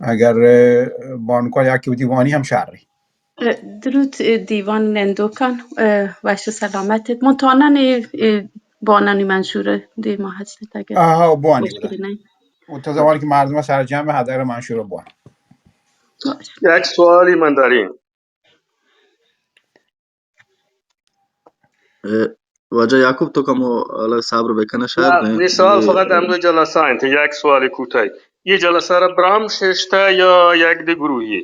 اگر، اه، بانکان یکی وتی وانی ہم شر۔ اه، درود، اه، دیوان نندوکان، اه، وش و سلامت ات۔ من تانن، اه، اه، بانانی منشور دیما ہستت اگر آہا، بوانی مشکلی بودا۔ نہ۔ و تو زمانی کہ مردم سرجم ہدر منشور بوان۔ باش۔ یک سوالی من داریم۔ اه، واجہ یعقوب تو کمو حالا صبر بکن، شاید نہ، نہ، یہ سوال یہ فقط ہم دو جلسہ انت، یک سوال کوتاہی۔ یہ جلسہ را برمش اشتہ یا یک دے گروہی؟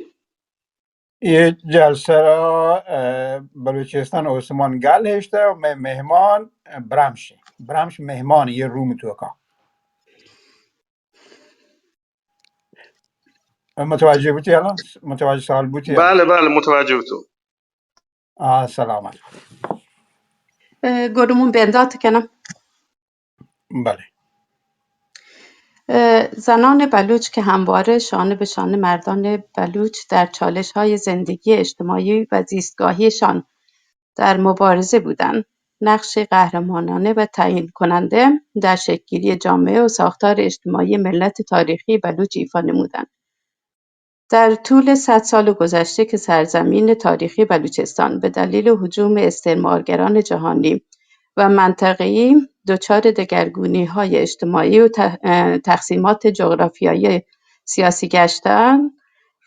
یہ جلسہ را، اه، بلوچستان عثمان گل اشتہ و مہ-، مہمان برمش، برمش مہمان یہ روم توکا۔ متوجہ بوتی الان؟ متوجہ سوال بوتی الان؟ بلے، بلے، متوجہ بوتو۔ آ، سلامت۔ اه، گڈ من بندات کنم۔ بلے۔ اه، زنان بلوچ که همواره شانه به شانه مردان بلوچ در چالش‌های زندگی اجتماعی و زیستگاهیشان در مبارزه بودند، نقش قهرمانانه و تعیین کننده در شکل‌گیری جامعه و ساختار اجتماعی ملت تاریخی بلوچ ایفا نمودند. در طول صد سال گذشته که سرزمین تاریخی بلوچستان به دلیل هجوم استعمارگران جهانی و منطقه‌ای دچار دگرگونی‌های اجتماعی و ت-، اه، تقسیمات جغرافیایی سیاسی گشتند،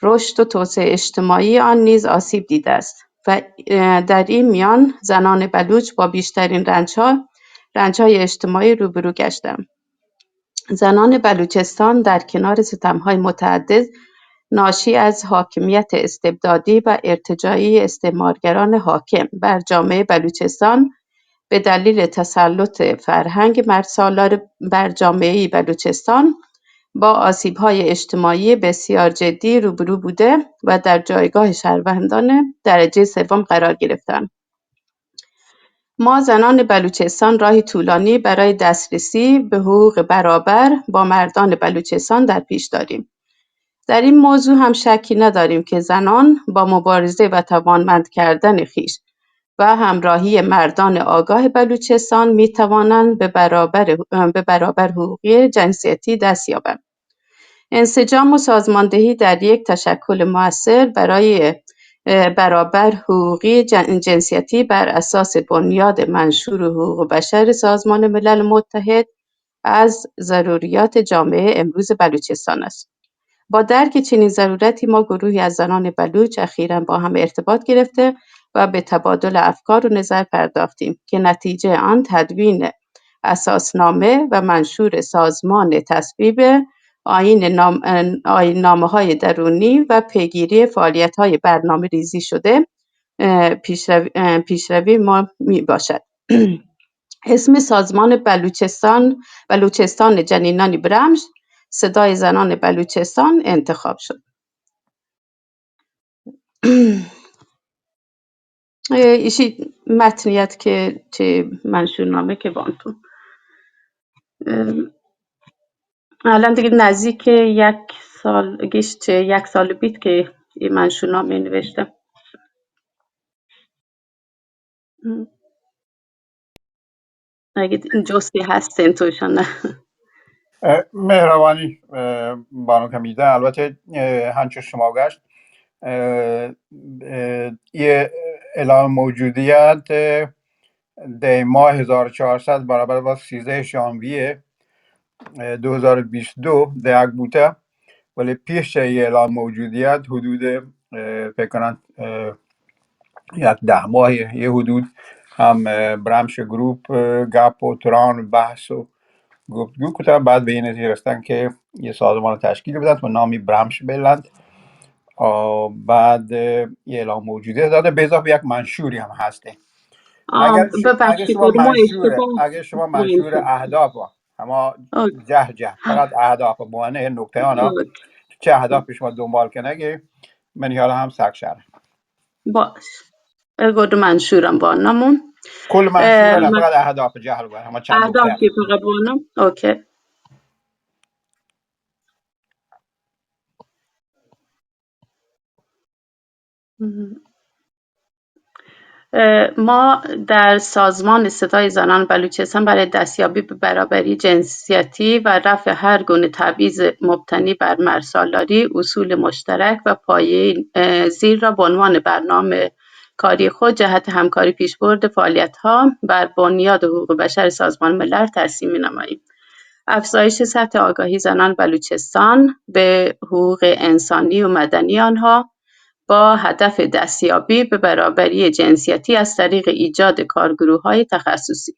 رشد و توسعهٔ اجتماعی آن نیز آسیب دیده است و، اه، در این میان زنان بلوچ با بیشترین رنج‌ها، رنج‌های اجتماعی روبرو گشتند. زنان بلوچستان در کنار ستم‌های متعدد ناشی از حاکمیت استبدادی و ارتجاعی استعمارگران حاکم بر جامعهٔ بلوچستان به دلیل تسلط فرهنگ مردسالار بر جامعهٔ بلوچستان با آسیب‌های اجتماعی بسیار جدی روبرو بوده و در جایگاه شهروندان درجهٔ سوم قرار گرفتند. ما زنان بلوچستان راهی طولانی برای دسترسی به حقوق برابر با مردان بلوچستان در پیش داریم. در این موضوع هم شکی نداریم که زنان با مبارزه و توانمند کردن خویش و همراهی مردان آگاه بلوچستان می‌توانند به برابر، به برابر حقوقی جنسیتی دست یابند. انسجام و سازماندهی در یک تشکل مؤثر برای، اه، برابر حقوقی جن-، جنسیتی بر اساس بنیاد منشور حقوق بشر سازمان ملل متحد از ضروریات جامعهٔ امروز بلوچستان است. با درک چنین ضرورتی ما گروهی از زنان بلوچ اخیراً با هم ارتباط گرفته و به تبادل افکار و نظر پرداختیم که نتیجهٔ آن تدوین اساسنامه و منشور سازمان تصویب آیین نام-، آیین‌نامه‌های درونی و پیگیری فعالیت‌های برنامه‌ریزی شده، اه، پیشروی، اه، پیشروی ما می‌باشد. اسم سازمان بلوچستان، بلوچستان جنینانی برمش، صدای زنان بلوچستان انتخاب شد. اه، ایشی متنی ات که چه منشورنامه که بانتون. اه، الان دیگه نزدیک یک سال، گیش چه یک سال بیت که این منشورنامه نوشتم. اگه جستی هستین توشان نه. اه، مهربانی، اه، بانک حمیده. البته، اه، هنچو شما گشت، اه، اه، یه اعلام موجودیت، اه، دی ماه هزار و چهارصد برابر با سیزده ژانویه، اه، دو هزار و بیست و دو دیگ بوته، ولی پیش چه یه اعلام موجودیت حدود، اه، فکر کنم، اه، یک ده ماه یه حدود هم، اه، برمش گروپ، اه، گپ و تران و بحث و گفتگو کتن، بعد به این نتیجه رسیدن که یه سازمان تشکیل بدن و نامی برمش بلند. آه، بعد، اه، یه اعلام موجودیت داده، به اضافه یک منشوری هم هسته. آه، اگر ش-، اگر ببخشید، شما منشور، اشتباه اگر شما منشور اهداف، اما جه جه، فقط اهداف بوانه، نکته آن، چه اهداف شما دنبال کنگی، منی حالا هم سک شر. باش. اگود منشورم با نمون. کل منشور، اه، نه، فقط اهداف جهل بود، اما چند اهداف نکته. که فقط بانم. اوکی. مهم. اه، ما در سازمان صدای زنان بلوچستان برای دستیابی به برابری جنسیتی و رفع هر گونه تبعیض مبتنی بر مرزسالاری، اصول مشترک و پایهٔ، اه، زیر را به عنوان برنامه کاری خود جهت همکاری پیشبرد فعالیت‌ها بر بنیاد حقوق بشر سازمان ملل ترسیم می‌نماییم. افزایش سطح آگاهی زنان بلوچستان به حقوق انسانی و مدنی آنها با هدف دستیابی به برابری جنسیتی از طریق ایجاد کارگروه‌های تخصصی.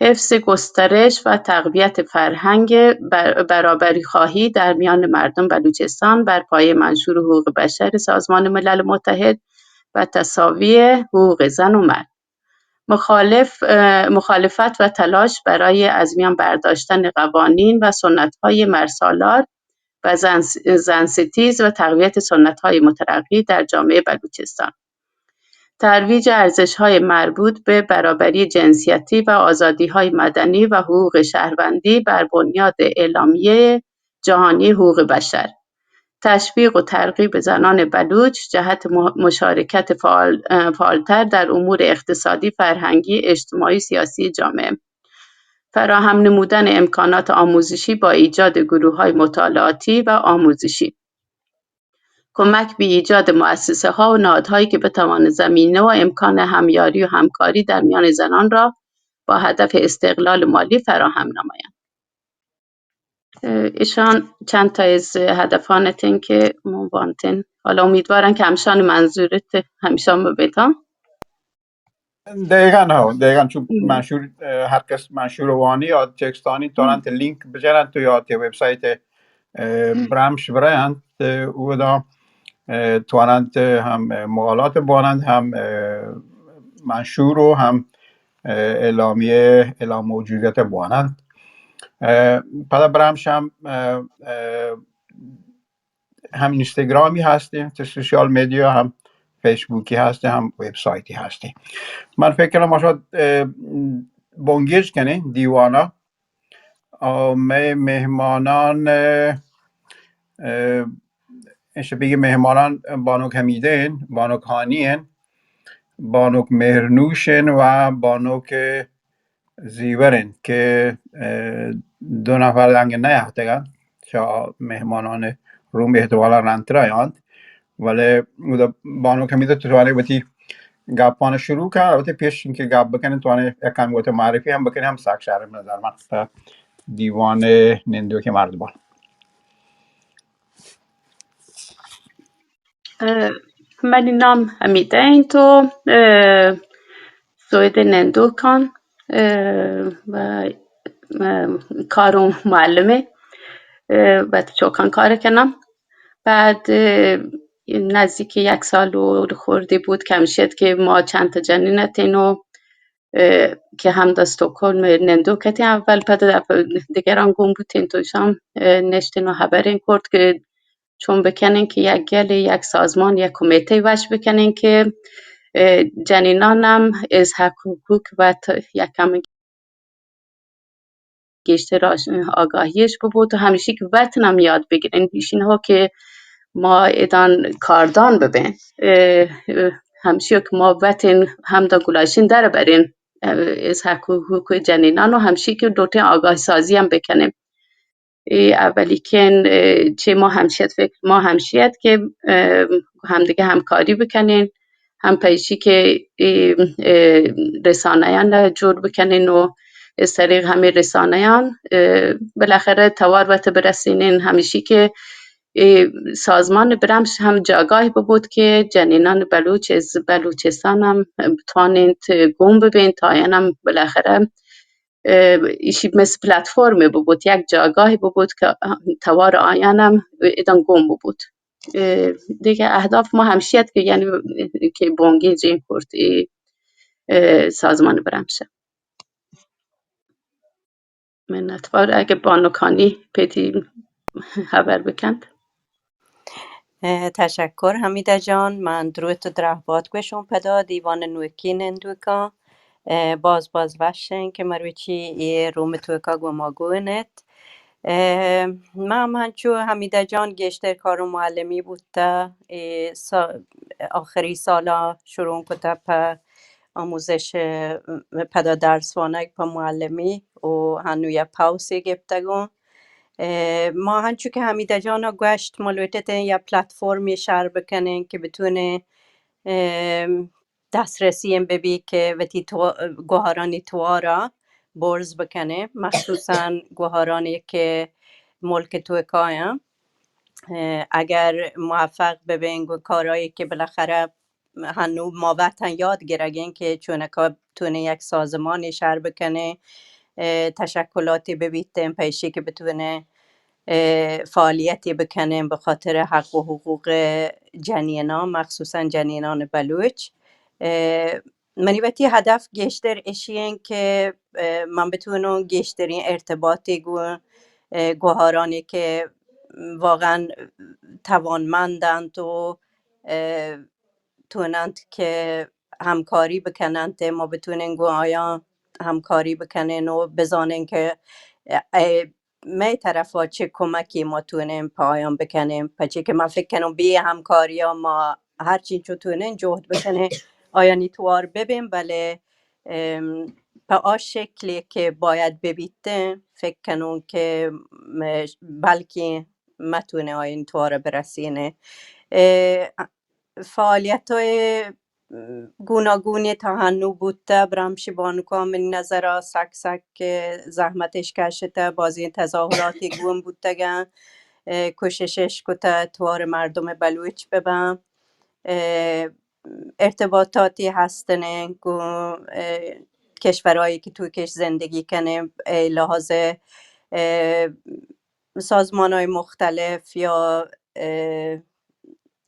حفظ، گسترش و تقویت فرهنگ بر-، برابری‌خواهی در میان مردم بلوچستان بر پایهٔ منشور حقوق بشر سازمان ملل متحد و تساوی حقوق زن و مرد. مخالف، اه، مخالفت و تلاش برای از میان برداشتن قوانین و سنت‌های مرزسالار و زن-، زن‌ستیز و تقویت سنت‌های مترقی در جامعهٔ بلوچستان. ترویج ارزش‌های مربوط به برابری جنسیتی و آزادی‌های مدنی و حقوق شهروندی بر بنیاد اعلامیهٔ جهانی حقوق بشر. تشویق و ترغیب زنان بلوچ جهت م-، مشارکت فعال-، اه، فعالتر در امور اقتصادی، فرهنگی، اجتماعی، سیاسی جامعه. فراهم نمودن امکانات آموزشی با ایجاد گروه‌های مطالعاتی و آموزشی. کمک به ایجاد مؤسسه‌ها و نهادهایی که بتوانند زمینه و امکان همیاری و همکاری در میان زنان را با هدف استقلال مالی فراهم نمایند. اه، ایشان چند تا از هدفان اتن که من وانتن. حالا امیدوارم که همشان منظورت همشان ببیتان. دقیقاً ها، دقیقاً چون منشور، اه، هر کس منشور وانی یا تکست آنی توانند لینک بجنند تو یا تی وبسایت، اه، برمش برایند، اه، اودا، اه، توانند هم مقالات بوانند، هم، اه، منشور و هم، اه، اعلامیه، اعلام موجودیت بوانند. اه، پدا برمش هم، اه، اه، هم اینستاگرامی هستیم، تو سوشیال میدیا هم فیسبوکی هستیم، هم وبسایتی هستیم. من فکر کنم ما شاید، اه، بنگیج کنیم دیوانا. آ، می مهمانان، اه، اه، اش بگی مهمانان بانک حمیدین، بانک هانین، بانک مهرنوشین و بانک زیور انت کہ، اه، دو نفر دانگہ نیاتگ انت، چہ مہمانان روم احتمالا رندتر آیانت، ولی اودا بانک حمیدہ تو توانی وتی گپان شروع کن، البتہ پیش انکہ گپ بکنیں توانی یک کم وتی معرفی ہم بکنیں، ہم ساک شہر نظر من دیوان نندوک مردمان. اه، منی نام حمیدہ انت و، اه، سوید نندوکان، اه، و، اه، کاروں معلمے، اه، و چوکان کار کنم. بعد، اه، نزدیک یک سال و خوردی بود که ہمشی ات کہ ما چند تا جنین اتین و، اه، کہ ہمدا استکہولم نندوک اتین. اول پدا دپ-، دگران گون بوتین تو ایشان، اه، نشتین و خبرین کرد کہ چون بکنین کہ یک گلے، یک سازمان، یک کمیتے وش بکنین کہ، اه، جنینان ہم از حق و حقوق و ت-، یک کم گیشتر آش-، آگاہیش ببوت و ہمشی کہ وطن ہم یاد بگرین. ایشین ہو کہ ما ادان کاردان ببین. اه، اه، ہمشی کہ ما وطن ہمدا گلاشین در برین، اه، از حق و حقوق جنینان و ہمشی کہ لوٹین آگاہ سازی ہم بکنین. ای اولی کن، اه، چه ما ہمشی ات فکر، ما ہمشی ات کہ، اه، ہمدیگہ ہمکاری بکنین، ہم پیشی کہ ای، اه، رسانیان جوڑ بکنین و از طریق ہمے رسانیان، اه، بالاخره توار وت برسینین، ہمشی کہ ای سازمان برمش ہم جاگاہ ببوت کہ جنینان بلوچ از بلوچستان ہم بتوانین گون ببین تا آیان ہم بالاخره اه، ایشی مثل پلتفرمی ببوت، یک جاگاهی ببوت که توار آیان هم ادان گون ببوت. اه، دیگه اهداف ما همشی ات که یعنی که بانگیجین کرد ای، اه، سازمان برمشه. منتوار اگه بانکانی پیتی خبر بکند. اه، تشکر حمیده جان، من دروت و درهبات گوشم پدا دیوان نوکی نندوکان. اه، باز باز وشن که مروچی ای روم توکا گو ما گونت. اه، من، من چو حمیده جان گیشتر کار و معلمی بوتا، ای سا-، آخری سالا شروع کتہ پہ آموزش، اه، پدا درس وانگ پہ معلمی و ہنو یک پوسے گپتگوں۔ اه، ما ہنچو کہ حمیدہ جانا گوشت، ما لوٹتیں یک پلتفارمی شر بکنیں کہ بتونیں، اه، دسترسی ایں ببی کہ وتی تو-، گوہارانی توارا برز بکنیں، مخصوصاً گوہارانی کہ ملک توکایاں۔ اه، اگر موفق ببیں گوں کارایی کہ بالاخره ہنو ما وت ہم یاد گرگیں کہ چونکا بتونیں یک سازمانی شر بکنیں، اه، تشکلاتی ببیتیں، پیشی کہ بتونیں، اه، فعالیتی بکنیں بخاطر حق و حقوق جنینان، مخصوصاً جنینان بلوچ۔ اه، منی وتی ہدف گیشتر اشی انت کہ، اه، من بتونوں گیشترین ارتباطی گوں، اه، گوہارانی کہ واقعاً توانمند انت و، اه، توننت کہ ہمکاری بکننت، ما بتونیں گوں آیاں ہمکاری بکنیں و بزانیں کہ، اه، مئے طرفا چه کمکی ما تونیں پہ آیاں بکنیں، پچی کہ من فکر کنوں بی ہمکاریا ما ہر چی چو تونیں جہد بکنیں آیانی توار ببیں، بلے، ام، پہ آ شکلی کہ باید ببیتیں، فکر کنوں کہ، م-، بلکیں متونیں آیانی توار برسینیں۔ اه، فعالیت‌های گوناگونی تا ہنو بوتہ، برمش بانکا منی نظرا سک سک زحمتش کشتہ، بازیں تظاہراتی گون بوتگن، اه، کوششش کتہ توار مردم بلوچ ببن، اه، ارتباطاتی ہستنیں گون، اه، کشورهایی که توکش زندگی کنه، اه، لحاظ، اه، سازمان‌های مختلف یا، اه،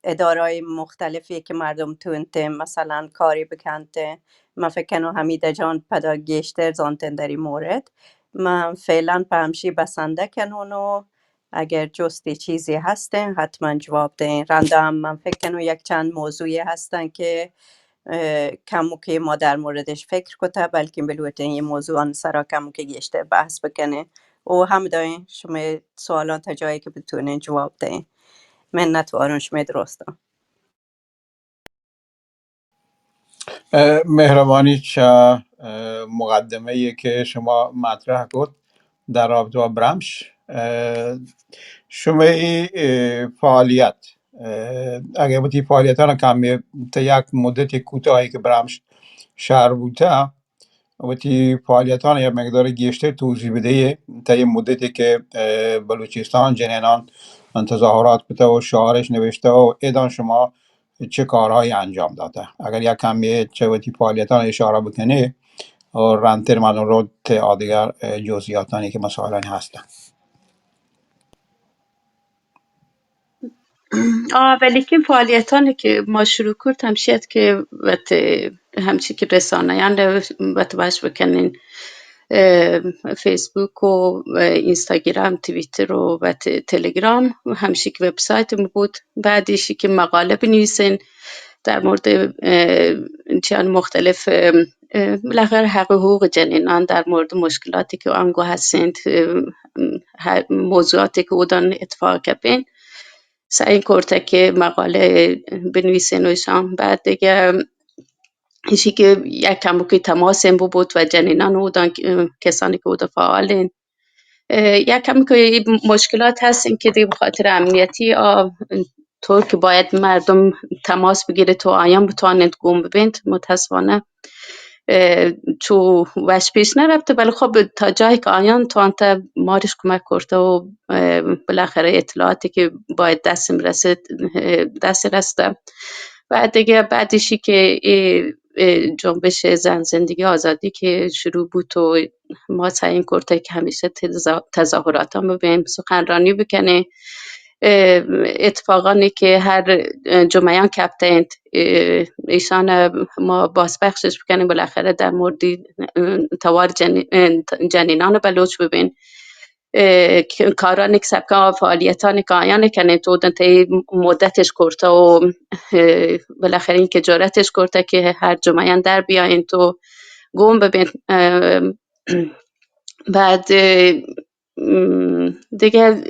اداره‌های مختلفی که مردم تونتن مثلاً کاری بکنتن. من فکر کنم حمیده جان پدا گیشتر زانتن در این مورد. من فعلاً په همشی بسنده کنون و اگر جستی چیزی هستن حتماً جواب دهین. رندا هم من فکر کنم یک چند موضوعی هستن که اه، کموکے ما در موردش فکر کتہ، بلکن بلوٹیں یہ موضوعان سرا کموکے گیشتر بحث بکنیں و ہمدائیں شمئے سوالان تا جایی کہ بتونیں جواب دئیں۔ منت واروں شمئے درستاں۔ اه، مہربانی چہ، اه، مقدمہ ای کہ شما مطرح کت در رابطہ با برمش، اه، شمئے، اه، فعالیت، اه، اگہ وتی فعالیتان کمی تا یک مدت کوتاہی کہ برمش شہر بوتہ، وتی فعالیتان یک مقدار گیشتر توضیح بدئے تا یہ مدتی کہ، اه، بلوچستان جنینان تظاہرات کتہ و شعارش نوشتہ و ایدان شما چه کارهایی انجام داته؟ اگر یک کمی چه وتی فعالیتان اشاره بکنی و رندتر مردم رو ته آدگر، اه، جزئیاتانی که مسائلانی هستن. آه، ولیکن فعالیتانی که ما شروع کرد همشی ات که وت، همچی که رسانه‌یان وت وش بکنین، اه، فیسبوک و، اه، اینستاگرام، تویتر و، و ت-، تلگرام، و همشی که وبسایت ما بود. بعد ایشی که مقاله بنویسین در مورد، اه، چیان مختلف، اه، اه، بالاخره حق و حقوق جنینان، در مورد مشکلاتی که آنگو هستند، اه، هر موضوعاتی که اودان اتفاق کپین، سعی کرده که مقاله بنویسین و ایشان. بعد دیگه ایشی که یک کموکی تماس این بود و جنینان اودان، اه، کسانی که اودان فعالین، اه، یک کموکی مشکلات هستین که دیگه به خاطر امنیتی آ، طور که باید مردم تماس بگیره تو آیان بتوانند گون ببینت. متاسفانه، اه، چو وش پیش نرفته، ولی خب تا جایی که آیان توانته مارش کمک کرده و، اه، بالاخره اطلاعاتی که باید دست می‌رسه، اه، دست رسته. و دیگه بعدشی که ای، اه، جنبش زن زندگی آزادی که شروع بود و ما سعی کرده که همیشه تظا-، تظاهرات هم ببین، سخنرانی بکنه. اه، اتفاقانی که هر، اه، جمعه‌یان کپته انت، اه، ایشان ما بازپخشش بکنیم، بالاخره در مورد، اه، توار جنی-، اه، جنینان بلوچ ببین. اه، ک-، کارانی که سبکا فعالیتانی که آیان کنین تو دن تی مدتش کرته و، اه، بالاخره این که جرأتش کرته که هر جمعه‌یان در بیاین تو گون ببین. اه، بعد، اه، م، دیگه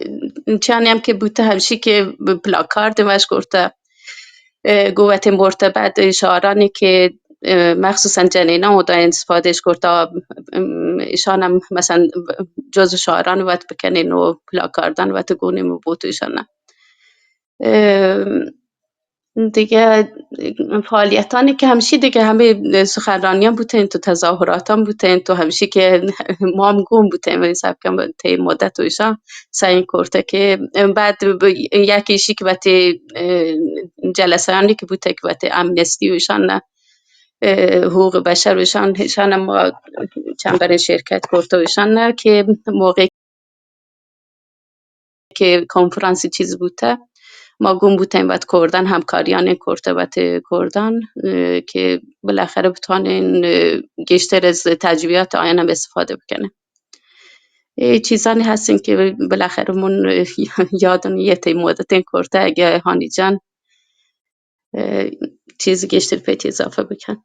چانی هم که بوته همشی که پلاکارد وش کرته. اه، گوں وتی مرتبط شعارانی کہ، اه، مخصوصاً جنیناں اودا استفادهش کرتا، ام، ایشان هم مثلاً جزو شعاران وت بکنین و پلاکاردان وت گونی مبوت ایشان. اه، دگه فعالیتانی که همیشی دگه همه سخنرانیان بوتین تو تظاهراتان بوتین تو همیشی که ما هم گون بوتین و حساب کن تی مدت و ایشان سعی کرته که بعد ب-، یکی ایشی که وتی، اه، جلسه‌انی که بوته که وتی امنستی و ایشان، اه، حقوق بشر و ایشان، ایشان ما چند برین شرکت کرته و ایشان که موقع که کنفرانسی چیز بوته، ما گون بوتیم وت کردن، همکاریان کرته وت کردن، اه، که بالاخره بتوانین، اه، گیشتر از تجربیات آیان هم استفاده بکنیم. ای چیزانی هستین که بالاخره من یادم یه تی مدتین کرته، اگه هانی جان، اه، چیز گیشتر پیتی اضافه بکن.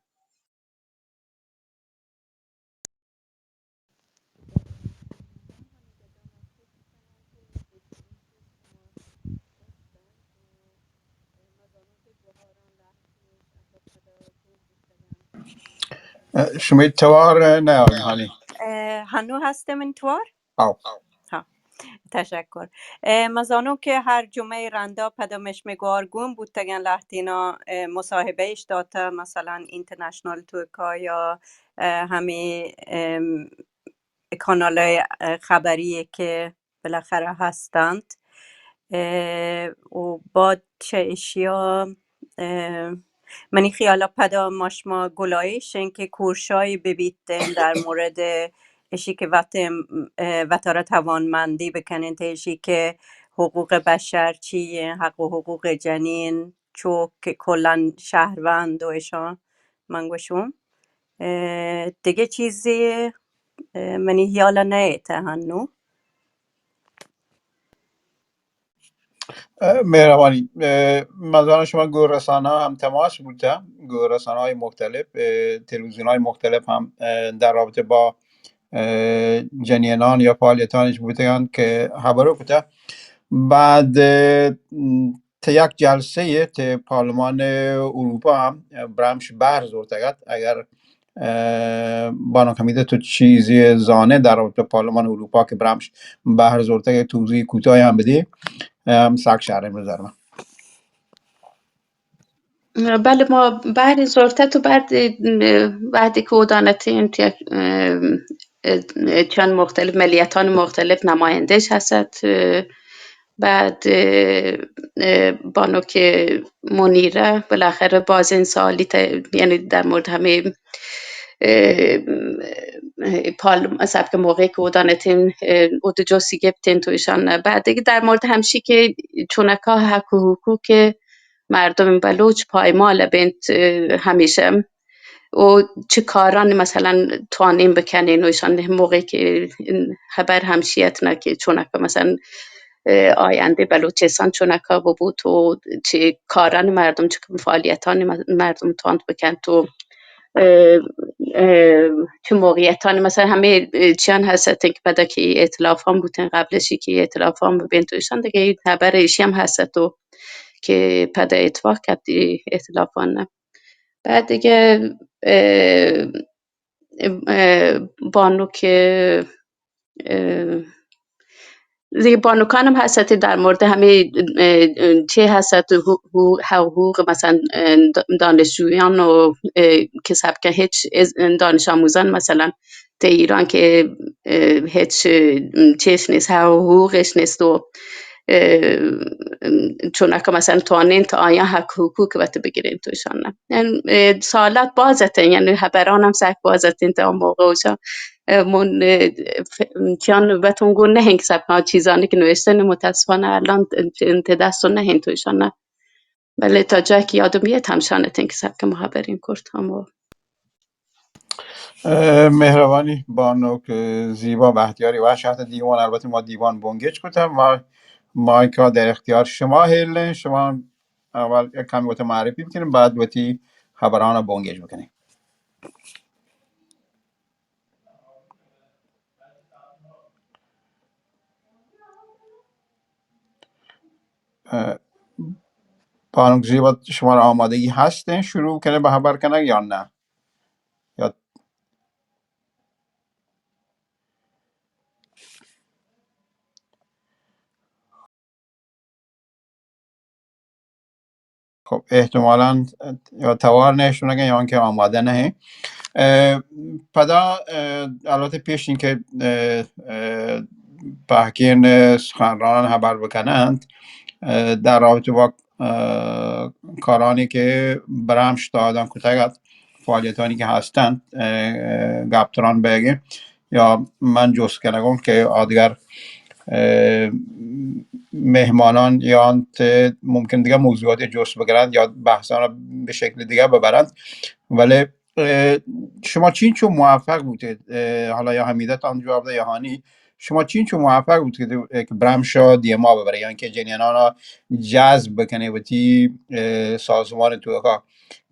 اه، شمئے توار نہ آئی ہانی؟ اه، ہنو ہستم من توار؟ آو. ہاں، تشکر. اه، مزانوں کہ ہر جمعہ رندا پدا مشمے گوار گون بوتگن لہتینا، اه، مصاحبہ اش داتا، مثلاً انٹرنیشنل توکا یا، اه، ہمیں، ام، کانال، اه، خبری کہ بالاخره هستند. اه، و بعد چه اشیا، اه، منی خیالا پدا ما شما گلایش این که کورشای ببیتین در مورد اشی که وت، اه، وتارا توانمندی بکنین، تا اشی که حقوق بشر چی، حق و حقوق جنین، چوک که کلاً شهروند و اشان من گوشم. اه، دگه چیزی، اه، منی خیالا نیته هنو. اه، مهربانی. اه، من زانم شما گوں رسانه هم تماس بوته، گوں رسانه های مختلف، اه، تلویزیون های مختلف هم، اه، در رابطه با، اه، جنینان یا فعالیتانش بوتگند که خبرو کته. بعد، اه، ته یک جلسه ته پارلمان اروپا هم برمش بهر زورتگت. اگر، اه، بانک حمیده تو چیزی زانه در رابطه پارلمان اروپا که برمش بهر زورتگت، توضیح کوتاهی هم بدی، اه، هم سک شهر مزرمه. بله، ما بهر زورتت و بعد، اه، وقتی که اودانتین تو یک، اه، اه، چند مختلف ملیتان مختلف نمایندهش هست، اه، بعد، اه، اه، بانک منیره بالاخره بازین سوالی ت-، یعنی در مورد همه، اه، اه، پارلم-، سبک موقعی که اودانتین، اه، اود جستی گپتین تو ایشان. بعد دیگه در مورد همشی که چونکا حق و حقوق مردم بلوچ پایمال بنت، اه، همیشه و چه کارانی مثلاً توانین بکنین و ایشان موقعی که این خبر همشیت نه که چونکا مثلاً، اه، آینده بلوچستان چونکا ببوت و چه کارانی مردم، چه فعالیتانی م-، مردم تواند بکنت و، اه، اه، چه موقعیتانی مثلاً همه، اه، چیان هستن که پدا که ائتلافان بوتن، قبلشی که ائتلافان ببین تو ایشان دیگه این خبر ایشی هم هست و که پدا اتفاق کپتی ائتلافان نه. بعد دیگه، اه، اه، بانک، اه، دیگه بانکان هم هست در مورد همه، اه، اه، چه هست حقوق، حقوق مثلاً، اه، دانشجویان و، اه، که سبک هیچ از-، دانش آموزان مثلاً ته ایران که، اه، هیچ، اه، چیش نیست، حق و حقوقش نیست و، اه، چونکه مثلاً توانین تا آیا حق و حقوق وت بگیرین تو ایشان نه. یعنی، اه، سوالات باز اتن، یعنی خبران هم سک باز اتن تا موقع اوشا، اه، من، اه، ف-، چیان بتون گون نهین که سبک چیزانی که نوشتن متاسفانه الان ته دست و نهین تو ایشان نه. بله، تا جایی که یادم بیاد همشان اتن که سبک ما خبرین کرد، اما اه، مهربانی بانک زیبا بختیاری و شهت دیوان، البته ما دیوان بنگیج کتم، ما مایکا در اختیار شما هیلن، شما اول یک کمی وت معرفی بکنین، بعد وتی خبران بنگیج بکنین. اه، بانک زیبا، شمارا آمادگی هستیں شروع کنه به خبر کنگ یا نه؟ یا خب، احتمالاً یا توار نشونگه یا آنکه آماده نه. اه، پدا، اه، البته پیش اینکه، اه، اه، پهکین سخنرانان خبر بکنند، اه، در رابطه با، اه، کارانی که برمش دادن کتگ ات، فعالیتانی که هستند، اه، گپتران بگیم. یا من جست کنگم که آدگر، اه، مهمانان یا انت ممکن دیگه موضوعات جست بگرند یا بحثان به شکل دیگه ببرند، ولی، اه، شما چینچو موفق بوتید؟ اه، حالا یا حمیدتان جواب ده یا هانی، شما چینچو موفق بوتید که برمشا دیما ببره، یعنی که جنینانا جذب بکنه وتی، اه، سازمان توکا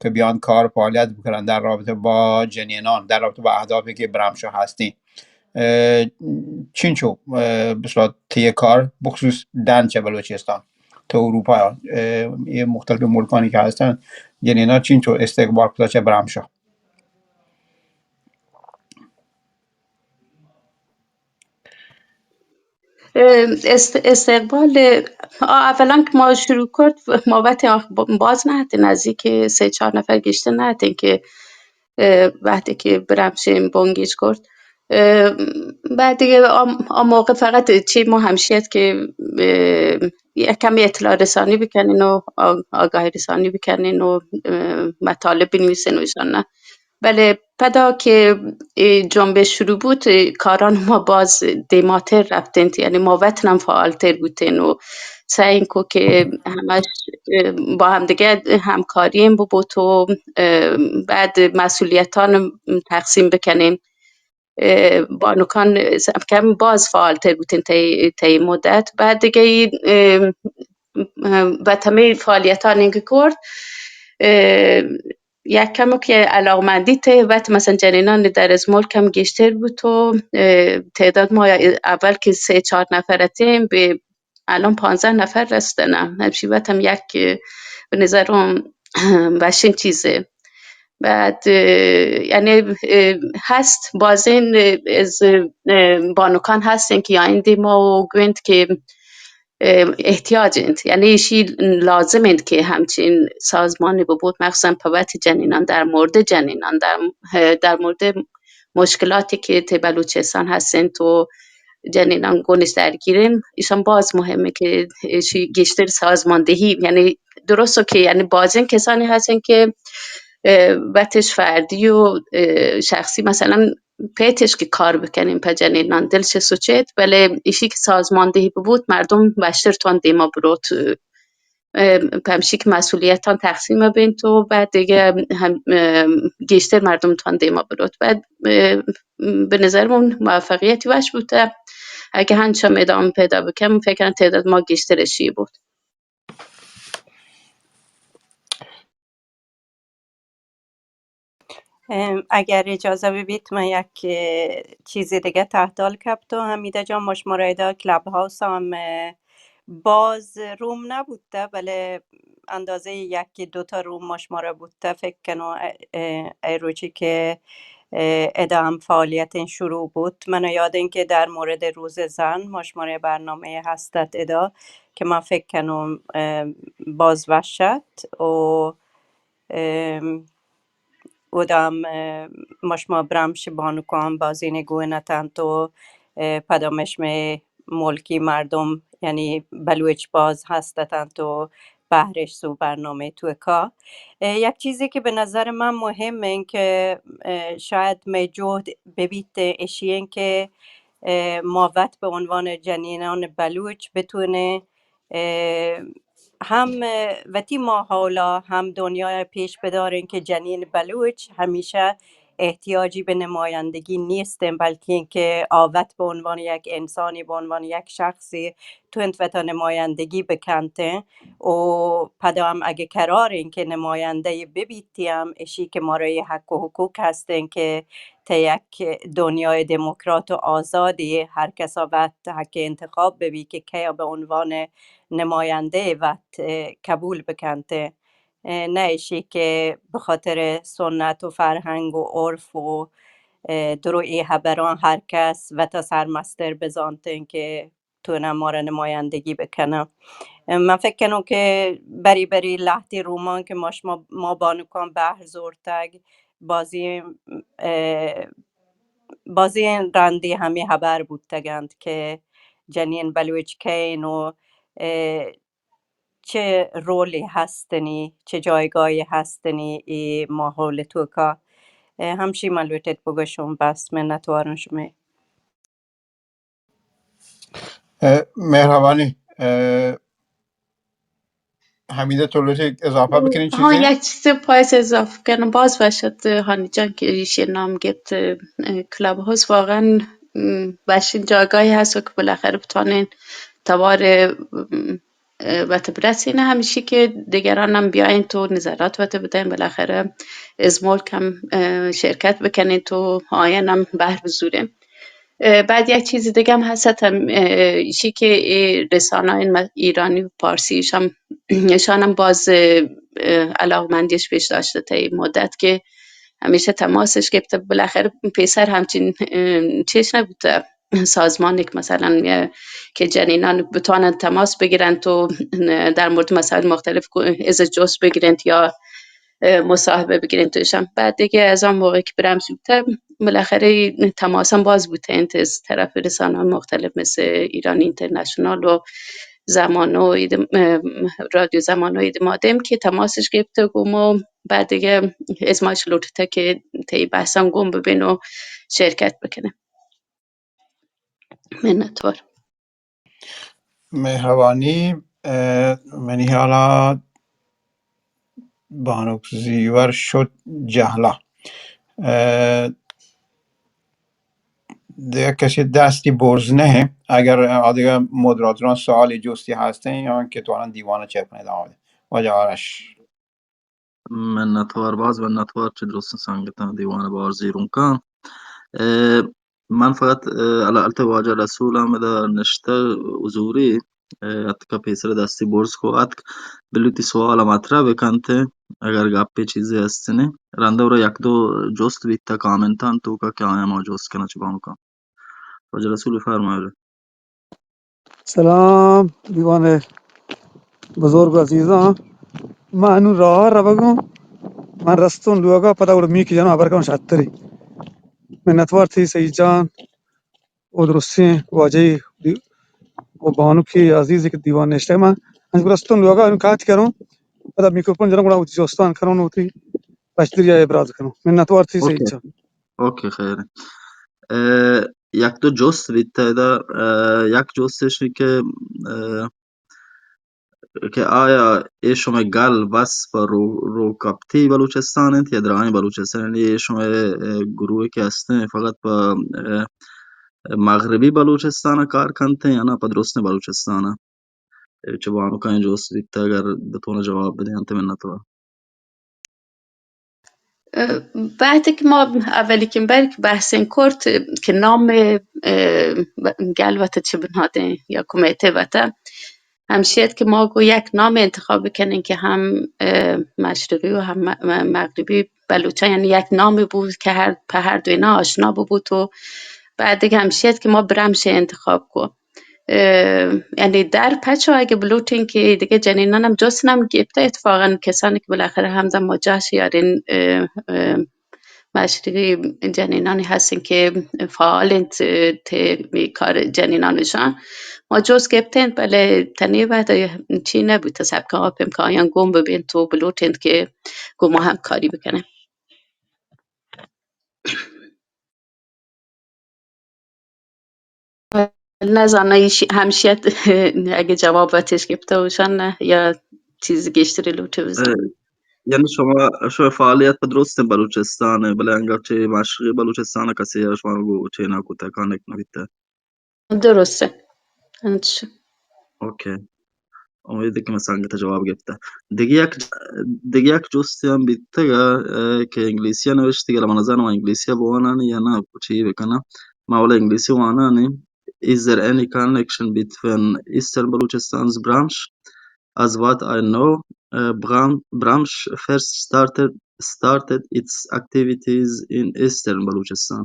که بیان کار فعالیت بکنن در رابطه با جنینان، در رابطه با اهدافی که برمشا هستین؟ اه، چینچو، اه، بسیار تی کار بخصوص دن چه بلوچستان، تو اروپا، اه، یه مختلف ملکانی که هستن، جنینا چینچو استقبال کتا چه برمشا؟ اه، است-، استقبال، آ، اولاً که ما شروع کرد، ما وقتی آخ-، ب-، باز نه هتین، نزدیک سه چهار نفر گیشتر نه هتین که، اه، وقتی که برمشیم بنگیج کرد. اه، بعد دیگه آم-، آ موقع فقط چی ما همشیت که، اه، یک کمی اطلاع رسانی بکنین و آ-، آگاهی رسانی بکنین و، اه، مطالب بنویسین و ایشان نه. بله، پدا که ای جنبش شروع بود، ای کاران ما باز دیماتر رفتین، یعنی ما وطنم فعالتر بودین و سعی کو که همش، اه، با هم دیگه همکاریم ببود و، اه، بعد مسئولیتان تقسیم بکنیم. اه، بانوکان کم باز فعالتر بودین تی، تی مدت. بعد دیگه ای، اه، اه، وت همه فعالیتان اینگه کرد. اه، یک کمو که علاقمندی ته وت مثلاً جنینان در از ملک هم گیشتر بود و، اه، تعداد ما اول که سه چهار نفر اتیم، به الان پانزده نفر رستنه. همشی وت هم یک، اه، به نظرم وشین چیزه. بعد، اه، یعنی، اه، هست بازین، اه، از، اه، بانوکان هستین که یا این دیما و گوینت که اه، احتیاج انت. یعنی ایشی لازم انت که همچین سازمانی ببود، مخصوصاً په وت جنینان، در مورد جنینان، در، اه، در مورد مشکلاتی که تی بلوچستان هستن تو جنینان گونش درگیرن، ایشان باز مهمه که ایشی گیشتر سازماندهی، یعنی درسته که یعنی بازین کسانی هستن که، اه، وتش فردی و، اه، شخصی، مثلاً پیتش که کار بکنین په جنینان دلش سوچیت، بلے ایشی که سازماندهی ببوت، مردم وشتر توان دیما بروت، اه، پمشی که مسئولیتان تقسیم بینت و بعد دیگه هم، اه، گیشتر مردم توان دیما بروت. بعد، اه، به نظر من موفقیتی وش بوته. اگه هنچم ادامه پیدا بکن، فکر کنم تعداد ما گیشتر اشی بود. ام، اگر اجازه ببیت، من یک، اه، چیز دیگه تحت حال کپتو. حمیده جان، ما شما را ادا کلاب هاوس هم، اه، باز روم نبوته، بلے اندازهٔ یکی دو تا روم ما شما را بوته، فکر کنو، اه، اه، ای روچی که، اه، ادا هم فعالیت شروع بود. من یاد این که در مورد روز زن ما شما را برنامه هستت ادا که من فکر کنم، اه، باز وشت و ام، اودام، اه، مشما برمش بانکان بازین گون اتنت و، اه، پدا مشمه ملکی مردم، یعنی بلوچ باز هست اتنت و بهرش سو برنامه توکا. اه، یک چیزی که به نظر من مهم این که، اه، شاید می جهد ببیت اشی این که، اه، ما وت به عنوان جنینان بلوچ بتونه اه، هم، اه، وتی ماحولا هم دنیا پیش بدارین که جنین بلوچ همیشه احتیاجی به نمایندگی نیستن، بلکه اینکه آ وت به عنوان یک انسانی، به عنوان یک شخصی تونت وتا نمایندگی بکنتن و پدا هم اگه قرار این که نماینده ببیتی هم، اشی که مارای حق و حقوق هستن که تا یک دنیای دموکرات و آزادی هر کسا وت حق انتخاب ببی که کیا به عنوان نماینده وت قبول بکنته. نه ایشی که به خاطر سنت و فرهنگ و عرف و، اه، درو ای خبران هر کس وتا سرمستر بزانتن که تونه مارا نمایندگی بکنه. من فکر کنم که بری بری لهتی رومان که ما شما، ما بانکان بهر زورتگ، بازی، اه، بازی رندی همی خبر بوتگند که جنین بلوچ کین و، اه، چه رولی هستنی، چه جایگاهی هستنی ای ماحول توکا. اه، همشی من لوٹت بگوشم، بس منتوارم شمه. اه، مهربانی. اه، حمیده، تو لوٹی اضافه بکنی چیزی؟ ها، یک چیز پایس اضافه کنم. باز وشت هانی جان که ایشی نام گپت، اه، کلاب هاوس واقعا، م، وشین جایگاهی هست که بالاخره بتانین توار، م، اه، وت برسین، همیشی که دیگران هم بیاین تو نظرات وت بدین، بالاخره از ملک هم، اه، شرکت بکنین تو آیان هم بهر بزورین. اه، بعد یک چیز دیگه هم هست، هم، اه، ایشی که ای رسانه‌های م-، ایرانی و پارسی ایشان، ایشان هم باز، اه، علاقمندیش پیش داشته تا این مدت که همیشه تماسش گرفته. بالاخره پیسر همچین، اه، چیش نبوده. سازمانی که مثلاً، اه، که جنینان بتوانند تماس بگیرند و در مورد مسائل مختلف کو-، از جست بگیرند یا، اه، مصاحبه بگیرند توشان. بعد دیگه از آن موقع که برم سوته، بالاخره تماسم باز بوته انت از طرف رسانه‌های مختلف مثل ایران اینترنشنال و زمانه و اید-، اه، رادیو زمانه و اید مادم که تماسش گرفته گم و بعد دیگه ازمایش لوٹته که تی بحثان گم ببین و شرکت بکنه. منتوار. مهربانی، اه، منی حالا بانک زیور شد جهلا. اه، دیگه کسی دستی برز نه. اگر آ دیگه مدراتوران سوالی جستی هستن یا که توانن دیوان چپ کنید آمده. واجه آرش. منتوار، باز منتوار چہ درستیں سنگتاں دیوان بارزی رونکاں. اه، من فقط، اه، البت واجہ رسول احمد نشتہ حضوری، اه، اتکا پیسر دستی برز کو اتک بلوٹی سوال مطرح بکنت، اگر گپے چیزے ہستنے رندا ورا یک دو جست بیتا کامنتان توکا کہ آیا ما جست کنا چہ بانکاں. واجہ رسول بفرمائے. سلام دیوان ءِ بزرگ و عزیزاں، من انوں راہ ءَ روگ ءَ آں، من رستوں لوگ ءَ، پدا گڑا میک جناں ہبر کناں شرتری. منتوار تئی سعید جان و درستیں واجہ و بانک عزیز کہ دیوان نشتگ، من انچو رستوں لوگ ءَ انوں کات کنوں، پدا میکروفون جناں گڑا وتی جستان کنوں، وتی پشدری ءَ ابراز کنوں. منتوار تئی سعید جان. اوکے، خیر. اه، یک دو جست بیت ادا، اه، یک جست اش کہ، اه، کہ آیا اے شمئے گل بس پہ رو-، روکپتی بلوچستان انت یا درائیں بلوچستان انت؟ اے شمئے، اه، گروہ کہ ہستیں فقط پہ، اه، مغربی بلوچستان ءَ کار کنت یا نہ پہ درستیں بلوچستان ءَ؟ اے چہ بانکاں جست بیت، اگر بتونا جواب بدینت، منتوار. اه، وہدے کہ ما اولی کہ بر بحث کرت کہ نام، اه، گل وت چہ بنادیں یا کمیتے وت، ہمشی ات کہ ما گو یک نام انتخاب بکنیں کہ ہم، اه، مشرقی و ہم م-، مغربی بلوچاں، یعنی یک نامی بود کہ ہر، پہ ہر دوینا آشنا ببوت و بعد دیگہ ہمشی ات کہ ما برمش انتخاب کو. اه، یعنی در پچ و اگہ بلوٹیں کہ دگہ جنینان ہم جست نام گپتہ، اتفاقاً کسانی کہ بالاخرہ ہمدا ما جاش یارین، اه، اه، مشرقی جنینانی ہستن کہ فعال انت، اه، تے می کار جنینانشان ما جست گپتہ انت، بلے تنی وہد چی نبوتہ، سبکا آپیم کہ آیان گون ببینت و بلوٹینت کہ گو ما ہمکاری بکنیں. نزاناں ایشی، ہمشی ات اگہ جواب وتش گپتہ اوشان نہ یا چیز گیشتری لوٹے بزان. اه، یعنی شما، شما فعالیت پہ درستیں بلوچستان ءَ، بلے انگت چہ مشرقی بلوچستان ءَ کسے ءَ شما گوں چینا کتہ، کانیکٹ نہ بیتہ؟ درسته. اچھا. اوکے. امید کہ من سنگت ءَ جواب گپتہ. دگہ یک، دگہ یک جستے ہم بیتگ ءَ، اے، کہ انگلیسی ءَ نوشتگ، بلے من نزاناں من انگلیسی ءَ بوانانی یا نہ، چی بکناں. ما ولا انگلیسی وانانی. Is there any connection between Eastern Balochistan's branch? As what I know, uh, Bram-, Bramsh first started, started its activities in Eastern Balochistan.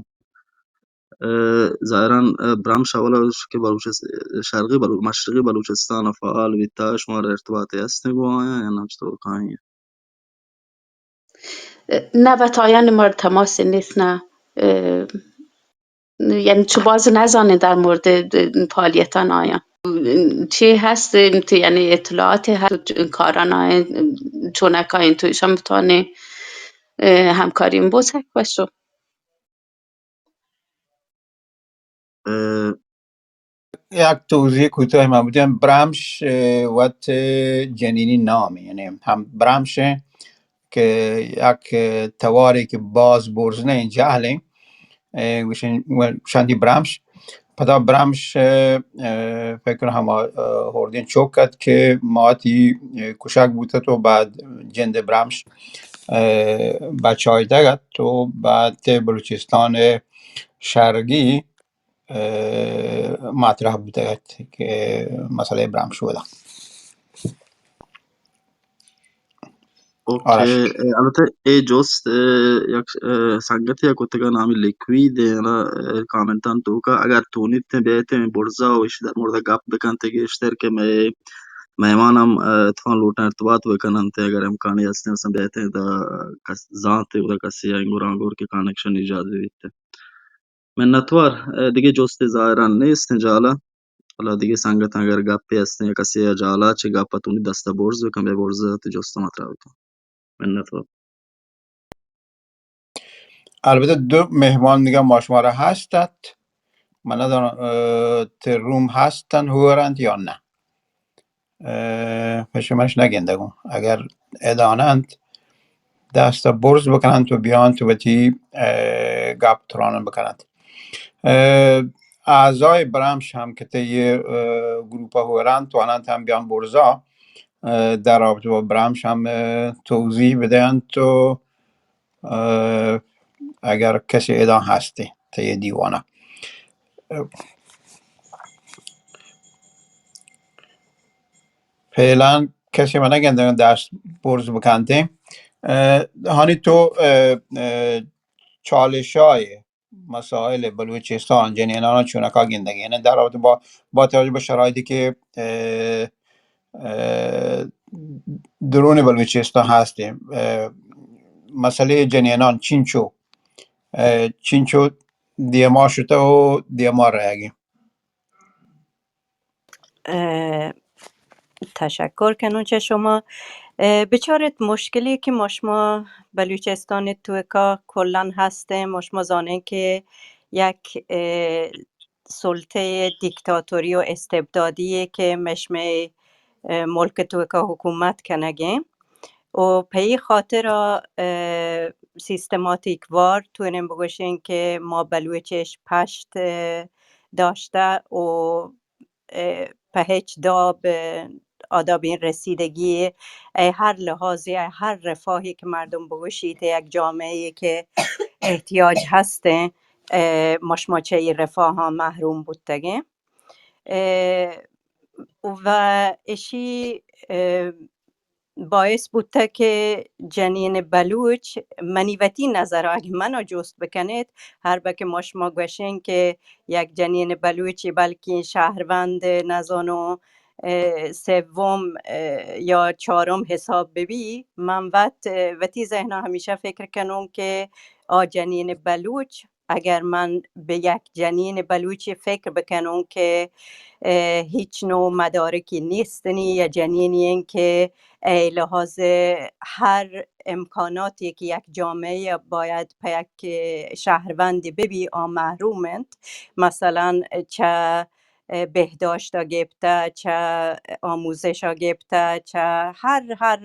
اه، ظاہراً، اه، برمش اولا کہ بلوچست-، شرقی بلو-، مشرقی بلوچستان ءَ فعال بیتا، شمارا ارتباطے ہستیں گوں آیاں یا نہ چطور کائیں؟ نه، وت آیان مار تماس نیست، نه. اه، یعنی چو باز نزانه در مورد فعالیتان آیان. چی هست، تو یعنی اطلاعاتی هست، کاران آیان چونکا این توشان بتانه، اه، همکاری بوسک بشو. اه، یک توضیح کوتاہ من بدیم. برمش، اه، وت جنینی نامے، یعنی ہم برمش کہ یک توارے کہ باز برز نہ ایں، جہل ایں، اه، گوشن-، گوشنتی برمش. پدا برمش، اه، اه، فکر ہما، اه، ہوردین چوک ات کہ ماتی، اه، کشگ بوتت و بعد جند برمش، اه، بچائیتگ ات و بعد بلوچستان شرقی، اه، مطرح بوتگ ات کہ مسئلہ برمش اودا. اوکے، آرش. اه، البتہ اے جست، اه، یک، اه، سنگتے ءَ کتگ ءَ نامی لیکوید ءَ، نا، اه، کامنٹاں توکا اگر تونیت بیایت برزا و ایشی در مورد گپ بکنت گیشتر کہ مئے مہمان ہم، اه، اتفاق لوٹاں ارتباط بکننت، اگر امکانی ہستیں اصلاً بیایت دا کس زانت و دا کسی ءَ گورانگور کہ کانکشن ایجاد بیت. منتوار، اه، دگہ جستے ظاہراً نیست جالا. حالا دگہ سنگتاں اگر گپے ہستیں یا کسے ءَ جالا چہ گپ اتونی دست ءَ برز بکن، بہ برز ات جست ءَ مطرح بکن. منت وار. البتہ دو مہمان دگہ ما شمارا ہست ات. من نداناں، اه، تہ روم ہستن ہورنت یا نہ. اه، پہ شمش نگندگوں. اگر اداننت، دست برز بکننت و بیانت وتی، اه، گپ تران بکننت. اه، اعضای برمش ہم کہ تئی، اه، گروپ ہورنت، تواننت ہم بیان برزا، اه، در رابطہ با برمش ہم، اه، توضیح بدینت و، اه، اگر کسی ادا ہستی تئی دیوانا. فعلاً کسی من نگندگوں دست برز بکنتیں. اه، ہانی تو، اه، اه، چالشای مسائل بلوچستان جنینان چونکا گندگی، یعنی در رابطہ با، با توجہ به شرایطی که، اه، اه، درون بلوچستان هستیم، اه، مسئلهٔ جنینان چینچو، اه، چینچو دیما شته و دیما رهگی. اه، تشکر کنوں چہ شما. اه، بچارت مشکلی کہ ما شما بلوچستان توکا کلاً ہستیں، ما شما زانیں کہ یک، اه، سلطهٔ دیکتاتوری و استبدادی کہ مشمع، اه، ملک توکا حکومت کنگیں. و پہ ای خاطر، اه، سیستماتیک وار تونیں بگوشیں کہ ما بلوچش پشت، اه، داشته و، اه، پہ ہچ داب، اه، آدابیں رسیدگی، اه، ہر لحاظی، اه، ہر رفاہی کہ مردم بگوشیت، یک جامعه‌ای کہ احتیاج ہستیں، اه، ما شما چہ ای رفاہاں محروم بوتگیں. اه، و اشی، اه، باعث بوتگ کہ جنین بلوچ، منی وتی نظر، اگہ منا جست بکنیت، ہر بہ کہ ما شما گوشیں کہ یک جنین بلوچی بلکیں شہروند نزانوں، اه، سوم، اه، یا چارم حساب ببی، من وت، اه، وتی ذہنا ہمیشہ فکر کنوں کہ آ جنین بلوچ اگر من بہ یک جنین بلوچی فکر بکنوں کہ، اه، ہچ نوع مدارکی نیستنی یا جنینی ایں کہ اے لحاظ ہر امکاناتی کہ یک جامعه باید پہ یک شہروندی ببی، آ محروم انت. مثلاً چہ، اه، بہداشت گپتہ، چہ آموزش گپتہ، چہ ہر، ہر،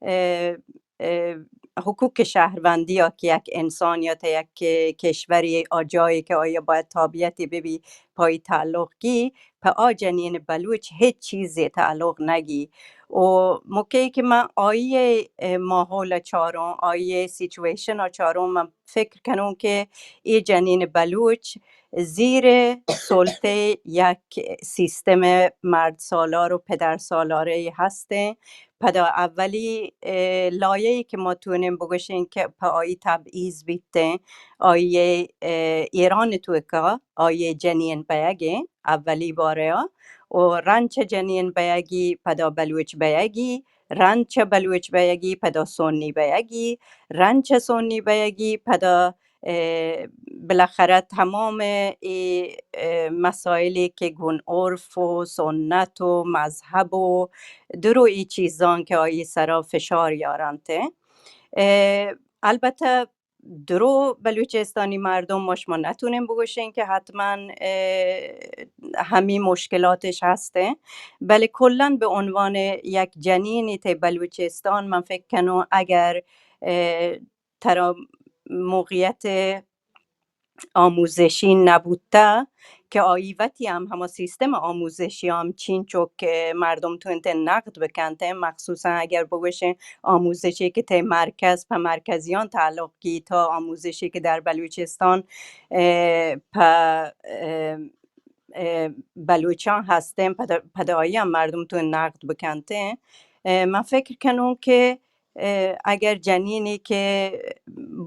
اه، اه، حقوق شهروندی ها که یک انسان یا تا یک کشوری آ جایی که آیا باید تابعیتی ببی پای تعلق گی، په آ جنین بلوچ هیچ چیزی تعلق نگی. و موقعی که من آیی، اه، ماحول چارم، آیی سیچویشن چارم، من فکر کنم که ای جنین بلوچ زیر سلطهٔ یک سیستم مرد سالار و پدر سالاره هستیں. پدا اولی، اه، لایه‌ای که ما تونیم بگوشین که په آیی تبعیض بیتیں، آیی، اه، ایران توکا آیی جنین بیگیں اولی باره ها و رنچ جنین بیگی، پدا بلوچ بیگی، رنچ بلوچ بیگی، پدا سنی بیگی، رنچ سنی بیگی، پدا اه، بالاخره تمام ای، اه، مسائلی که گون عرف و سنت و مذهب و درو ای چیزان که آیی سرا فشار یارنت. اه، البته درو بلوچستانی مردم ما شما نتونیم بگوشین که حتماً، اه، همی مشکلاتش هسته، بله کلاً به عنوان یک جنینی ته بلوچستان من فکر کنم اگر، اه، ترا موقعیت آموزشی نبوته که آیی وتی هم هما سیستم آموزشی هم چین چوک مردم تونت نقد بکنت، مخصوصاً اگر بگوشین آموزشی که ته مرکز په مرکزیان تعلق گی تا آموزشی که در بلوچستان، اه، په، اه، اه، بلوچان هستن، پد-، پدایی هم مردم تون نقد بکنت. اه، من فکر کنم که اه، اگر جنینی که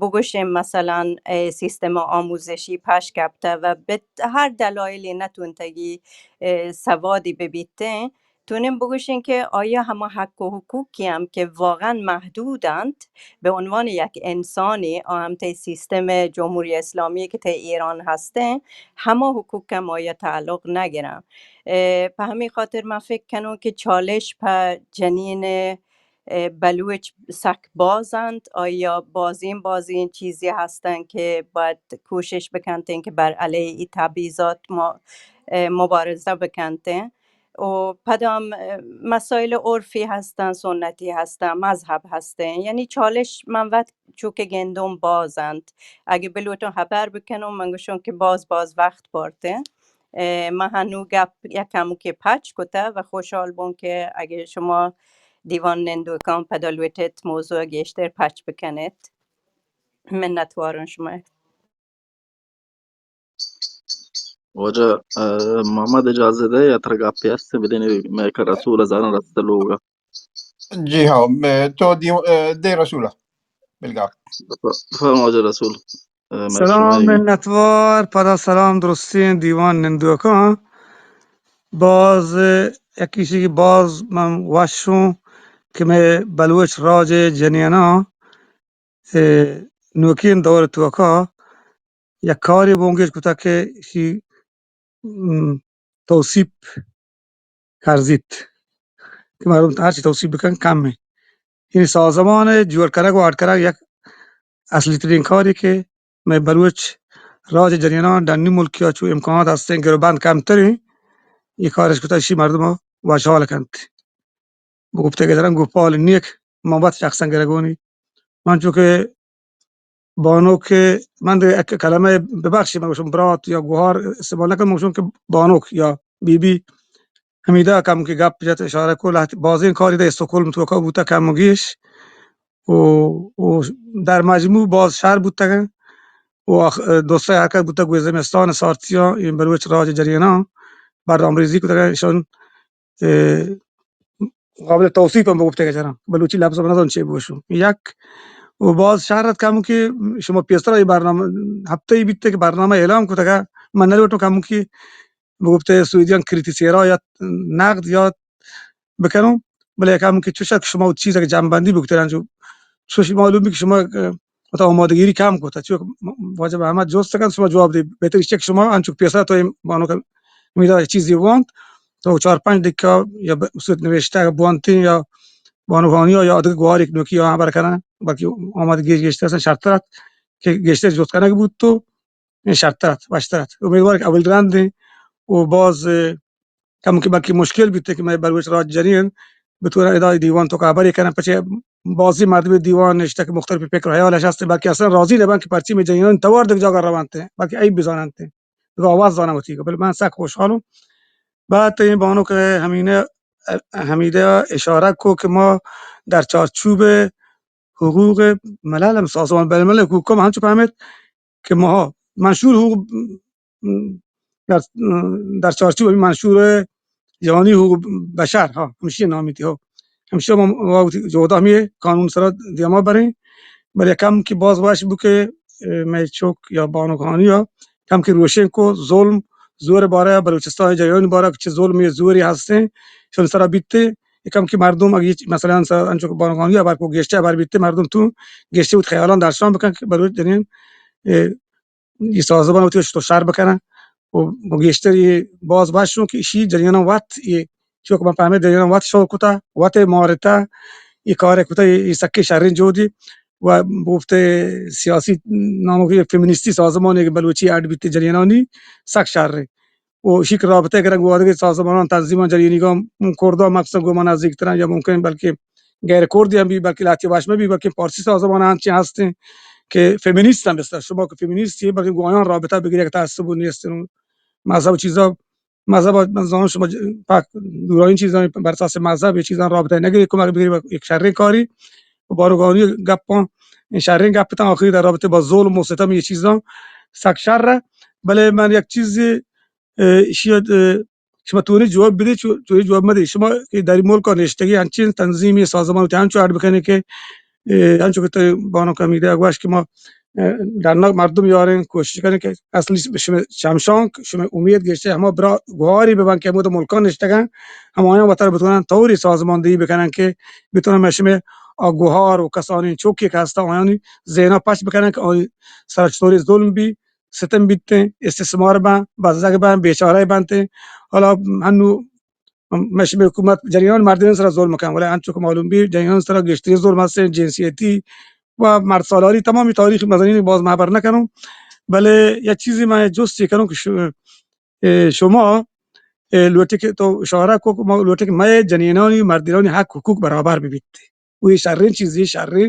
بگوشیم مثلاً، اه، سیستم آموزشی پش کپته و به هر دلایلی نتونتگی، اه، سوادی ببیتیں، تونیم بگوشین که آیا هما حق و حقوقی هم که واقعاً محدودند، به عنوان یک انسانی، آ هم تی سیستم جمهوری اسلامی که تی ایران هستیں، هما حقوق هم آیا تعلق نگیرن. اه، په همین خاطر من فکر کنم که چالش په جنین اه، بلوچ سک باز انت، آیا بازین بازین چیزی هستن که باید کوشش بکنتین که بر علیه ای تبعیضات ما، اه، مبارزه بکنتین؟ و پدام، اه، مسائل عرفی هستن، سنتی هستن، مذهب هستن، یعنی چالش من وقت چو که گندم باز انت. اگه بلوٹوں خبر بکنم، من گوشم که باز باز وقت بارتین. اه، من هنو گپ یک کموکی پچ کته و خوشحال بون که اگه شما دیوان نندوکان پدا لوٹیت موضوع گیشتر پچ بکنیت. منتوارم شما. واجہ، اه، محمد اجازت دے یا ترا گپے ہست بدین، میں کہ رسول ہزاراں رست لوگا. جی ہاں، میں تو دیو-، اه، دے رسول. بلگاپ. فرما واجہ رسول. اه، میں سلام شمائی. منتوار، پدا سلام درستیں دیوان نندوکاں. باز یکی چیزی کہ باز من وشوں کہ میں بلوچ راج جنیناں، اه، نوکین دور توکا یک کاری بونگیج کتا کہ شی، م، توسیپ کرزیت کہ مردم ہرچی توسیپ بکن کم ہے. یعنی سازمان جوڑ کنگ و اڈ کنگ یک اصلی ترین کاری کہ میں بلوچ راج جنینان ڈنی ملکی چو امکانات ہستیں گروبند کمتریں، یہ کارش کتا شی مردم وشحال کنت. بگفتے کہ درن گوپال نیک محبت شخصا گرگونی. من چونکہ بانک، من دگہ یک کلمہ ببخشید، من گوشم برات یا گوہار استعمال نکنم، من گوشم کہ بانک یا بی بی. ہمیدا کم کہ گپ جت، اشارہ کو، لہت بازیں کاری دے استکہولم توکا بوتا کم و گیش. و، و در مجموع باز شر بوتگن. و آخ-، دوستای حرکت بوتگ گوی زمستان سارتیاں، این بلوچ راج جریاناں برنامہ ریزی کتگن، ایشان اه، قابل توصیف ہم بگفتے کہ چرا بلوچی لفظ نزان چے بگوشوں. یک و باز شہر ات کم کہ شما پیسرا یہ برنامہ ہفتہ ہی بیتے کہ برنامہ اعلان کتگا، من نلوٹوں کم کہ بگفتے سویدیان کریتی سیرا یا نقد یا بکنوں، بلے کم کہ چوشا کہ شما چیز کہ جمع بندی بگتے رنجو چوش معلوم بی کہ شما، اه، مطلب آمادگیری کم کتا، چون واجہ محمد جست کن، شما جواب دی. بہتر ایش کہ شما انچو پیسر تو بانو کہ میرا چیزی وانت، تو چار پنج دکا یا ب-، صورت نوشتہ بوانتین یا بانوانی یا ادگہ گواری نوکی یا خبر کنن، بلکہ آمادگی گیشتر اصلاً شرطر ات کہ گیشتر جست کنگ بوت تو این شرطر ات، وشتر ات. امیدوار کہ اول رند و باز، اه، کم کہ بلکہ مشکل بیتے کہ میں بلوچ راج جنین بتورن ادا دیوان توکا ہبرے کنن، پچے بازیں مردم دیوان نشتہ کہ مختلف فکر و خیالش ہستیں، بلکہ اصلاً راضی نبن کہ پرچی مئے جنینانی توار دگہ جاگہ روانتیں، بلکہ عیب بزاننتیں، دگہ آواز زانن وتی۔ بلے من سک خوشحالوں۔ بعد تئی بانک حمینہ، حمیدہ اشارہ کو کہ ما در چارچوب حقوق ملل ہم سازمان بین الملل حقوق ہم ہنچو فہمت کہ ما منشور حقوق در، در چارچوب ہمیں منشور جہانی حقوق بشر، ہاں، ہمشی نامی تھی، ہاں۔ ہمشی ما، ما وتی جہدا ہمیں قانون سرا دیما بریں۔ بلے کم کہ باز وش بو کہ، اے، مئے چک یا بانکانی یا کم کہ روشن کو ظلم زور بارہ، بلوچستان جریان بارہ چہ ظلم یا زوری ہستیں، چون سرا بیتے۔ کم کہ مردم اگہ ہچ مثلاً سرا انچو کہ بانکانی یا بر کو گیشتر بر بیتے، مردم تو گیشتر وت خیالان درشان بکن کہ بلوچ جنین، اے، یہ سازمان وتی تو شر بکنن و گیشتر یہ باز وش شون کہ اشی جریان وت یہ چوک من پہمے جریان وت شور کتا، وت مارتا، یہ کار کتا، یہ سکے شرین جودی و بوفتے سیاسی نامو کہ فیمینیستی سازمان کہ بلوچی اڈ بیتے جریانانی سک شر و شیک رابطہ کرن گو آدگہ سازمانان تنظیمان جریانی گام کردان مخصوصاً گو من نزدیک تران یا ممکن بلکہ غیر کردی ہم بی، بلکہ لہتی وش مہ بی، بلکہ فارسی سازمان ہنچیں ہستیں کہ فیمینیست ہم بستر۔ شما کہ فیمینیست یے، بلکہ گو آیان رابطہ بگیری کہ تعصب نیست۔ مذہب چیزا، مذہب من زانوں شما ج-، پاک دورائیں چیزاں بر اساس مذہب یہ چیزاں رابطہ نگیری، کمک بگیری یک شریں کاری و بانکانی گپاں، شریں گپ تاں آخری در رابطہ با ظلم و ستم یہ چیزاں سک شر ہے۔ بلے من یک چیزی اے، ایشی ءَ، اے، شما توری جواب بدے، چو-، توری جواب مدے۔ شما کہ داری ملک ءَ نشتگی انچیں تنظیمی سازمان وتی انچو اڈ بکنے کہ، اے، انچو کہ تئی بانک حمیدہ ءَ گوشت کہ ما، اے، ڈنّا مردم یاریں، کوشش کنیں کہ اصلی شمئے چمشانک، شمئے امید گیشتر ہما برا گوہاری ببن کہ ہمود ملکان نشتگن، ہمایاں وتر بتوانن طوری سازماندہی بکنن کہ بتوانن مئے شمئے آ گوہار و کسانیں چوکی کہ ہستن آیانی ذہنا پچ بکنن کہ آیانی سرا چطوری ظلم بی، ستم بیتیں، استثمار بن، بزگ بن، بیچارہ بنتیں۔ حالا ہنو مئے شمئے حکومت جنینان مردین سرا ظلم کن، ولی انچو کہ معلوم بی جنینان سرا گیشترین ظلم ہستیں، جنسیتی و مرد سالاری تمامی تاریخ مزنین باز من ہبر نکنوں، بلے یک چیزی من جستی کنوں کہ ش-، اے، شما، اے، لوٹی کہ تو اشارہ کو کہ ما لوٹی کہ مئے جنینانی مردینانی حق حقوق برابر ببیت۔ و یہ شریں چیزی، شریں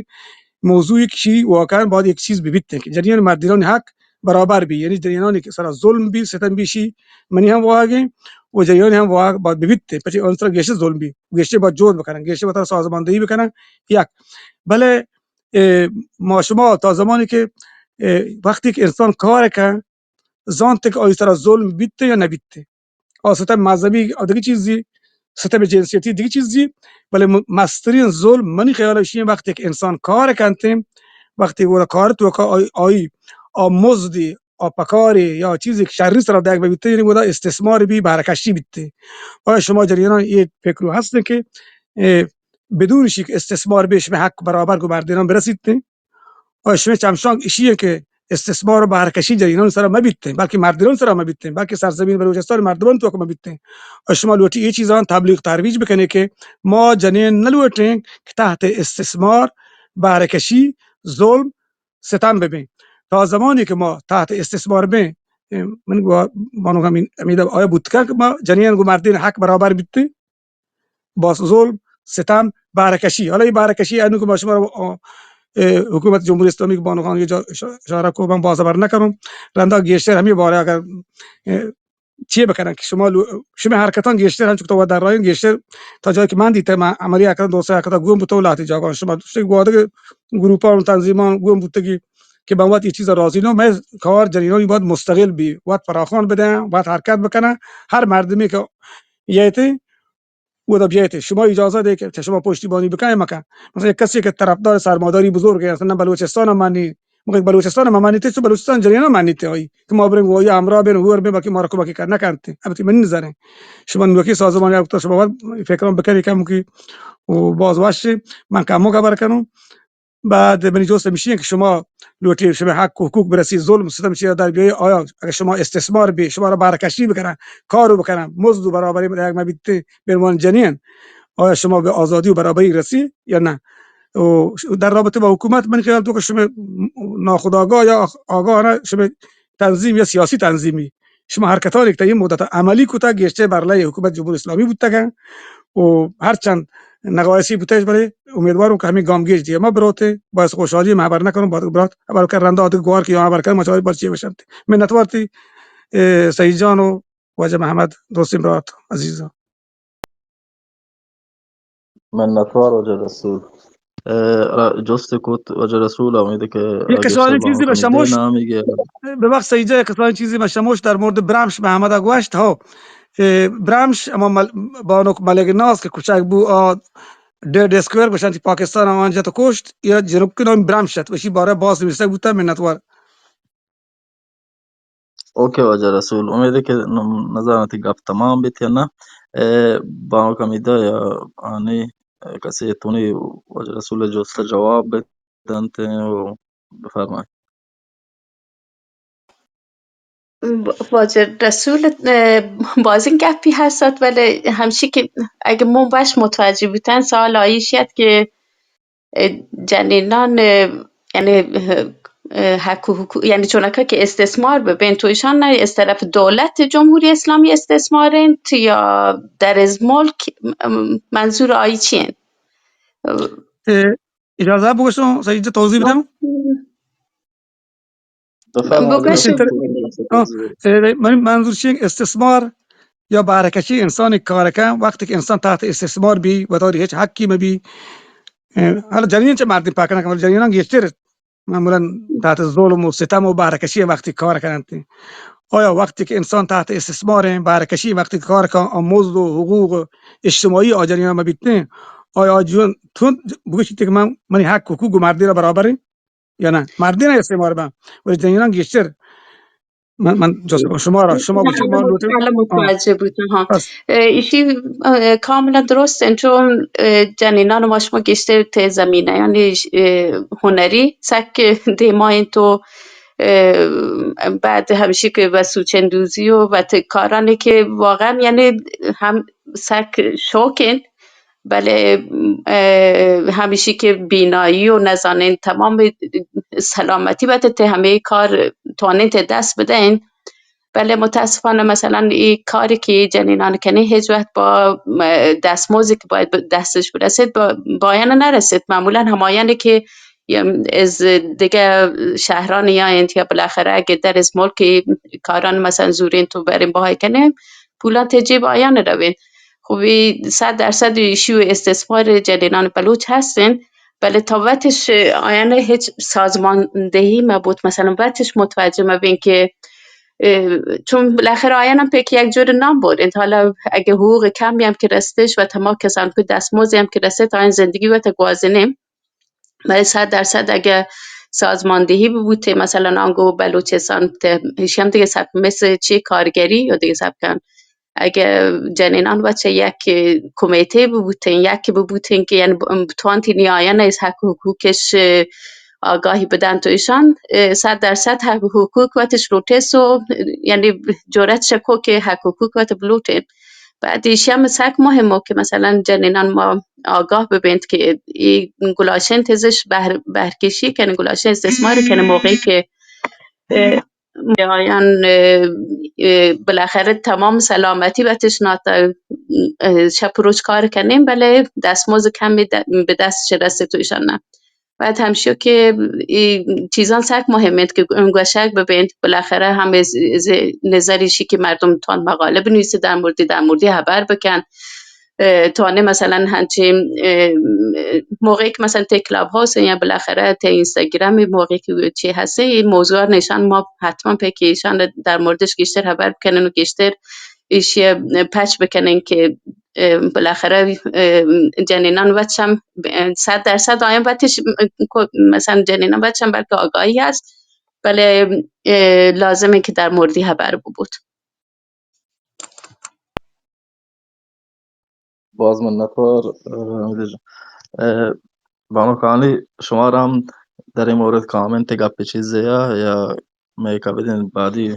موضوعی کہ شی واقعاً باید یک چیز ببیت کہ جنین مردینانی حق برابر بی، یعنی جنینانی کہ سرا ظلم بی، ستم بی، شی منی ہم واہگیں و جنینانی ہم واہگ باید ببیت، پچے آن سرا گیشتر ظلم بی، گیشتر باید جہد بکنن، گیشتر باید سازماندہی بکنن۔ یک، بلے، اے، ما شما تا زمانی کہ، اے، وقتی کہ انسان کار کن، زانت کہ آئی سرا ظلم بیت یا نہ بیت۔ آ ستم مذہبی آ دگہ چیزی، ستم جنسیتی دگہ چیزی، بلے م-، مسترین ظلم منی خیال ایشی وقتی کہ انسان کار کنت، وقتی گوڑا کار توکا آئی، آئی آ مزدی، آ پکاری یا چیزی کہ شری سرا دیگ بیت، یعنی گوڑا استثمار بی، بہرکشی بیت۔ آیا شما جریانان یہ فکر ہست کہ، اے، بدون شی کہ استثمار بی شمئے حق برابر گو مردینان برسیت؟ و شمئے چمشانک اشی انت کہ استثمار و بہرکشی جنینان سرا مہ بیتیں، بلکہ مردینان سرا مہ بیتیں، بلکہ سرزمین بلوچستان مردمان توک مہ بیتیں۔ و شما لوٹی اے چیزان تبلیغ ترویج بکنے کہ ما جنین نہ لوٹیں کہ تحت استثمار، بہرکشی، ظلم، ستم ببیں۔ تا زمانی کہ ما تحت استثمار بیں، من گو بانک حمید، حمید آیا بوت کن کہ ما جنین گو مردین حق برابر بیتیں۔ باز ظلم، ستم، بہرکشی۔ حالا یہ بہرکشی انو کہ ما شما، آ، اے، حکومت جمہوری اسلامی کہ بانو خان یہ جا-، اشا-، اشارہ کو من باز ہبر نکنوں۔ رندا گیشتر ہمیں بارے اگر، اے، چی بکنن کہ شما لو-، شما حرکتان گیشتر ہم چکتا و در رایان گیشتر تا جایی کہ من دیتے من عملی حرکتان دوست حرکتان گون بوتا و لہتی جاگان شما دوستی گوادگ گروپان و تنظیمان گون بوتگی کہ من وقت یہ چیز راضی نو، میں کار جنینانی باید مستقل بی، وقت فراخوان بدن، وقت حرکت بکنن۔ ہر مردمی کہ یہ تے و دا بیایت، شما اجازہ دے کہ چہ شما پشتیبانی بکنیں مکن۔ مثلاً یک کسی کہ طرفدار سرمایه‌داری بزرگ ہے، مثلاً بلوچستان ہم مانی، مگر بلوچستان ہم مانی تے، چو بلوچستان جریان ہم مانی تے آئی کہ ما بریں گو آئی ہمراہ بین، ہور بین، باقی مارا کمکی کر نکنت۔ البتہ من نظریں۔ شما نوکی سازمان یا تو شما باید فکران بکنی کم کی و باز وش من کمو خبر کنوں۔ بعد منی جست ہمیشی انت کہ شما لوٹی شما حق و حقوق برسی، ظلم ستم چیرا در بیائی، آیا اگر شما استثمار بی، شما را بہرکشی بکنن، کارو بکنن، مزد و برابری دیگ مبیت بہ عنوان جنین، آیا شما بہ آزادی و برابری رسی یا نہ؟ و در رابطہ با حکومت من خیال تو کہ شما ناخودآگاہ یا آگاہ نہ، شما تنظیم یا سیاسی تنظیمی، شما حرکتانی کہ تا این مدت عملی کتا گیشتر بر علیہ حکومت جمہوری اسلامی بوتگن و ہرچند نگایسی بوتش، بلے امیدواروں کہ ہمیں گامگیج دیئے۔ ما بروتے، باعث خوشحالی، ما ہبر نکنوں، بعد برات، ہبر کر رندا آدگہ گوار کہ ہبر کر، ما چاری برچی بشنت۔ منتوار تی، اے، سعید جان و واجہ محمد، درستیں برات، عزیزاں۔ منتوار واجہ رسول۔ اے، را-، جست کت واجہ رسول، امید کہ یک اگہ کسانی شما چیزی به کمی شموش، دینا ہمیگه۔ ببخش سعید جان، یک کسانی چیزی به شموش در مورد برمش محمد گوشت، ہو۔ اے، برمش اما مل-، بانک ملک ناز کہ کچک بو، آ، ڈیڈ اسکوئر گوشنتی پاکستان آنجا تو کشت، یا جنوب کے نام برمش ات، وشی بارہ باز نویسگ بوتا، منتوار۔ اوکے واجہ رسول، امید کہ نزاناں تئی گپ تمام بیت یا نہ۔ اے، بانک حمیدہ یا آنی کسے تونی واجہ رسول جست جواب بدنت و بفرمائیں۔ ب-، واجہ رسول، اه، بازیں گپی ہست ات، ولی ہمشی کہ اگہ من وش متوجہ بوتن، سوال آیشی ات کہ اه، جنینان، اه، یعنی، اه، اه، حق و حقوق، یعنی چونکا که استثمار ببین، تو ایشان نه از طرف دولت جمهوری اسلامی استثمار انت یا در از ملک، ام، منظور آئی چی انت؟ اه، اجازه بگوشم، سعید جان، توضیح بدم؟ بفرمایید. بگوشید. آه، اه، من منظور چی؟ استثمار یا بهره‌کشی انسان کار کن، وقتی که انسان تحت استثمار بی، و داری هیچ حقی مبی. اه، حالا جنین چه مردین پاک نکن، ولی جنینان گیشتر معمولاً تحت ظلم و ستم و بهره‌کشی وقتی کار کنند. آیا وقتی که انسان تحت استثمار، بهره‌کشی وقتی کار کن، آ مزد و حقوق اجتماعی آ جنینان مبیتن، آیا آ جون تون بگوشید که من، منی حق حقوق مردی را برابر انت؟ یا نه؟ مردین استثمار بن، ولی جنینان گیشتر. من، من جست کنم شما را، شما بگوشید، ما لوٹیم. بله، متوجه بودم، ها. بس. اه، ایشی، اه، کاملاً درست انت، چون، اه، جنینان ما شما گیشتر تی زمینه، یعنی، اه، هنری سک دیما انت و، اه، بعد همیشی که و سوچندوزی و وت کارانی که واقعاً، یعنی، هم سک شوق انت، بلے، اه، همیشی که بینایی و نزانین تمام سلامتی بته ته همه کار توانین ته دست بدین. بلے متاسفانه مثلاً ای کاری که جنینان کنی هیچ وقت با، اه، دستموزی که باید به دستش برسید با، با آیان نرسید. معمولاً همایانی که از دیگه شهران یا انت یا بالاخره اگه در از ملک کاران مثلاً زورین تو برین بهای کنه، پولان ته جیب آیان روین. خب، ای صد درصد ایشی و استثمار جنینان بلوچ هستن، بلے تا وتش آیان هیچ سازماندهی مبوت، مثلاً وتش متوجه مبین که، اه، چون بالاخره آیان هم پیک یک جور نان بورین. حالا اگه حقوق کمی هم که رستش و تمام کسان که دستموزی هم که رسته تا این زندگی وت گوازینیم. بلے صد درصد اگه سازماندهی ببوته، مثلاً آنگو بلوچستان ته، ایشی هم دیگه سب-، مثل چی کارگری یا دیگه سبکان. اگه جنینان بچه یک کمیته ببوتین، یک ببوتین که یعنی ب-، بتوانتین آیان از حق و حقوقش، اه، آگاهی بدن تو ایشان، اه، صد درصد حق و حقوق وتش لوٹس و یعنی جرأت شکو که حق و حقوق وت بلوٹین. بعد ایشی هم سک مهمه که مثلاً جنینان ما آگاه ببینت که ای گلاشن تزش بهر-، بهرکشی کنه، گلاشن استثمار کنه موقعی که، اه، آیان، اه، اه، بالاخره تمام سلامتی بتش ناتا، اه، شپ و روچ کار کنیم، بلے دستموز کمی د-، به دست چه رسه تو ایشان نه. بعد همشو که ای چیزان سک مهم انت که گوشگ ببینت، بالاخره هم از، از نظر ایشی که مردم تان مقاله بنویسه در موردی، در موردی خبر بکن، اه، تانه مثلاً هنچین، اه، موقعی که مثلاً تی کلاب هاوس یا بالاخره تی اینستاگرام موقعی که چی هسته، این موضوع نشان ما حتماً پی که ایشان در موردش گیشتر خبر بکنن و گیشتر ایشی پچ بکنن که اه، بالاخره، اه، جنینان وچ هم، اه، صد درصد آیان وتش، اه، کو-، مثلاً جنینان وچ هم بلکه آگاهی هست، بلے، اه، لازمه که در موردی خبر ببود. باز منتوار، اه، حمید جان. اه، بانک عالی، شما را هم در این مورد کامنت گپ چیزے یا، یا مئے کبدیں بادی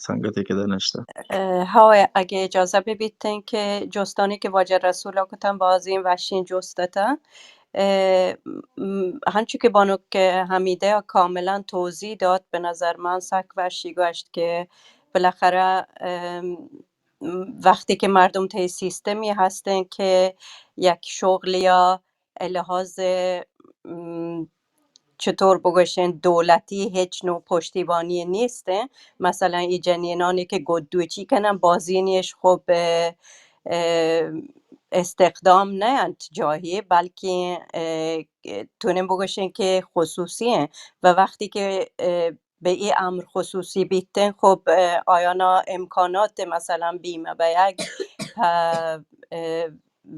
سنگتے کہ در نشتہ؟ اه، ہئو، اگہ اجازہ بہ بیتیں کہ جستانی کہ واجہ رسول ءَ کتن، بازیں وشیں جست اتاں۔ اه، م-، ہنچو کہ بانک حمیدہ ءَ کاملاً توضیح دات، بہ نظر من سک وشی گوشت کہ بالاخرہ، اه، وقتی که مردم تای سیستمی هستن که یک شغل یا لحاظ، م، چطور بگوشین، دولتی هیچ نوع پشتیبانی نیست. مثلاً ای جنینانی که گدوچی کنن، بازینیش خب، اه، اه، استخدام نه انت جاهی، بلکه، اه، تونیم بگوشین که خصوصی هن. و وقتی که، اه، به ای امر خصوصی بیتن، خب، اه، آیانا امکانات مثلاً بیمه به یک، اه، اه،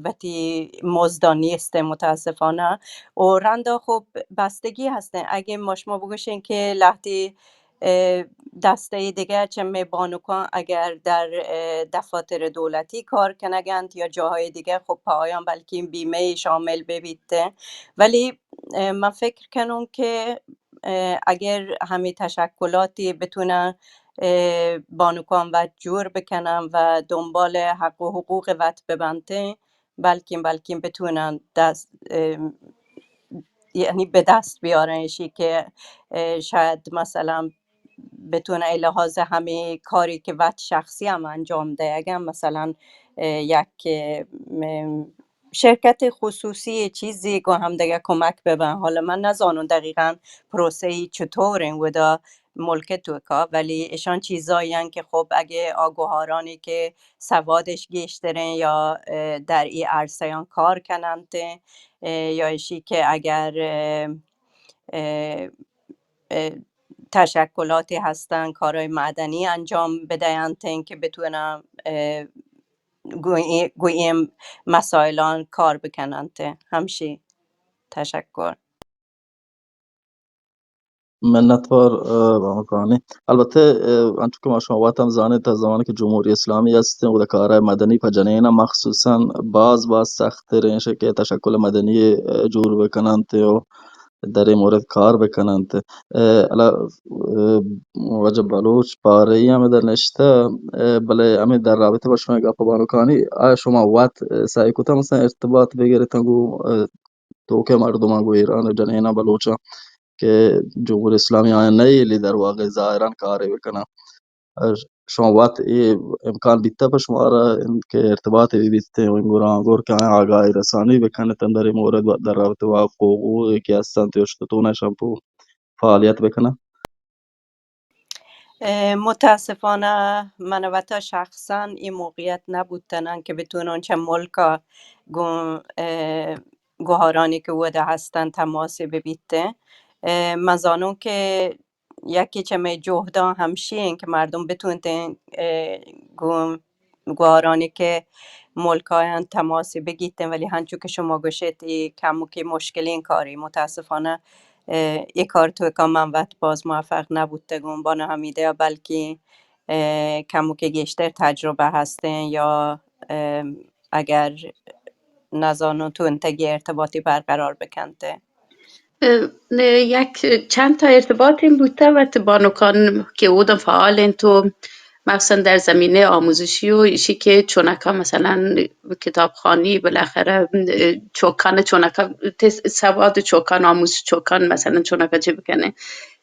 وتی مزدا نیست متاسفانه. و رندا خب بستگی هستن. اگه ما شما بگوشین که لهتی، اه، دسته دیگه چه می بانوکان اگر در، اه، دفاتر دولتی کار کنگند یا جاهای دیگه، خب پایان بلکه بیمه شامل ببیت. ولی، اه، من فکر کنم که، اه، اگر همه تشکلاتی بتونن، اه، بانوکان وت جور بکنن و دنبال حق و حقوق وت ببنتن، بلکن، بلکن بتونن دست، اه، یعنی به دست بیارن اشی که، اه، شاید مثلاً بتونه ای لحاظ همه کاری که وت شخصی هم انجام ده، اگر مثلاً، اه، یک، اه، م-، شرکت خصوصی چیزی گو هم دیگه کمک ببن. حالا من نزانم دقیقاً پروسه ای چطورین ودا ملک توکا، ولی اشان چیزایی هن که خب اگه آ گوهارانی که سوادش گیشترین یا، اه، در ای عرصه‌یان کار کننت، اه، یا اشی که اگر، اه، اه، اه، تشکلاتی هستن، کارهای معدنی انجام بدهنت که بتونن، اه، گوی-، گویم مسائلان کار بکننت. همشی. تشکر. منتوار، اه، بانکانی. البته، اه، انچو که ما شما وت هم زانید، تا زمانی که جمهوری اسلامی هستین، و کارهای مدنی پہ جنین مخصوصاً باز، باز سخت ترین شه که تشکل مدنی، اه، جور بکننت و در این مورد کار بکننت. اه، حالا، اه، واجہ بلوچ پارئی ہمے در نشتہ، اه، بلے ہمے در رابطہ با شما گپ بانکانی، آیا شما وت، اه، سعی کتا مثلاً ارتباط بگرتن گو، اه، توکے مردماں گو ایران جنیناں بلوچاں کہ جمہوری اسلامی آیاں نئیلی در واقع ظاہراً کارے بکناں۔ شما وت اے امکان بیتہ پہ شمارا انت کہ ارتباط بہ بیت و انگور آنگور کہ آیاں آگاہی رسانی بکنت اندر اے مورد و در رابطہ با حقوق کہ ہستنت و اشتتون شمپو فعالیت بکناں؟ اه، متاسفانه من وتا شخصاً این موقعیت نبوتنن که بتونن چه ملکا گون، اه، گوهارانی که ودا هستن تماسی ببیتن. اه، من زانون که یکی چه می جهدان همشی این که مردم بتونتن، اه، گون گوهارانی که ملکایان تماسی بگیتن، ولی هنچو که شما گوشیت، ای کموکی مشکلین کاری. متاسفانه، اه، ای کار توکا من وت باز موفق نبوتگون، بانو همیده بلکی، اه، کموکی گیشتر تجربه هستن یا، اه، اگر نزانو تو انتگی ارتباطی برقرار بکنته. اه، یک چند تا ارتباطی بوته و بانکان که اودم فعال انت و مخصوصاً در زمینهٔ آموزشی و ایشی که چونکا مثلاً کتابخوانی بالاخره، اه، چوکان چونکا ت-، سواد چوکان، آموزش چوکان مثلاً چونکا چه بکنه،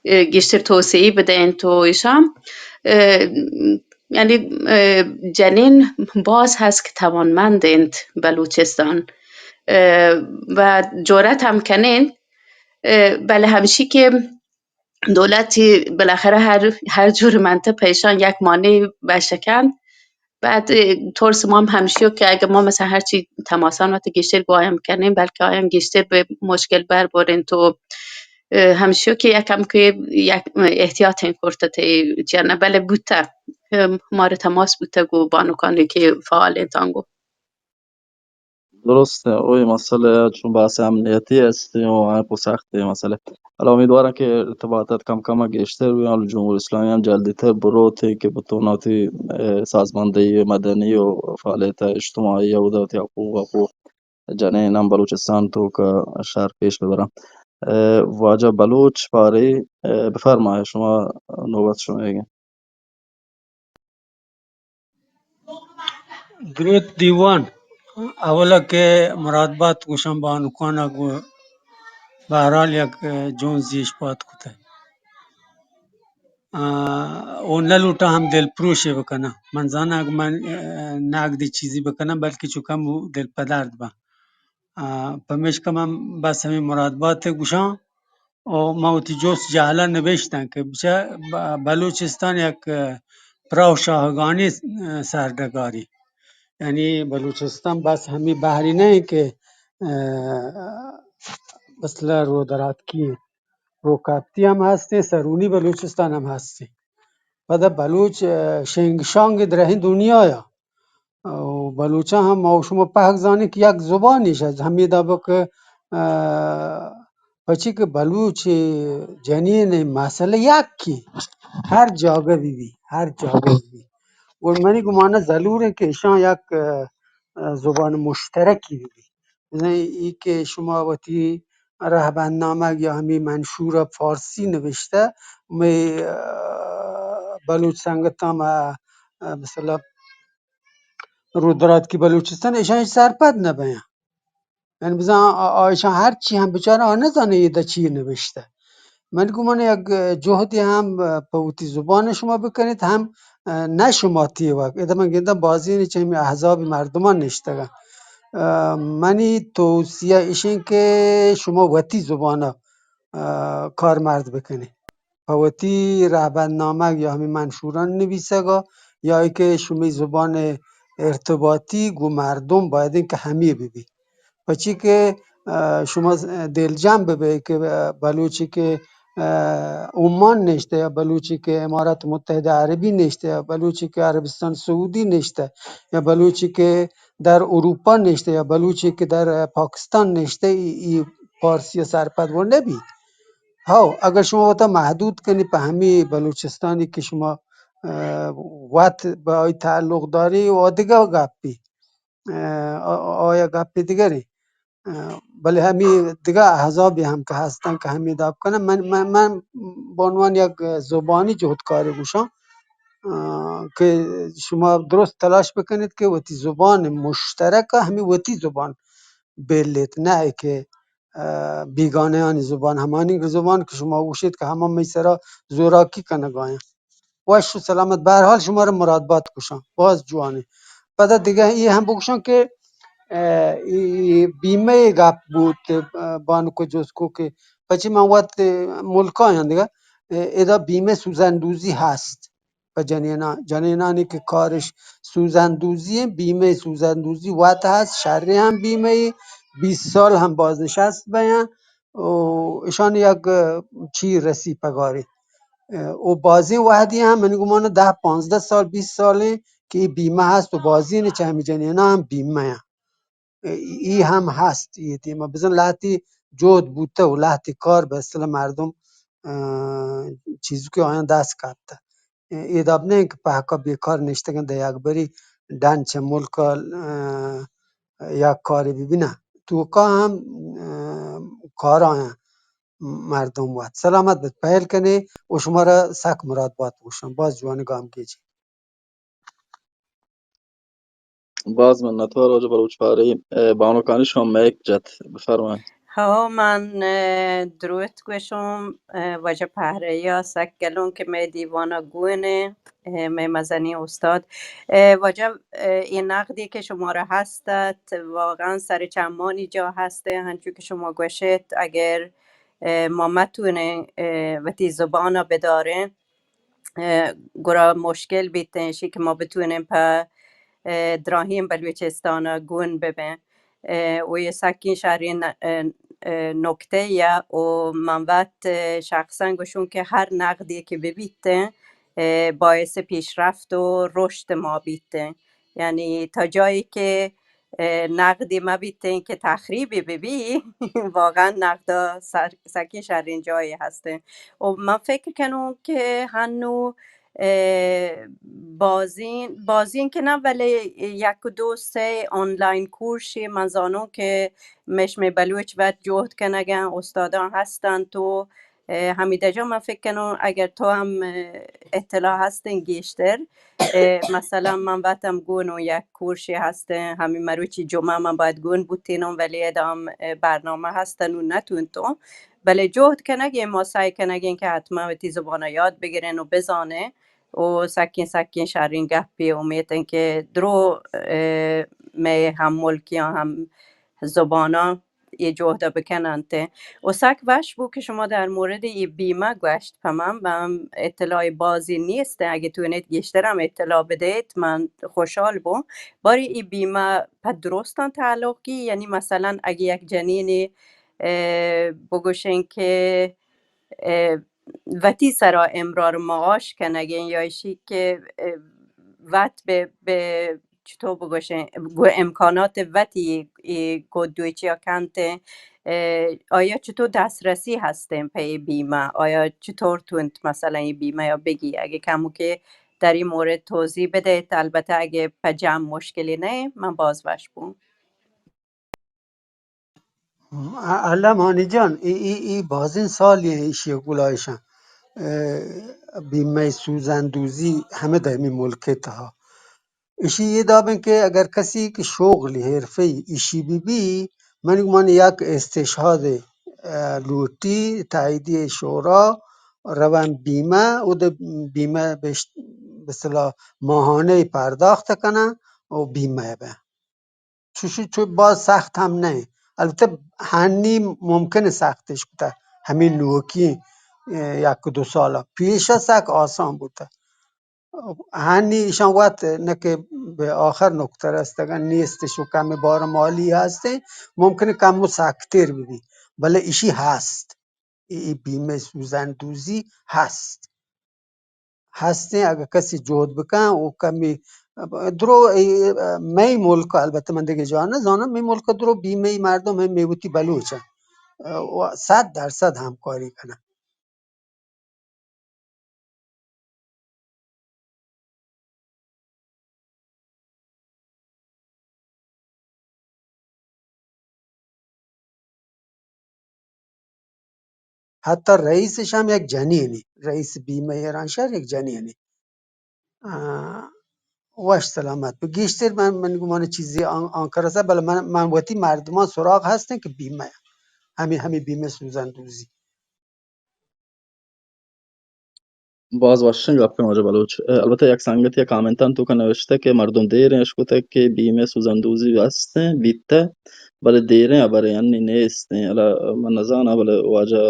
اه، گیشتر توسعه بده انت و ایشان، اه، یعنی، اه، جنین باز هست که توانمند انت بلوچستان، اه، و جرأت هم کنین، اه، بله همیشی که دولتی بالاخره هر، هر جور منطقه پیشان یک مانع بشکن. بعد، اه، ترس ما هم همیشی که اگه ما مثلاً هرچی تماسان وقت گیشتر گوایم کنیم، بلکه آیم گیشتر به مشکل بر بارین تو، اه، همیشی که یکم که یک احتیاط این کرته تی جنه، بله بوته، اه، مارا تماس بوته گو بانکانی که فعال انتان گو. درست ہے، وہی مسئلہ ہے، چون بحث امنیتی ہستی و ہمیں پہ سخت مسئلہ۔ حالا امیدوارم کہ ارتباطات کم کم گیشتر بی، حالا جمہوری اسلامی ہم جلدی تر بروت کہ بتون وتی، اے، سازماندہی مدنی و فعالیت اجتماعی و وتی حقوق، حقوق جنین ہم بلوچستان توکا شر پیش ببراں۔ اے، واجہ بلوچ پارے، اے، بفرمائے، شما نوبت شما ہے۔ درود دیوان، اولا کہ مراد بات گوشاں بانکانا گو بہرحال یک جون زیش پات کتہ۔ آ، او نہ لوٹاں ہم دل پروشے بکناں۔ من زاناں اگہ من، آ، ناگدے چیزی بکناں، بلکہ چو کم او دل پدرد باں۔ آ، پمیشکا من بس ہمے مراد بات گوشاں۔ او من وتی جست جہلا نبشتاں کہ بچہ ب-، بلوچستان یک، آ، پراہ شاہگانی، آ، سرڈگاری۔ یعنی بلوچستان بس ہمے بحری نہ انت کہ، آ، مثلا رودراتکی انت۔ روکاپتی ہم ہستیں، سرونی بلوچستان ہم ہستیں۔ پدا بلوچ، آ، شنگ شانگ درہیں دنیا یا۔ او بلوچاں ہم ما و شما پہک زانیں کہ یک زبانی شد، ہمے دابا کہ، آ، پچی کہ بلوچ جنین مسئلہ یکی ہر جاگہ بی بی، ہر جاگہ بی بی۔ گڑ منی گمان زلور انت کہ اشاں یک، آ، زبان مشترکی بی بی۔ بزاں ای کہ شما وتی رہبند نامگ یا ہمے منشور ء فارسی نوشتہ، مئے، آ، بلوچ سنگتاں ما، آ، مثلا رودراتکی بلوچستان، ایشاں ہچ سرپد نہ بیاں۔ یعنی بزاں آ-، آ-، ایشاں ہر چی ہم بچارا آ نہ زانہ ادا چی نوشتہ۔ من گمان یک جہدے ہم پہ وتی زبان شما بکنیت، ہم نہ شما تیوک۔ ادا من گنداں بازین چہ ہمے احزاب مردمان نشتگاں۔ آ، منی توصیہ ایشیں کہ شما وتی زبان ء، آ، کارمرد بکنی۔ پہ وتی رہبند نامگ یا ہمے منشوران نویسگ ء یا ای کہ شمے زبان ارتباطی گوں مردم باید انت کہ ہمے بہ بی۔ پچی کہ، آ، شما دلجم بہ بئے کہ، آ، بلوچی کہ، آ، عمان نشتہ یا بلوچی کہ امارات متحدہ عربی نشتہ یا بلوچی کہ عربستان سعودی نشتہ یا بلوچی کہ در اروپا نشتہ یا بلوچی کہ در پاکستان نشتہ، ای، ای پارسی سرپد و نبی۔ ہو، اگر شما وتا محدود کنی پہ ہمی بلوچستانی کہ شما، آ، وت بہ آئی تعلق داری و دگہ گپی۔ آ، آ، آیا گپے دگرے۔ آ، بلے ہمے دگہ احزابے ہم کہ ہستن کہ ہمے داب کنن۔ من، من، من بہ عنوان یک زبانی جہدکارے گوشاں، آ، کہ شما درست تلاش بکنیت کہ وتی زبان مشترک ہمے وتی زبان بلیت، نہ کہ، آ، بیگانہانی زبان، ہمانی زبان کہ شما گوشیت کہ ہما مئی سرا زوراکی کنگایاں۔ وش و سلامت۔ بہ ہر حال شما را مراد بات گوشاں۔ باز جوانیں۔ پدا دگہ اے ہم بگوشاں کہ، اه، اے، اے بیمہ گپ بوت، اه، بانک جست کو کہ پچی من وت، اه، ملکا یاں دگہ، اه، ادا بیمہ سوزندوزی ہست۔ پہ جنیناں، جنینانی کہ کارش سوزندوزی ہیں، بیمہ سوزندوزی وت ہست، شریں ہم بیمہ، بیست سال ہم بازنشست بیاں۔ و اشانی یک چی رسی پگارے۔ و بازیں وہدی ہم من گمان دہ پانزدہ سال، بیست سالیں کہ اے بیمہ ہست و بازیں چہ ہمے جنیناں ہم بیمہ ہیں۔ اے ہم ہست، اے دیما بزن لہتی جہد بوتہ و لہتی کار بہ اصطلاح مردم، اه، چیزکے آیاں دست کپتہ۔ اے داب نہ کہ پہکا بیکار نشتگن دہ یک بری ڈن چہ ملک، اه، یک کارے ببینہ۔ توکا ہم، اه، کارایاں مردم وت۔ سلامت بت، پہل کنے و شمارا سک مراد بات گوشاں۔ باز جوان گامگیجی۔ باز منتوار واجہ بلوچ پارے۔ اه، بانکانی شما مائک جت، بفرمائیں۔ ہو، من، اه، دروت گوشم، اه، واجہ پہریا سک گلوں کہ مئے دیوانا گون اه، مئے مزنیں استاد۔ اه، واجہ، اه، اے نقدی کہ شمارا ہست ات، واقعاً سر چمانی جا ہست ات، ہنچو کہ شما گوشت، اگر، اه، ما متونیں، اه، وتی زبانا بداریں، اه، گڑا مشکل بیت، ایشی کہ ما بتونیں پہ، اه، دراہیں بلوچستان گون ببیں۔ اه، و یہ سکیں شریں ن-، اه، اه، نکتہ یا و من وت، اه، شخصاً گوشوں کہ ہر نقدی کہ ببیت، اه، باعث پیشرفت و رشد ما بیت۔ یعنی تا جایی که، اه، نقدی مبیتین که تخریبی ببی، واقعاً نقدا سر-، سکین شرین جایی هستین. و من فکر کنم که هنو، اه، بازین، بازین که نه، ولی یک و دو سه آنلاین کورسی من زانم که مشم بلوچ وت جهد کنگن، استادان هستن تو اه، حمیده جان، من فکر کنم اگر تو هم، اه، اطلاع هستین گیشتر، اه، مثلاً من وتم گون و یک کورشی هستین، همین مروچی جمعه من باید گون بوتینم، ولی ادام، اه، برنامه هستن و نتونتم. بلے جهد کنگین، ما سعی کنگین که حتما وتی زبان یاد بگیرین و بزانین و سکین سکین شرین گپی. امیدن که درو، اه، می هم ملکیان هم زبانان اے جہد ء بکن انت۔ و سک وش بو کہ شما در مورد اے بیمہ گوشت، پہ من، من اطلاع بازی نیست، اگہ تونیت گیشتر ہم اطلاع بدیت من خوشحال بو۔ باری اے بیمہ پہ درستان تعلق گی، یعنی مثلاً اگہ یک جنینے، اه، بگوشین کہ، اه، وتی سرا امرار معاش کنگین یا ایشی کہ، اه، وت بہ، بہ چطور بگوشین، گو امکانات وتی ای گود دویچیا کنت، اه، آیا چطور دسترسی هستین پہ ای بیمہ؟ آیا چطور تونت مثلاً ای بیمہ یا بگی؟ اگه کمو که در این مورد توضیح بدهید، البته اگه پہ جمع مشکلی نه، من باز وش بوم. اللہ مانی جان، ای، ای، ای بازین سالی ایشی گلایشاں، اه، بیمہ سوزندوزی ہمے دائمی ملک تہا. ایشی اے دابیں کہ اگر کسی کہ شغلی حرفی ایشی بی بی، من گمان یک استشهاد، اه، لوٹی، تاییدی شورا، روان بیمہ، او دے بیمہ بشت-، بسلا ماہانہ پرداخت کنن و بیمہ بہ. چوشی چو باز سخت ہم نہ انت. البتہ ہنی ممکن انت سختش کتہ، ہمے نوکی، اه، یک دو سال پیش سک آسان بوتہ. ہنی ایشان وت نہ کہ بہ آخر نکتہ رستگن نیستش و کم بار مالی ہستیں، ممکن انت کم سختر ببی، بلے ایشی ہست. ای، ای بیمہ سوزندوزی ہست. ہستیں، اگہ کسی جہد بکن و کمی درو، ای، مئی ملک، البتہ من دگہ جا نہ زانم، مئی ملک درو بیمہ مردم ہم مئی وتی بلوچ انت و صد درصد ہمکاری کنن. حتی رئیسش ہم یک جنینے، رئیس بیمہ ایرانشہر یک جنینے. آ، وش سلامت بہ. گیشتر من، من گمان چیزی آن، آنکر است، بلے من، من وتی مردمان سراغ ہستیں کہ بیمہ، ہمے، ہمے بیمہ سوزندوزی. باز وشیں گپے واجہ بلوچ. اه، البتہ یک سنگتے ء کامنتاں توکا نوشتہ کہ مردم دیریں اشکتگ کہ بیمہ سوزندوزی ہستیں بیتہ، بلے دیریں ہبرے انی نیستیں. حالا من نزاناں، بلے واجہ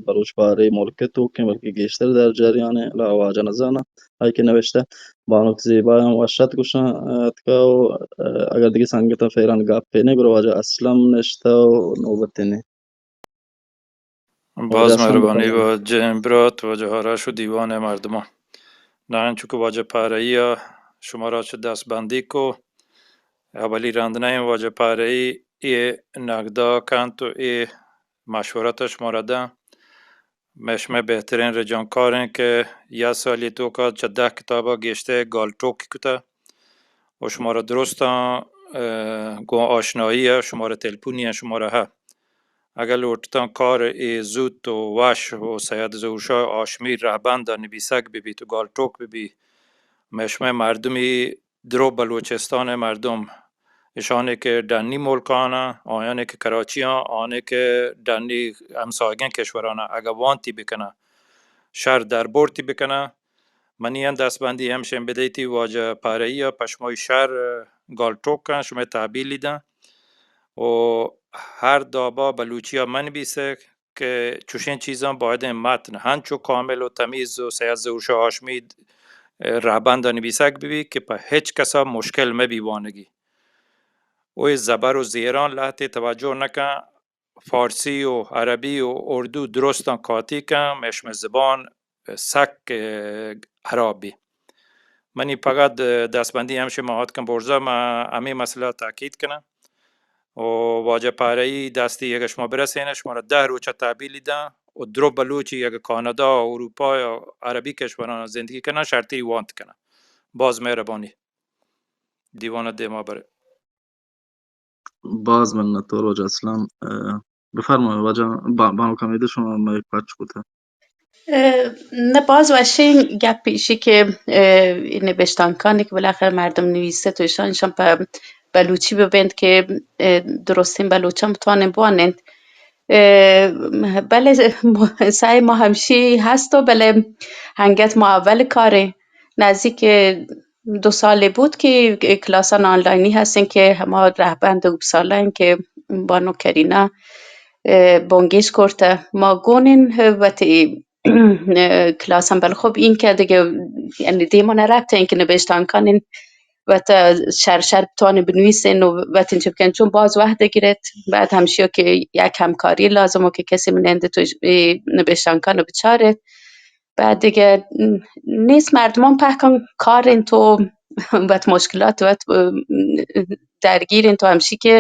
بلوچ بارے ملک ء توکیں بلکہ گیشتر در جریان ء، لا واجہ نزاناں آئی کہ نوشتہ. بانک زیبا ہم وش ات گوشاں اتکا و اگر دگہ سنگتاں فیران گپ ء نے، گڑا واجہ اسلم نشتہ و نوبت ء نے. باز مہربانی واجہ برات، واجہ آرش و دیوان مردمان. نہ انچو کہ واجہ پارئی ء شما را چہ دست بندی کو، اولی رند نہ انت واجہ پارئی اے نگدا کنت و اے مشورت ء شما را داں. مئے شمئے بہترین رجانکار انت کہ یک سالی توکا چہ دہ کتابا گیشتر گالٹوک کتہ و شما را درستاں، اه، گوں آشنایی ء شما را تلپونی ء شما را ہ. اگہ لوٹتاں کار اے زوت و وش و سید ظہور شاہ ہاشمی رہبند ء نبیسگ بہ بیت و گالٹوک بہ بیت، مئے شمئے مردمی درو بلوچستان ء مردم، اشانی کہ ڈنی ملکان ء، آیانی کہ کراچی آں، آنی کہ ڈنی ہمسایگیں کشوران ء، اگہ وانتی بکناں، شر دربرتی بکناں، منی ہم دستبندی ہمشیں بدیتی واجہ پارئی ء پہ شمائی شہر گالٹوک کن، شمئے تحبیلی داں و ہر دابا بلوچی ء من بیسہ کہ چوشیں چیزاں بایدیں متن ہنچو کامل و تمیز و سید ظہور شاہ ہاشمی رہبند ء نبیسگ بہ بیت کہ پہ ہچ کسا مشکل مہ بی وانگی۔ و اے زبر و زیراں لہتے توجہ نہ کن، فارسی و عربی و اردو درستاں کاتی کن، مئے شمئے زبان سک، اه، ہراب بی۔ منی پگہ د-، دستبندی ہمشی ما آتکن برزا، ما ہمے مسئلہ تاکید کناں۔ و واجہ پارئی دستی اگہ شما برسینہ، شمارا دہ روچہ تحبیلی داں و درو بلوچی اگہ کانادا، اروپا یا عربی کشوراں زندگی کناں، شرطی وانت کناں۔ باز مہربانی۔ دیوان دیما برے۔ باز منت وار واجہ اسلم۔ اه، بفرمائے واجہ با-، بانک حمیدہ، شما مئے پچ کتا۔ اه، نہ، باز وشیں گپ ایشی کہ، اه، نبشتانکانی کہ بالاخره مردم نویسیت و ایشان، ایشان پہ بلوچی ببینت کہ، اه، درستیں بلوچان بتوانین بوانینت۔ اه، بلے سعی ما ہمشی ہست و بلے انگت ما اول کاریں، نزدیک دو سالے بود کہ کلاسان آنلاینی ہستیں کہ ہما رہبند اپسالا ایں کہ بانک کرینہ، اه، بنگیج کرتہ۔ ما گونیں وتی، اه، کلاسان، بل خب این کہ دگہ یعنی دیما نرپتہ، این کہ نبشتانکان این وت شر شر بتوانین بنویسین و وت انچو بکن، چون باز وہد گرت۔ بعد ہمشی کہ یک ہمکاری لازم و کہ کسی منند تو نبشتانکان بچارت۔ بعد دگہ نیست، مردمان پہکان کار انت و وت مشکلات وت درگیر انت و ہمشی کہ،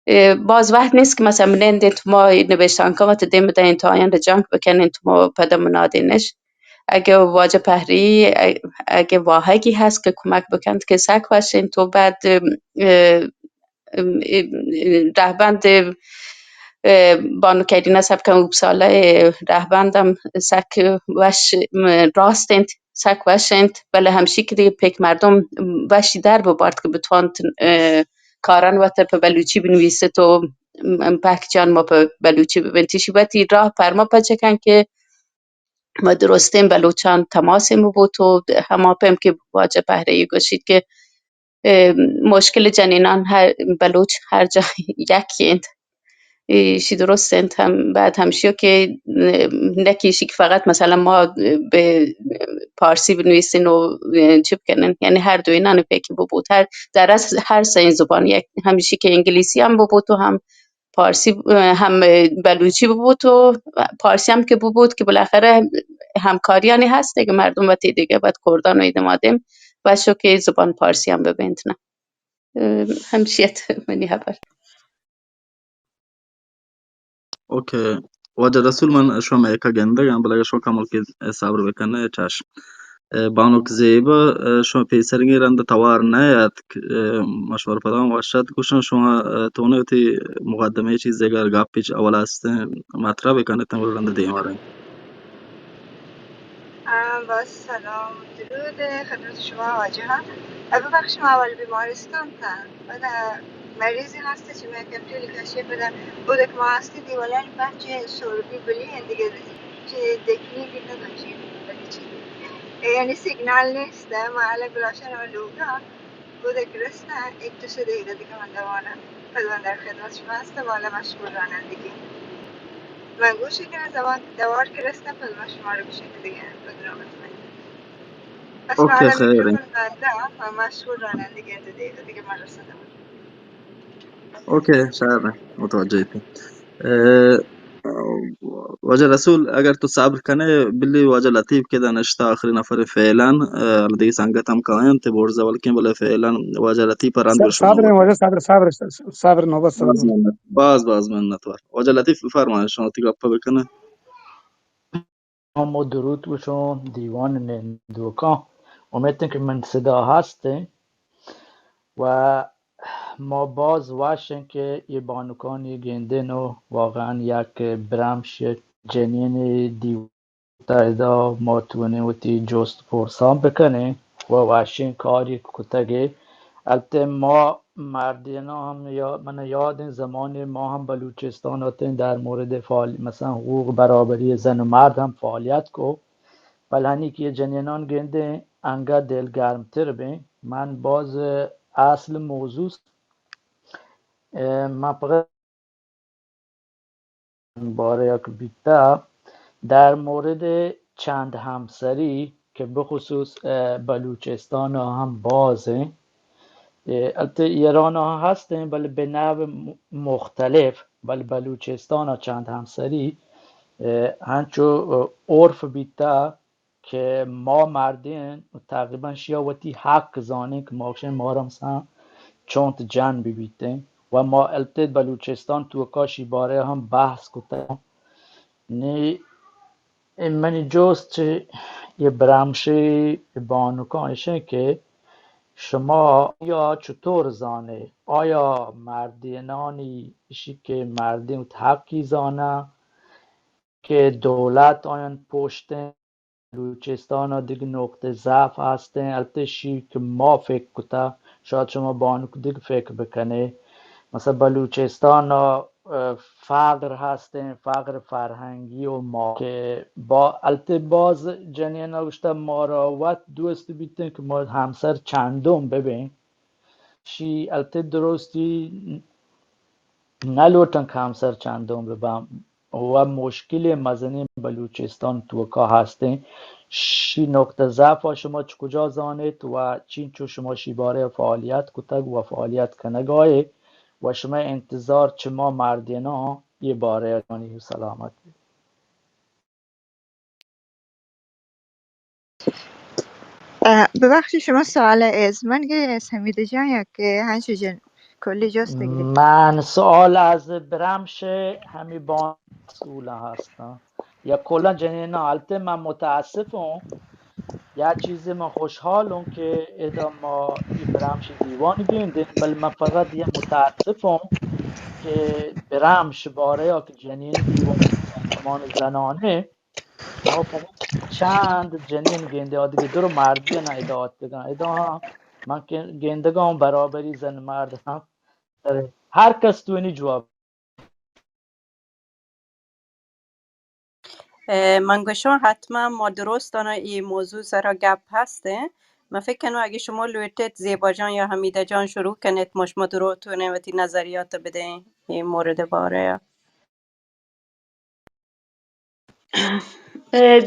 اه، باز وہد نیست کہ مثلاً منند انت ما نبشتانکان وت دیم بدئین تو آیان را جنگ بکنین تو ما پدا منادینش۔ اگہ واجہ پہری، اگہ واہگی ہست کہ کمک بکنت کہ سک وش انت و بعد، اه، ام، ام، رہبند، اه، بانک کرینہ سبکان اپسالا ء رہبند ہم سک وش، ام، راست انت، سک وش انت، بلے ہمشی کہ دگہ پک مردم وشی در ببارت کہ بتوانت، اه، کاران وت پہ بلوچی بنویست و، ام، پہک جان ما پہ بلوچی ببنت۔ ایشی وتی راہ پر ما پچ کن کہ ما درستیں بلوچان تماسے مبوت و ہما پیم کہ واجہ پہرئی گوشیت کہ، اه، مشکل جنینان ہر بلوچ ہر جا یکی انت۔ ایشی درست انت ہم، بعد ہمشی کہ، اه، نکی ایشی کہ فقط مثلاً ما بہ پارسی بنویسین و، اه، چی بکنین، یعنی ہر دوینان پیکی ببوت، ہر در اصل ہر سئیں زبان یک، ہمشی کہ انگلیسی ہم ببوت و ہم پارسی، اه، ہم بلوچی ببوت و پارسی ہم کہ ببوت کہ بالاخره ہمکاریانی ہست کہ مردم وتی دگہ بعد کردان و ایدما دیم وشو کہ زبان پارسی ہم ببینت نہ۔ اه، ہمشی ات منی ہبر۔ اوکے۔ واجہ رسول، من شما مئیکا گندگ آں، بلے اگہ شما کمو کہ صبر بکنئے چش۔ اه، بانک زیبا، اه، شما پیسرگیں رند توار نہ اتک، اه، ما شمارا پدا ہم وش اتک گوشاں، شما، اه، تو نہ وتی مقدمہ چیزے گر گپ چ اول استیں مطرح بکنت، گڑا رند دیما رئیں۔ آ، باز سلام، درود خدمت شما واجہاں۔ ء ببخش، ما اول بیمارستان تاں، پدا مریضے ہست چہ مئے کمپیوٹر کشے، پدا اودک ما ہستی دیوالانی پنچ سوربی بلی ہیں دیگه، چی دکنی بھی نہ داشی بلی چی۔ یعنی سیگنال نیست، ما الگ گلاشن و لوگا اودک رستاں، ایک دو سه دقیقه دیگه من دوانم، پدا من در خدمت شما هستم، حالا مشغول رانندگی. من گوش کنم، زمان دوار که رستم، پدا من شما رو گوش کنم دیگه، پروگرام تو. پس من اوکے، الان خیر. میکروفون بندم، من مشغول رانندگی، دو دقیقه دیگه من رسیدم. اوکے، شر ایں، متوجہ اتیں. اه، واجہ رسول، اگر تو صبر کنے، بلی واجہ لطیف کہ دانشتہ آخری نفر فعلاً، اه، حالا دیگہ سنگت ہم کاینت، برز اول کیں، بلے فعلاً واجہ لطیف پر رند س-، صبر ایں واجہ، صبر، صبر، صبر، نوبت صبر. باز منت، باز، باز منت وار. واجہ لطیف، بفرمائیں، شما تی گپ بکنے. ہم و درود گوشوں دیوان نندوکاں. امیت ایں کہ من صدا ہست ایں و ما باز وش ایں کہ اے بانکانی گندن و واقعاً یک برمش جنین دیو تیدا ما تونیں وتی جست پرسان بکنیں و وشیں کاری کتگے. البتہ ما مردیناں ہم یا-، من یاد ایں زمانے ما ہم بلوچستان اتیں در مورد فعال-، مثلاً حقوق برابری زن و مرد ہم فعالیت کو. بلے ہنی کہ جنینان گندیں انگا دل گرمتر بیں۔ من باز اصل موضوع، اه، من فقط بارے یک بیتا در مورد چند ہمسری کہ بخصوص، اه، بلوچستان ہم باز ہیں۔ اه، البتہ ایران ہم ہستیں، بلے بہ نحو م-، مختلف، بلے بلوچستان چند ہمسری، اه، ہنچو، اه، عرف بیتا کہ ما مردین تقریباً شیا وتی حق زانیں کہ ما گشیں مارا مثلاً چونت جن ببیتیں و ما البتہ بلوچستان توکا شی بارے ہم بحث کتا۔ نی اے منی جست چہ یہ برمشی بانکاں اشیں کہ شما یا چطور زانے؟ آیا مردینانی اشی کہ مردین وت حقی زانا کہ دولت آیان پشتیں؟ بلوچستان ء دگہ نقطہ ضعف ہستیں، البتہ شی کہ ما فکر کتا، شاید شما بانک دگہ فکر بکنے۔ مثلا بلوچستان ء، اه، فقر ہستیں، فقر فرہنگی و ما کہ با، البتہ باز جنین ء گوشتا مارا وت دوست بیتیں کہ ما ہمسر چندم ببیں۔ شی البتہ درستی نہ لوٹن کہ ہمسر چندم بباں و مشکل مزنیں بلوچستان توکا ہستیں۔ شی نقطہ ضعف ء شما چہ کجا زانیت و چینچو شما شی بارے ء فعالیت کتگ و فعالیت کنگا ئے و شما انتظار چہ ما مردیناں یہ بارے ء کنی؟ سلامت بید۔ اه، ببخشید، شما سوال از من گرفت، حمیده جان، یا که هنچو جن کلی جست گرفت؟ من سوال از برمش همی با مسئول هستم. یا کلا جنین حالت من متاسفم. یا چیزی من خوشحالم که ادا ما ای برمش دیوان گیندیم، بل من فقط یه متاسفم که برمش باره یا که جنین دیوان زمان زنانه ما فقط چند جنین گندے، آ دگہ درو مردین ادا آتکگاں۔ ادا ہاں من کہ گندگاں برابری زن مرد ہاں۔ ہر کس تو اینی جواب۔ اه، من گوشاں حتما ما درستانا ای موضوع سرا گپ ہستیں۔ من فکر کنوں اگہ شما لوٹیت زیبا جان یا حمیدہ جان شروع کنیت، ما شما درو تونیں وتی نظریات بدیں ای مورد بارے۔ اه،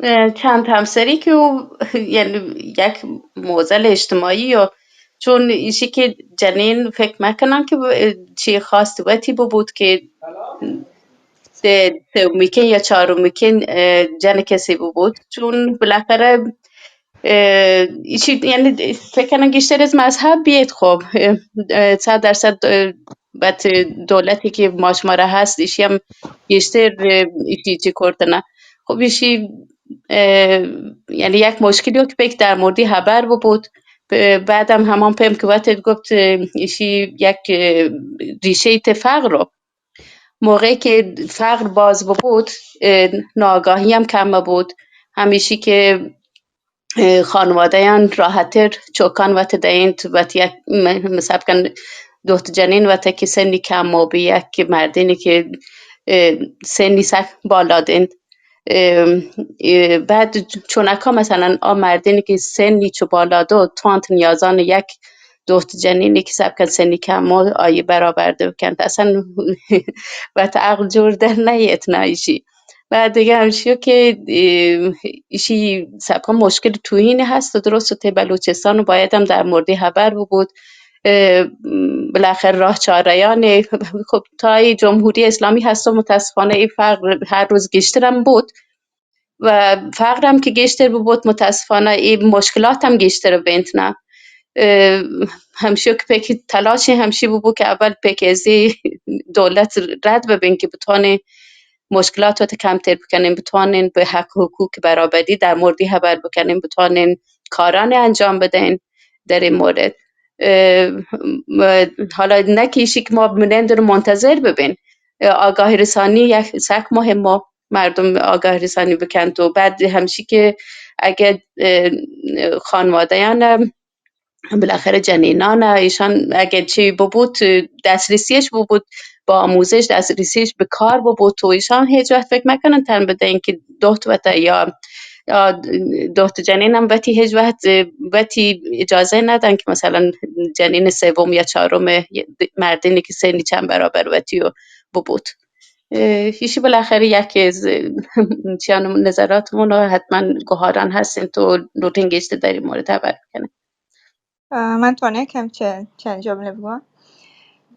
اه، چند همسری که او، یعنی یک معضل اجتماعی یا چون ایشی که جنین فکر مکنن که ب-، چی خواست وتی ببود که ده سومیکین یا چهارمیکین، اه، جن کسی ببود، چون بالاخره اه، ایشی، یعنی، فکر کنم گیشتر از مذهب بیت. خب، اه، اه، صد درصد، اه، بت دولتی که ما شما را هست، ایشی هم گیشتر، اه، ایشی چی کرتنه. خب، ایشی، اه، یعنی، یک مشکلی که پیک در موردی خبر ببود. ب-، بعدم همان پیم که وقت گفت، اه، ایشی یک، اه، ریشهٔ ته فقر رو. موقعی که فقر باز ببود، اه، ناآگاهی هم کم بود. همیشی که اه، خانواده‌یان راحت‌تر چوکان وت دئینت، وت یک م-، مثال کن دوت جنین وت که سنی کم و به یک مردینی که، اه، سنی سک بالا دینت. اه، اه، بعد چونکا مثلاً آ مردینی که سنی چو بالا دو توانت نیازان یک دوت جنینی که سب کن سنی کم و آیی برآورده بکنت. اصلاً وت عقل جور در نیت نه ایشی. و دیگه همشیو که، اه، ایشی سبکا مشکل توهین هست و درست ته بلوچستان و باید هم در موردی خبر ببود. اه، بالاخره راه چاره‌یان، خب، تا ای جمهوری اسلامی هست و متاسفانه ای فقر هر روز گیشتر هم بود و فقر هم که گیشتر ببود، متاسفانه ای مشکلات هم گیشتر بینت نه. اه، همشیو که پیکی تلاش همشی ببو که اول پیک ازی دولت رد ببین که بتوانه مشکلات وت کمتر بکنین، بتوانین به حق حقوق برابری در موردی خبر بکنین، بتوانین کاران انجام بدین در این مورد. اه، م-، حالا نه که ایشی که ما بمنین در منتظر ببین. اه، آگاهی رسانی یک سک مهمه، مردم آگاهی رسانی بکنت و بعد همشی که اگه، اه، خانواده‌یان بالاخره جنینان ایشان اگه چی ببود، دسترسیش ببود، با آموزش دسترسیش به کار ببود و ایشان هیچ وقت فکر مکنن تن بدن که دوت وته یا آ، دوت جنین هم وتی هیچ وقت، اه، وتی اجازه ندن که مثلاً جنین سوم یا چهارم مردینی که سنی چند برابر وتی و ببود. اه، ایشی بالاخره یکی از، اه، چیان نظراتمون و حتماً گوهاران هستین تو لوٹین گیشتر در این مورد خبر بکنین. اه، من توانه کم چه-، چند جمله بگویم؟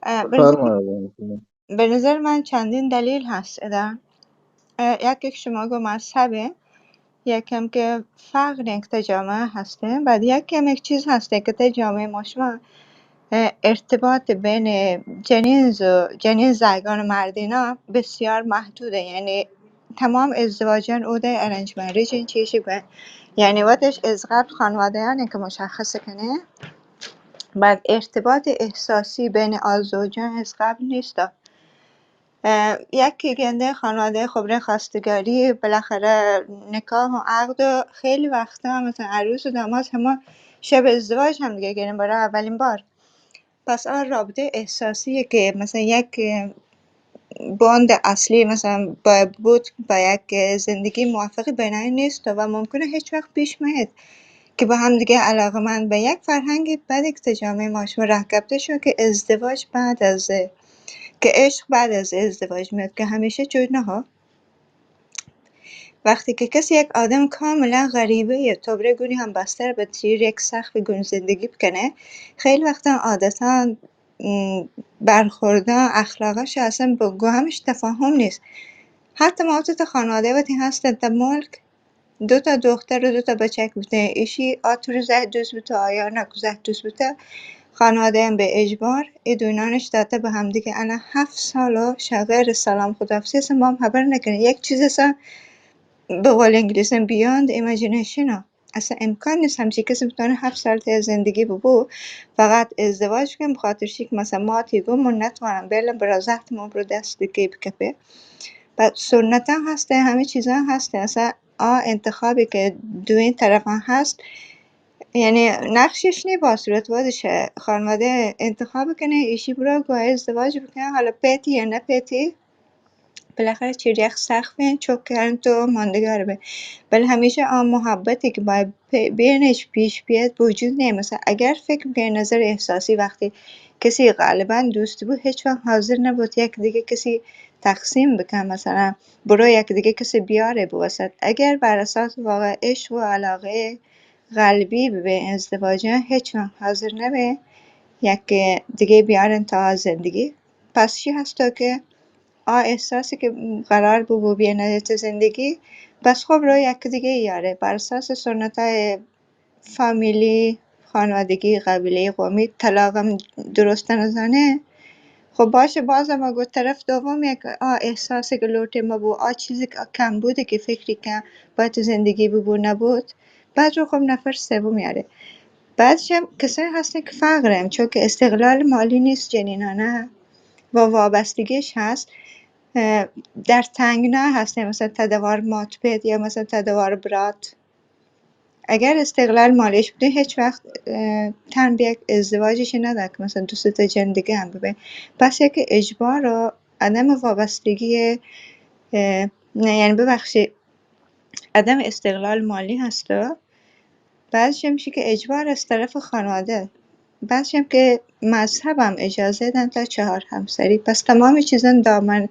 اه، به نظر، بفرمایید. به نظر من چندین دلیل هست ادا. اه، یکی که شما گو مذهبه، یکم که فقر یک تا جامعه هسته، بعد یکم یک چیز هسته که تا جامعه ما شما، اه، ارتباط بین جنین و جنین زیگان و مردینا بسیار محدوده، یعنی تمام ازدواجان او ده ارنج مریج این چیشی به، یعنی وتش از قبل خانواده یعنی که مشخص کنه، بعد ارتباط احساسی بین آ زوجان از قبل نیست. اه، یکی گنده خانواده خبره خواستگاری، بالاخره نکاح و عقد و خیلی وقتا مثلاً عروس و داماد همه شب ازدواج هم دیگه گرن برای اولین بار. پس آ رابطه احساسی که مثلاً یک باند اصلی مثلاً با بود با یک زندگی موفقی بینایی نیست و ممکنه هیچ وقت پیش میاد که با هم دیگه علاقمند به یک فرهنگ بعد یک تا جامعه ما شما راه کپته شو که ازدواج بعد از، که عشق بعد از ازدواج میاد که همیشه چون نه ها. وقتی که کسی یک آدم کاملاً غریبه یه تبره گونی هم بستر به تیر یک سقف گون زندگی بکنه، خیلی وقتا عادتاً، م، برخورداً اخلاقش اصلاً با گو همش تفاهم نیست. حتی ما تو خانواده وقتی هستن تا ملک دو تا دختر و دو تا بچک بوته، ایشی آ تو رو زهر دوست بوته، آیا نه کو زهر دوست بوته. خانواده هم به اجبار ای دوینانش داته به همدیگه. انا هفت سال و شغیر سلام خداحافظی اصلاً با هم خبر نکنه. یک چیز اصلاً به قول انگلیسی beyond imagination ها. اصلاً امکان نیست همچی کسی بتونه هفت سال ته زندگی ببو، فقط ازدواج کن بخاطر شی که مثلاً ما تی گم نتوانم بیلم برا زهر ما برو دست دیگه بکپه. بعد سنتا هسته، همه چیزا هسته. اصلاً آ انتخابی که دوین طرفا هست، یعنی نقشش نی با صورت وادش خانواده انتخاب کنه، ایشی برو گوه ازدواج بکنه، حالا پیتی یا نه پیتی، بالاخره چیر یک سقفین چوک کرن تو ماندگار به. بل همیشه آ محبتی که باید پ-، بینش پیش بیاد وجود نیه. مثلاً اگر فکر بکنی نظر احساسی وقتی کسی غالباً دوست بود هیچ وقت حاضر نبود یک دیگه کسی تقسیم بکن، مثلاً برو یک دیگه کسی بیاره بوسط. اگر بر اساس واقع عشق و علاقه قلبی ببه ازدواجه، هیچ وقت حاضر نبه یک دیگه بیارن تا زندگی. پس چی هستا که آ احساسی که قرار بو بو بیانه تو زندگی، بس خب رو یک دیگه یاره بر اساس سنتای فامیلی، خانوادگی، قبیله، قومی، طلاقم درست نزانه. خب باشه، بازم اگه طرف دوم یک آ احساسی که لوٹه مبو، آ چیزی که کم بوده که فکری که باید تو زندگی ببو نبود، بعد رو خب نفر سوم یاره. بعدش هم کسایی هستن که فقرم، چون که استقلال مالی نیست جنینانه و وابستگیش هست. اه، در تنگنا هستن، مثلاً تدوار مات پت یا مثلاً تدوار برات. اگر استقلال مالیش بوده، هیچ وقت، اه، تن به یک ازدواجش نده که مثلاً دو سه تا جن دیگه هم ببه. پس یک اجبار و عدم وابستگی، اه، نه، یعنی ببخشید، عدم استقلال مالی هست و بعضیش هم می‌شه که اجبار از طرف خانواده، بعضیش هم که مذهبم اجازه دن تا چهار همسری. پس تمام چیزان دامن،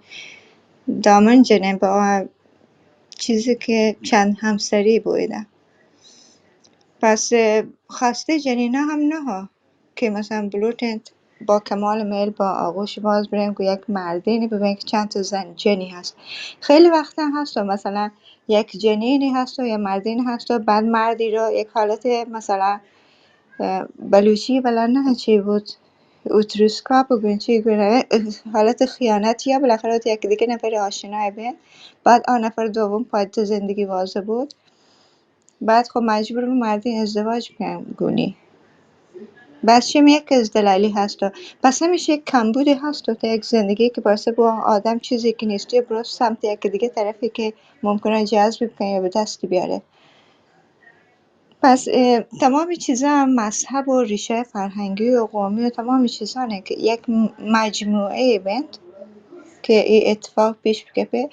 دامن جنه با چیزی که چند همسری بویده. پس، اه، خواسته جنینا هم نه ها. که مثلاً بلوٹنت با کمال میل با آغوش باز برین که یک مردینی ببین که چند تا زن جنی هست. خیلی وقتا هست و مثلاً یک جنینی هست و یا مردین هست و بعد مردی رو یک حالت مثلاً، اه، بلوچی بلا نه چی بود، اوتروسکاپ و گون چی گونه، حالت خیانت یا بالاخره وقتی یک دیگه نفر آشنای بین، بعد آ نفر دوم پای تو زندگی واضح بود. بعد خب مجبور به مردین ازدواج بکن گونی. بس شم یک از دلایلی هست و پس همیش یک کمبودی هست و تا یک زندگی که باعث بو آدم چیزی که نیستی برو سمت یک دیگه طرفی که ممکنه جذب بکن یا به دست بیاره. پس، اه، تمام چیزا مذهب و ریشه فرهنگی و قومی و تمام چیزانه که یک م-، مجموعه بنت که ای اتفاق پیش بکپه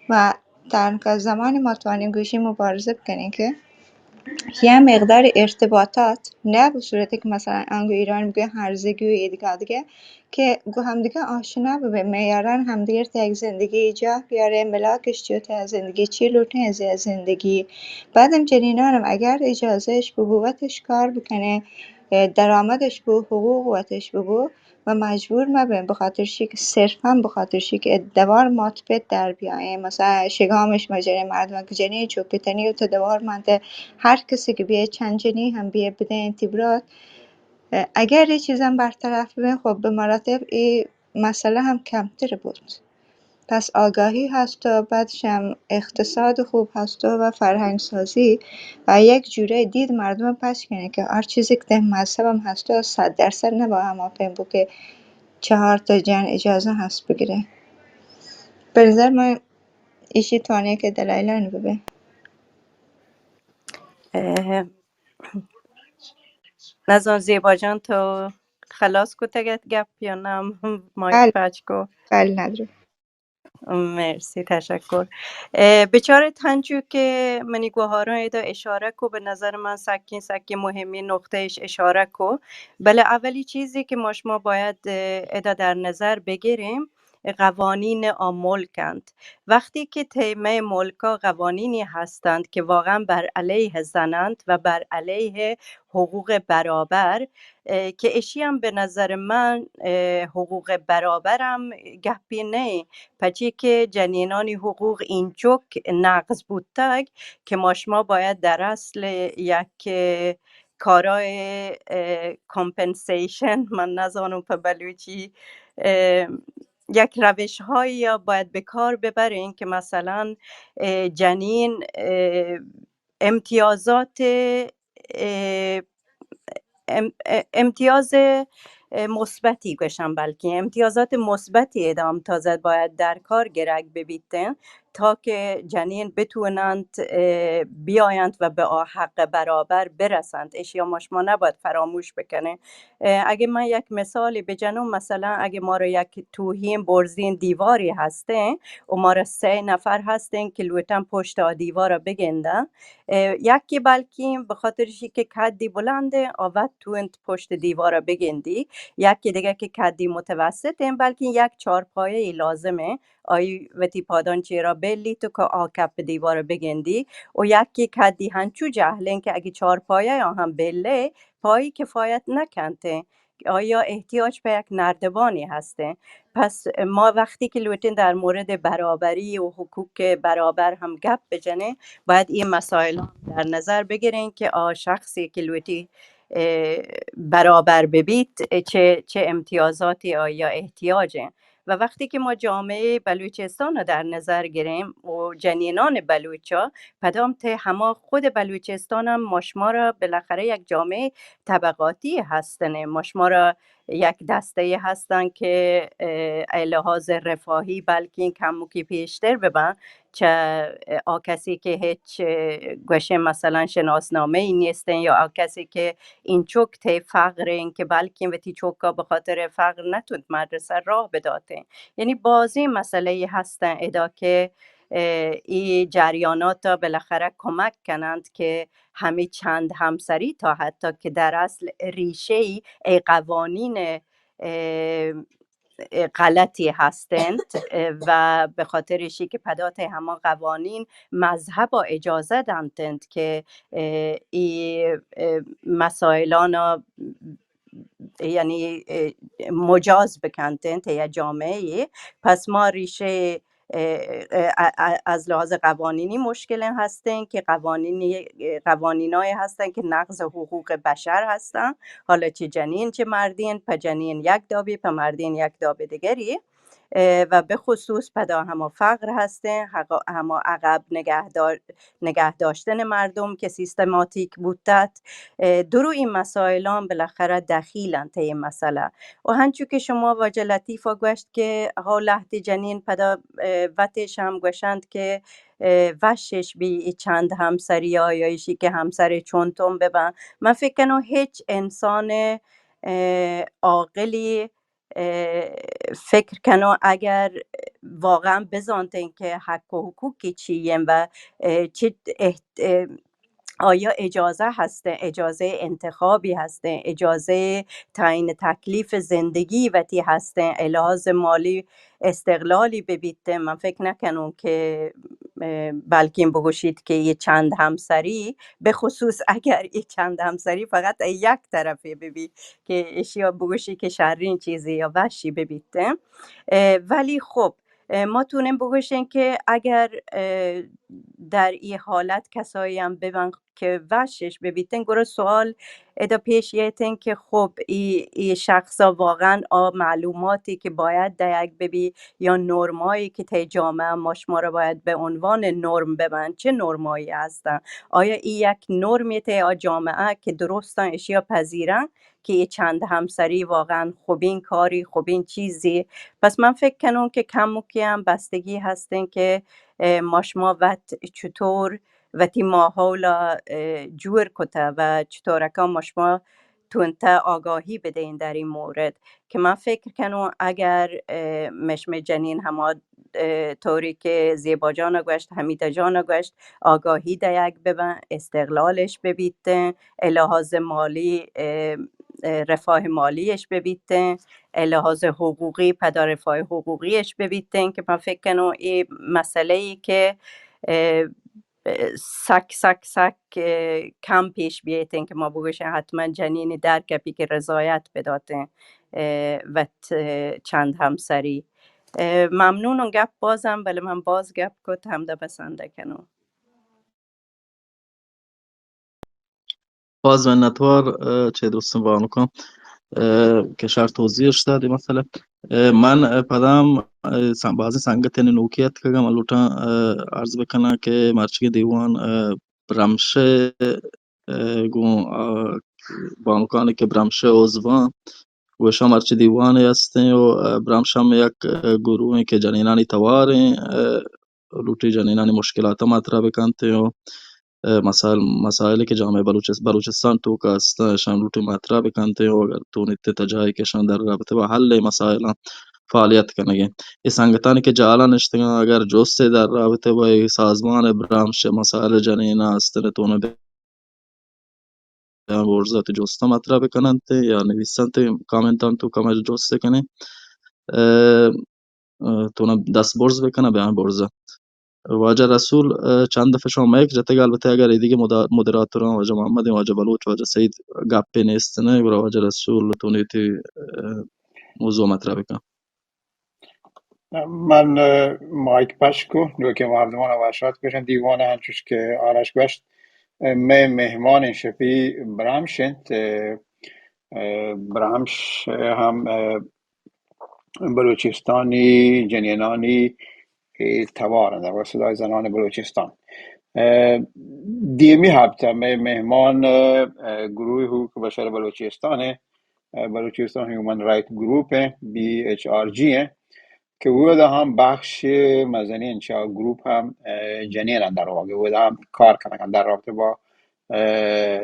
و تنکا زمانی ما توانیں گوشی مبارزه بکنیں که یه مقدار ارتباطات نه به صورتی که مثلاً انگو ایران بگه هرزگی و ایدگه دگه که گو همدیگه آشنا ببه، میاران همدیگر تا یک زندگی جاه بیاره، ملاکش چیو تا زندگی چی لوٹیں از زندگی. بعدم جنینانم اگر اجازهش ببو وتش کار بکنه، درآمدش بو، حقوق وتش ببو، و مجبور مبیں بخاطر شی که صرفاً بخاطر شی که دوار مات پت در بیائیں، مثلاً شگامش مجرے مردم که جنین چوکتنی و تو دوار منته هر کسی که بیه چند جنی هم بیه بدیں تی برات. اگر یه چیزم برطرف ببیں خب به مراتب ای مسئله هم کمتر بود. پس آگاهی هست و بعدش هم اقتصاد خوب هست و فرهنگ سازی و یک جوره دید مردم پچ کنه که هر چیزی که ده مذهبم هست و صد درصد نبا هما پیم بو که چهار تا جن اجازه هست بگیره. به نظر من ایشی توانه که دلایلان ببه. نزان زیبا جان تو خلاص کتگت گپ یا نه؟ مایک بله. پچ کو. بله ندارم. مرسی، تشکر. بچارت هنچو که منی گوهاران ایدا اشاره کو، به نظر من سکین سکین مهمی نقطهش اشاره کو. بله اولی چیزی که ما شما باید ادا در نظر بگیریم قوانین آ ملک انت. وقتی که تیمه ملکا قوانینی هستند که واقعاً بر علیه زنند و بر علیه حقوق برابر، که اشی هم به نظر من حقوق برابرم گپی نه، پچی که جنینانی حقوق اینچوک نقض بوتگ که ما شما باید در اصل یک کارای کمپنسیشن، من نزانم په بلوچی، یک روش هایی یا باید به کار ببرین که مثلاً جنین امتیازات امتیاز مثبتی گوشم، بلکه امتیازات مثبتی ادام تازه باید در کار گرگ ببیتن تا که جنین بتونند بیاینت و به حق برابر برسند. اشیا ما شما نباید فراموش بکنه. اگه من یک مثالی بجنم، مثلاً اگه ما را یک توهین برزین دیواری هسته و ما را سه نفر هستین که لوتن پشت آ دیوارا بگندن، یکی بلکیم به خاطر شی که کدی بلنده آوت تونت پشت دیوارا بگندی، یکی دیگه که کدی متوسطین بلکه یک چارپایه لازمه آئی وتی پادان چیرا بلی تو که آ کپ دیوارا بگندی، و یکی کدی هنچو جهلین که اگه چارپایه آ هم بله پایی کفایت نکنته. آیا احتیاج په یک نردبانی هسته؟ پس ما وقتی که لوٹین در مورد برابری و حقوق برابر هم گپ بجنین، باید این مسائل هم در نظر بگیرین که آ شخصی که لوٹی برابر ببیت چه چه امتیازاتی آیا احتیاجه. و وقتی که ما جامعه بلوچستان را در نظر گیریم و جنینان بلوچا، پدام ته هما خود بلوچستان هم ما شما را بالاخره یک جامعه طبقاتی هستنه. ما شما را یک دسته هستن که ای لحاظ رفاهی بلکه کموکی پیشتر ببن، چه آ کسی که هیچ گوشه مثلاً شناسنامه ای نیستن یا آ کسی که این چوک ته فقرین که بلکه وتی چوکا به خاطر فقر نتونت مدرسه راه بداتن. یعنی بازی مسئله ای هستن ادا که ای جریانات بالاخره کمک کنند که همی چند همسری تا حتی که در اصل ریشه ای قوانین غلطی هستند و به خاطر اشی که پدات هما قوانین مذهب اجازه دنتند که ای مسائلان یعنی مجاز بکنتن ته یا جامعه. پس ما ریشه از لحاظ قوانینی مشکل هستن که قوانینی قوانینای هستن که نقض حقوق بشر هستن، حالا چه جنین چه مردین، په جنین یک دابی په مردین یک داب دیگری. و به خصوص پدا هما فقر هستن، هما عقب نگه داشتن مردم که سیستماتیک بوتت. درو این مسائلان بالاخره دخیلن ته این مسئله. و هنچو که شما واجه لطیفا گوشت که ها لهتی جنین پدا وتش هم گوشند که وشش بی ای چند همسری ها یا ایشی که همسر چونتون ببن. من فکر کنم هیچ انسان عاقلی اه، فکر کنوں اگر واقعاً بزانتیں کہ حق و حقوق چی ایں و، اه، چی احت-، اه، آیا اجازہ ہستیں، اجازہ انتخابی ہستیں، اجازہ تعیین تکلیف زندگی وتی ہستیں، لحاظ مالی استقلالی ببیتیں، من فکر نکنوں کہ، اه، بلکیں بگوشیت کہ یہ چند ہمسری، بخصوص اگر یہ چند ہمسری فقط یک طرفی ببی کہ اشیا بگوشی کہ شرین چیزی یا وشی ببیتیں۔ اه، ولی خب، اه، ما تونیں بگوشیں کہ اگر، اه، در ای حالت کسایی هم ببن که وشش ببیتن، گره سوال ادا پیش ییتن که خب ای، ای شخصا واقعاً آ معلوماتی که باید دیگ ببی یا نرمایی که تی جامعه ما شما را باید به عنوان نرم ببن، چه نرمایی هستن؟ آیا ای یک نرمی تی آ جامعه که درستن اشیا پذیرن که ای چند همسری واقعاً خوبین کاری، خوبین چیزی؟ پس من فکر کنم که کموکی هم بستگی هستن که، اه، ما شما وت چطور وتی ماحول، اه، جوڑ کته و چطورکا ما شما تونته آگاهی بدین در این مورد که من فکر کنم اگر، اه، مشم جنین هما، اه، طوری که زیبا جان گوشت، حمیده جان گوشت، آگاهی دیگ ببن، استقلالش ببیتن، لحاظ مالی، اه، اه، رفاه مالیش ببیتن، لحاظ حقوقی، پدا رفاه حقوقیش ببیتن که من فکر کنم این مسئله ای که، اه، سک، سک، سک، اه، کم پیش بیایتیں که ما بگوشیں حتماً جنینی در کپی که رضایت بداتیں، اه، وت، اه، چند همسری. اه، ممنونم گپ بازم، بله من باز گپ کت، همدا بسنده کنم. باز منتوار، اه، چہ درستیں بانکاں، اه، کہ شر توضیح اش دات اے مسئلہ۔ اه، من، اه، پدا ہم، اه، سن-، بازیں سنگت یعنی نوکی اتکگ، من لوٹاں، اه، عرض بکناں کہ مرچیگیں دیوان، اه، برمش، اه، گوں، اه، بانکانی کہ برمش عضواں، گوشاں مرچی دیوانے ہستیں و، اه، برمش ہم یک، اه، گروہیں کہ جنینانی تواریں، اه، لوٹی جنینانی مشکلات مطرح بکنت و، اه، مسائل، مسائل کہ جامعہ بلوچس-، بلوچستان توکا ہستاں، اشان لوٹی مطرح بکنت و اگر تونیت تا جاہے کہ اشان در رابطہ با حل مسائلاں فعالیت کنگیں۔ اے سنگتانی کہ جالا نشتگاں، اگر جستے در رابطہ با اے سازمان برمش مسائل جنیناں ہستن تونا بیان برز ء تو جست ء مطرح بکننت یا نویسنت کامنتان تو کمر جست کنیں، اه، اه، تو نہ دست برز بکناں بیان برز ء۔ واجہ رسول، اه، چند دفعہ شما مائک جتگ، البتہ اگر ایدگہ مدا-، مدراتوراں، واجہ محمد، واجہ بلوچ، واجہ سعید گپے نیست نہ، گڑا واجہ رسول تو نیتی، اه، موضوع مطرح بکن۔ من، اه، مایک پچ کو، نوکیں مردمان وش آتک گوشن دیوان ء، انچوش کہ آرش گوشت، اه، مئے مہمان شپی برامش انت، اه، اه، برامش ہم، اه، بلوچستانی جنینانی، اه، توار انت، و صدای زنان بلوچستان۔ اه، دیمی ہفتہ مئے مہمان، اه، گروہ حقوق بشر بلوچستان انت، اه، بلوچستان ہیومن رائٹ گروپ ہیں، بی ایچ آر جی ہیں، کہ اودا ہم بخش مزنین چا گروپ ہم، اه، جنین در واقع اودا ہم کار کنگا در رابطہ با، اه،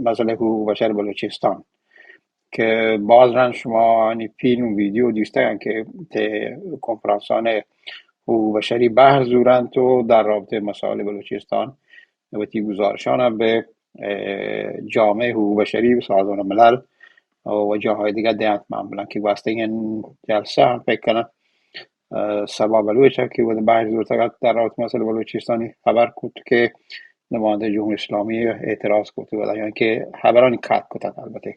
مسئلہ حقوق بشر بلوچستان کہ باز رند شما آنی فیلم و ویڈیو دیستگن کہ تے کنفرانسان حقوق بشری بحث زورنت و در رابطہ مسائل بلوچستان وتی گزارشان به، اه، جامعه حقوق بشری و سازمان ملل و جاهای دیگه دهند معمولا که گوستگین جلسه هم فکر کنم، اه، سبا بلوچ که بود بحث زورتگ در رابطه مسئله بلوچستانی خبر کت که نماینده جمهوری اسلامی اعتراض کت و یعنی که خبرانی کات کتگ البته۔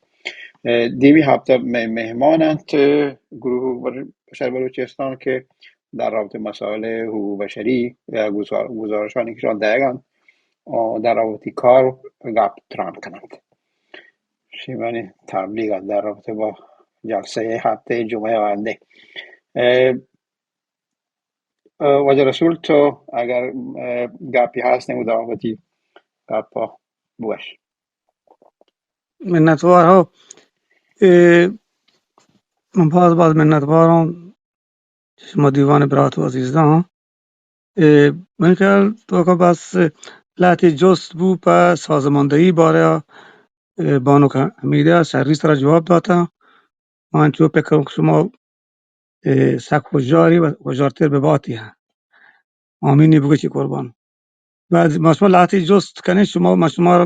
اه، دیمی هفته مه-، مهمان انت، اه، گروه بر-، بشر بلوچستان که در رابطه مسائل حقوق بشری، اه، گزار-، گزارشانی که شان دهگند، اه، در رابطه کار گپ تران کنند۔ شیمانی تبلیغ در رابطه با جلسه هفته جمعه آینده۔ اه، اه، واجہ رسول تو اگر، اه، گپی هست نمود وتی گپا بگوش۔ منتوار ہو۔ اے، من باز باز منتوار ہوں شما دیوان برات و عزیزاں۔ اے، من خیال تو کا بس لہتی جست بو پہ سازماندہی بارے، اے، بانک حمیدہ شری سرا جواب داتا۔ من چو پکر کنم کہ شما، اے، سک ہوشیاری و ہوشیارتر بباتی ها. آمینی بگوشی قربان. بعد ما شما لہتی جست کنیں، شما، ما شما را،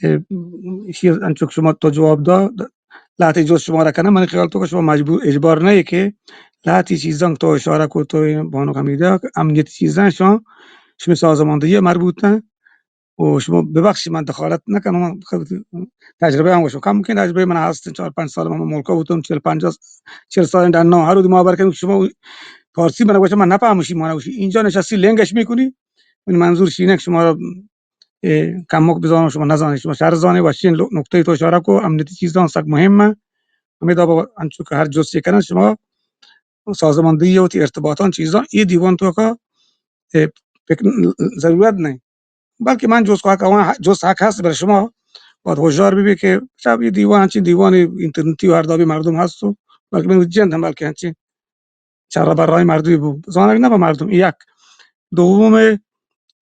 اے، ایشی انچو کہ شما تو جواب دا، لہتی جست شما را کنیں، من خیال تو کہ شما مجبور، اجبار نہ کہ لہتی چیزاں تو اشارہ کو، تو بانک حمیدہ، امنیتی چیزاں شما، شما سازماندہی مربوطہ. و شما ببخشید من دخالت نکنم، من خود تجربه هم گوشم، کم کن تجربه من هست، چهار پنج سال من ملکا بودم، چهل پنجاه، چهل سال در نام هر روز ما بر کنم که شما فارسی من گوشم، من نفهمم شی، من گوشی اینجا نشستی لنگش می‌کنی. من منظور شینه که شما را، اه، کمک بزانم، شما نزانی، شما شر زانی و شین لو-، نکته تو اشاره کو، امنیتی چیزان سک مهمه. همه دا با انچو که هر جستی کنن شما سازماندهی و تی ارتباطان چیزان ای دیوان تو کا، اه، فکر ضرورت نہیں. بلکہ من جست حق، آوان جست حق هست، بلے شما باید ہوشیار ببی کہ شب یہ دیوان، چی دیوان انٹرنیٹی و ہر دابی مردم هست و بلکہ من جند هم بلکہ هنچی چرا برای مردمی بو زانگ نه به مردم. یک. دوم،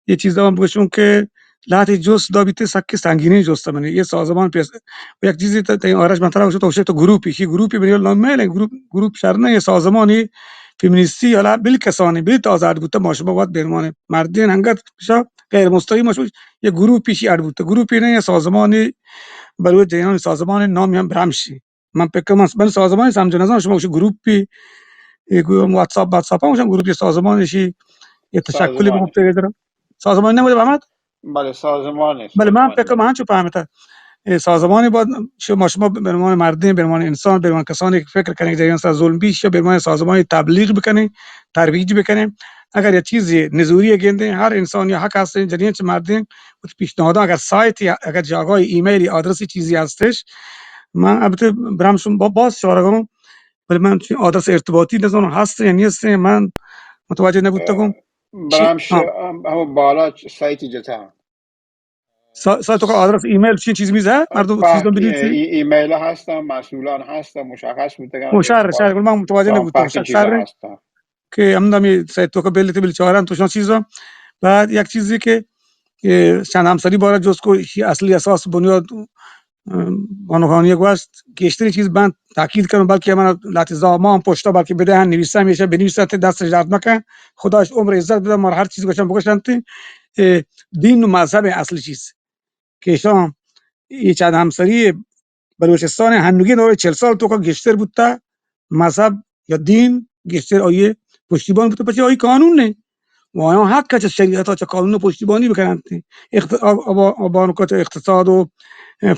یہ چیز هم بگوشم کہ لہتی جست دا بیتے سکی سنگینی جست منی. یہ سازمان پیس، یک چیزی تا، تا آرش من ترا گوشت، تو گشت تو گروپی، شی گروپی بنی نام میل گروپ، گروپ شر نه، یہ سازمانی فیمینیستی حالا بل کسانی، بل تازه اڈ بوته، ما شما وقت برمان مردین انگت شا غیر مستقیم شو، یہ گروپی شی اڈ بوته، گروپی نه، یہ سازمانی بلوچ جنان سازمان نام هم برمشی. من پکر من، من سازمانی سمجھ نزان، شما گوشی گروپی، یہ گو-، واتساپ، واتساپ هم گوشن گروپی سازمان شی، یہ تشکلی بگفته گذرا. سازمان نه مجھے احمد؟ بله، سازمان است، بله، من سازمان فکر است. من چو فهمتا، اے سازمانی باید شما، شما به عنوان مردم، به عنوان انسان، به عنوان کسانی که فکر کنید جریان سر ظلم بیش، یا به عنوان سازمانی تبلیغ بکنید، ترویج بکنید. اگر یه چیزی نزوری گندیں، هر انسانی حق هست، جریان چه مردم، پیشنهاد، اگر سایتی، اگر جاگاه ایمیلی، آدرسی چیزی هستش، من البته برم شما با-، باز شارگم، ولی من چی آدرس ارتباطی نزانم، هست یا نیست، من متوجه نبودتگم. چی؟ برم ش-، ها. هم-، همون بالا چ-، سایتی جتا. سا-، سا تو کا آدرس ایمیل چی چیز میز ہے؟ مردم چیزاں بنویسی؟ ای-، ایمیل هستن، مسئولان هستن، مشخص بودتگن. او شر، شر، من متوجه نبودتگم. شر، شر. هستن. که همدا می سایت تو که بلیت بل چارن تو شان چیزا. بعد یک چیزی که، که چند همسری بارا جست کو، ایشی اصلی اساس بنیاد، اه، بانوخانی گوشت، گیشتری چیز بند تاکید کنم، بلکه من لحظه ما هم پشتا بلکه بده هم نویسه، همیشه بنویسه، ته دستش درد مکن، خداش عمر عزت بده، ما هر چیز گوشن بگوشن، تی، اه، دین و مذهب اصلی چیز. که ایشان ای چند همسری بلوچستان هنوگی دور چهل سال تو که گیشتر بوده، مذهب یا دین گیشتر آیه پشتیبان بوده، پچه آیه قانون نه. و آیان حق چه شریعت ها چه قانون پشتیبانی بکنند. اخت-، آ-، آ-، آ-، بانکا چه اقتصاد و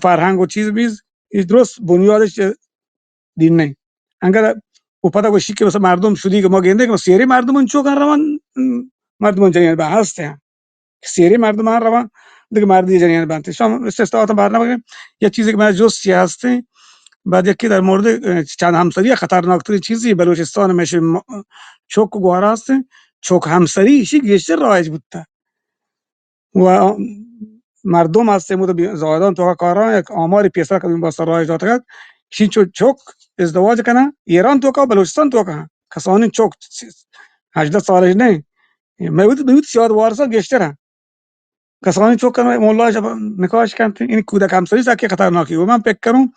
فرهنگ و چیز بیز، ای درست بنیادش چه دین نه. انگار او پدا گوشی که مثلا مردم شدی که ما گنده که سیری مردم چوکان روان، مردم جنین به هسته. سیری مردمان روان، دیگه مردی جنین بنت. شما استثناءات بار نبگیم. یک چیزی که من جستی هستی، بعد یکی در مورد، اه، چند همسری خطرناکترین چیزی بلوچستان میشه م-، چوک گوارا هستی، چوک همسری ایشی گیشتر رایج بوده. و مردم هستی مود بی-، زاهدان تو کاران یک آماری پیسر کدوم باستا رایج داتگد. ایشی چو چوک ازدواج کنن، ایران تو کا بلوچستان تو کا. کسانی چوک هجده سالش نه، مئے وتی، مئے وتی سیاد وارسا گیشتر اَنت. کسانی چک کنت، ملا شپ نکاش کنت، این کودک همسری سکی خطرناکی. و من فکر کنم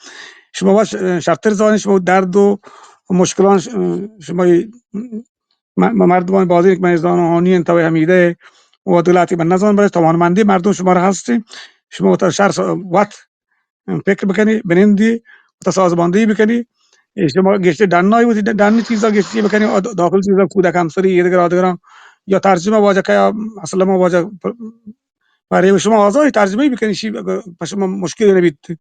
شما باش شرتر زانید، شما درد و مشکلان ش-، شما م-، م-، مردمان بازی که من زانو هانی انت و حمیده و دلاتی من نزان، بلے توانمندی مردم شما را هستی. شما وت شر س-، وت فکر بکنی، بنندی، وتا سازماندهی بکنی. اے شما گشتے ڈنائی وتی ڈ-، ڈنی چیزا گشتی بکنی، آ، د-، داخل چیزا کودک همسری، ایدگر آدگران، یا ترجمه واجه کیا، اصلا ما واجه پ-، پرے شما آزادی ترجمه بکنی، شی اگر پہ شما مشکل نبیت.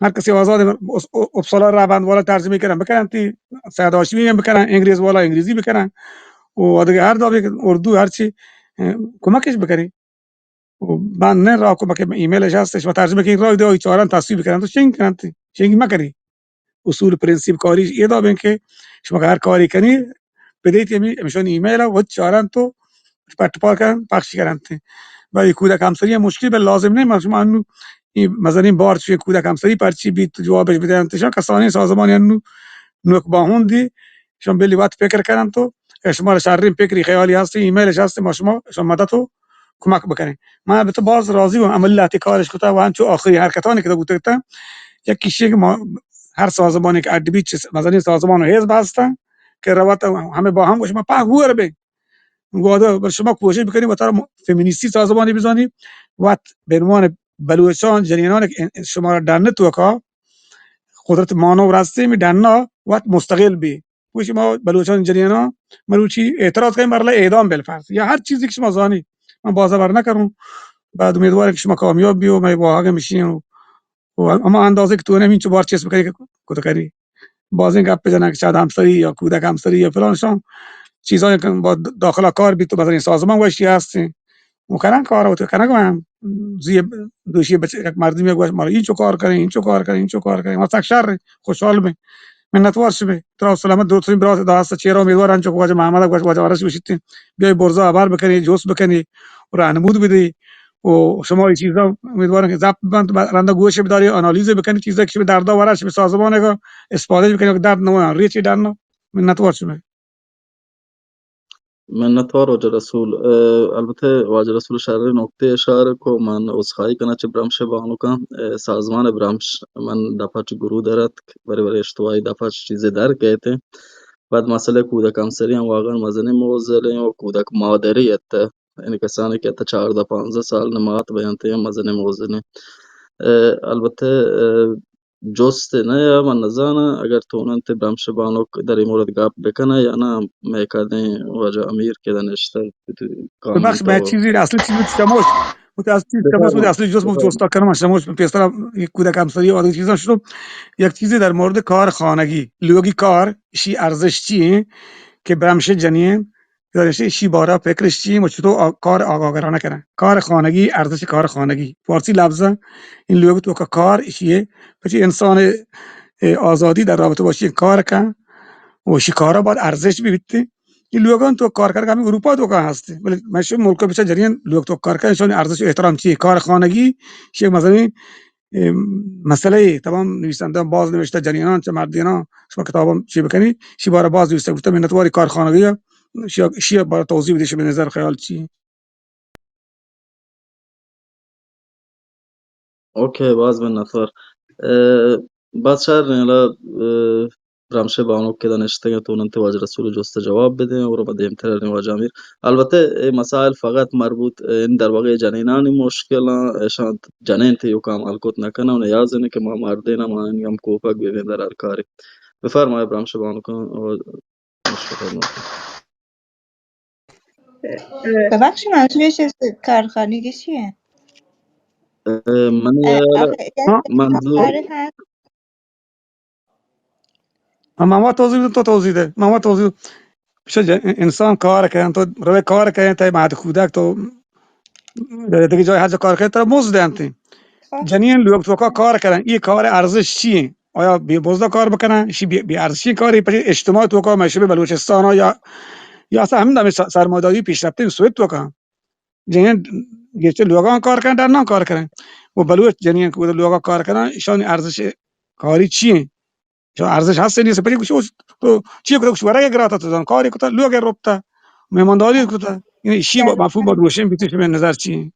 هر کسی آزاد اُس-، اُ-، اپسالا را بند والا ترجمه کنن، بکنن تی سید هاشمی هم بکنن، انگریز والا انگریزی بکنن. و دیگه هر دابی اردو هر چی، اه، کمکش بکنی. و من نه را کمک ایمیلش هست، شما ترجمه کنید، راه دو چاران تصویب کنند و شنگ کنند، شنگ مکنی. اصول پرنسیپ کاری ادا بین که شما هر کاری کنی، بدیت همی-، همیشان ایمیل و چاران تو پٹ پا کن، پخش کنند. برای کودک همسری هم مشکل، بل لازم نه، ما شما انو این مزنین بار چوی کودک همسری پرچی بیت، جوابش بدهند. شما کسانی سازمانی انو نوک باهون دی، شما بلی وقت فکر کنند تو، شما را شرین فکری خیالی هست، ایمیلش هست، ما شما، شما مدد و کمک بکنیں. من البته باز راضی بوم، عمل لهتی کارش کتا و انچو آخری حرکتانی که بوته کتا، یکیش که ما ہر سازمانے کہ اڈ بیت، چہ مزنیں سازمان و حزب ہستن کہ روت ہمے باہم گوش ما پہ گور بیں۔ گوادر بر شما کوشش بکنی وتارا م-، فمینیستی سازمانی بزانی، وت بہ عنوان بلوچان جنینان کہ شما ڈن توکا قدرت مانا و رستے می ڈنا وت مستقل بی۔ گوشی ما بلوچان جنینان مروچی اعتراض کنیں، مرلا اعدام بالفرض یا ہر چیزی کہ شما زانی، من باز بر نکروں۔ بعد امیدواریں کہ شما کامیاب بیو، مئے واہگ ہمشی و ہما اندازے کہ تو نمی چو بار چیز بکنی کہ کت کنی۔ بازیں گپ بزنن کہ چاہد ہمسری یا کودک ہمسری یا فلان شان چیزاں کہ با داخل کار بیت تو بزنی سازمان وشی ہستیں۔ و کنن کار و تو کنگ من زی دوشی بچ یک مردمی گوش مارا اینچو کار کنیں، اینچو کار کنیں، اینچو کار کنیں۔ ما سک شر خوشحال بیں۔ منتوار شمے۔ ترا سلامت دروت برات، دا ہست چیرا امیدوار انچو کہ واجہ محمد گوش واجہ وارش گوشیت، بیای برزا ہبر بکنی، جوست بکنی و رہنمود بدی۔ و شما اے چیزا امیدواریں کہ ضبط بنت، ب-، رندا گوش بداری، آنالیز بکنی، چیزا کہ شمے دردا ورا شمے سازمان کا استفادہ بکنی کہ درد نہ ریچی ڈن۔ منتوار شمے۔ منتوار واجہ رسول۔ اه، البتہ واجہ رسول شریں نکتے اشارہ کو، من عذرخواہی کناں چہ برمش بانکاں، اه، سازمان برمش من دپا چہ گروہ در اتک، برے برے اشتوائی دپا چہ چیزے در کئیت۔ بعد مسئلہ کودک ہمسری ہم واقعاً مزنیں معضلے و کودک مادری ات، یعنی کسانی کہ حتی چاردہ پانزدہ سال نمات بیانت یا مزنیں معضلے۔ اه، البتہ، اه، جست نہ یا من نزاناں اگر تو انت برمش بانک در این مورد گپ بکنہ یا نہ، مئے کدیں واجہ امیر کہ نشتہ ببخش، مئے چیزی اصلی چیز وتی شموش، وتی اصلی چیز شموش، وتی اصلی جست وتی استاد کنم شموش پیسرا یک کودک ہمسری و آدگہ چیزاں شروع۔ یک چیزی در مورد کار خانگی، لوگی کار، اشی ارزش چی ہیں کہ برمش جنین، اشی بارہ فکرش چی ہیں و چطور آ-، کار آگاہگرانہ کنن۔ کار خانگی، ارزش کار خانگی، فارسی لفظ ہیں، این لوگ تو کا کار اشی ہے، پچی انسان، اه، آزادی در رابطہ باشی کار کن و اشی کارا باید ارزش بھی بیتے۔ اے لوگان تو کار کنگ ہمے اروپا توکا ہست، بلے مئے شمئے ملک بچار جنین لوگ تو کار کنگ، ایشانی ارزش و احترام چی؟ کار خانگی شی مزنیں، اه، مسئلہ اے۔ تمام نویسندہ باز نوشتہ جنینان چہ مردینان، شما کتاباں چی بکنی، شی بارہ باز نوشتہ بوتہ، منتواری کار خانگی شی، شی بارہ توضیح بدی، شمئے نظر خیال چی؟ اوکے، باز منتوار۔ اه، باز شر ہیں، حالا، اه، برمش بانک کہ نشتگ تو انت واجہ رسول جست جواب بدیں اور ما دیمتر آریں واجہ امیر۔ البتہ اے مسائل فقط مربوط، اه، ان در واقع جنینانی مشکل ہیں، ایشان جنین تیوکا عمل کت نکنن و نیاز ہیں کہ ما مردین ہم آنی ہم کوپگ ببیں در ہر کاری۔ بفرمائے برمش بانک اور مشکل۔ ببخشید، منظور چیز کارخانگی چیه؟ اه، من اه، یار آخه، یه منظور کار هست. من وت توضیح بدم، تو توضیح دے. من وت توضیح بدم. پیش ج-، انسان کار کنت، تو روے کار کنت، تئی مات کودک تو دیگه جای هر جا کار کنت، ترا مزد دینت. خب. جنین لوگ توکا کار کنن، اے کار ارزش چی انت؟ آیا بے مزدا کار بکنن؟ ایشی بے، بے ارزشی کاری، پچے اجتماع توکا مئے شمئے بلوچستان یا، یا اصلا ہمدا ہمے س-، سرمایه‌داری پیشرفتیں سویت توکا. جنین گیشتر لوگاں کار کنن، ڈناں کار کنن. و بلوچ جنین کہ لوگا کار کنن، ایشانی ارزش کاری چی انت؟ چون ارزش ہست نیست، پچے گوشی تو چی کتا؟ گوشی ورگ گراتا، تو زان کاری کتا، لوگ روپتا، مہمانداری کتا. یعنی ایشی مفہوم باید روشن بیتی، شمئے نظر چی انت؟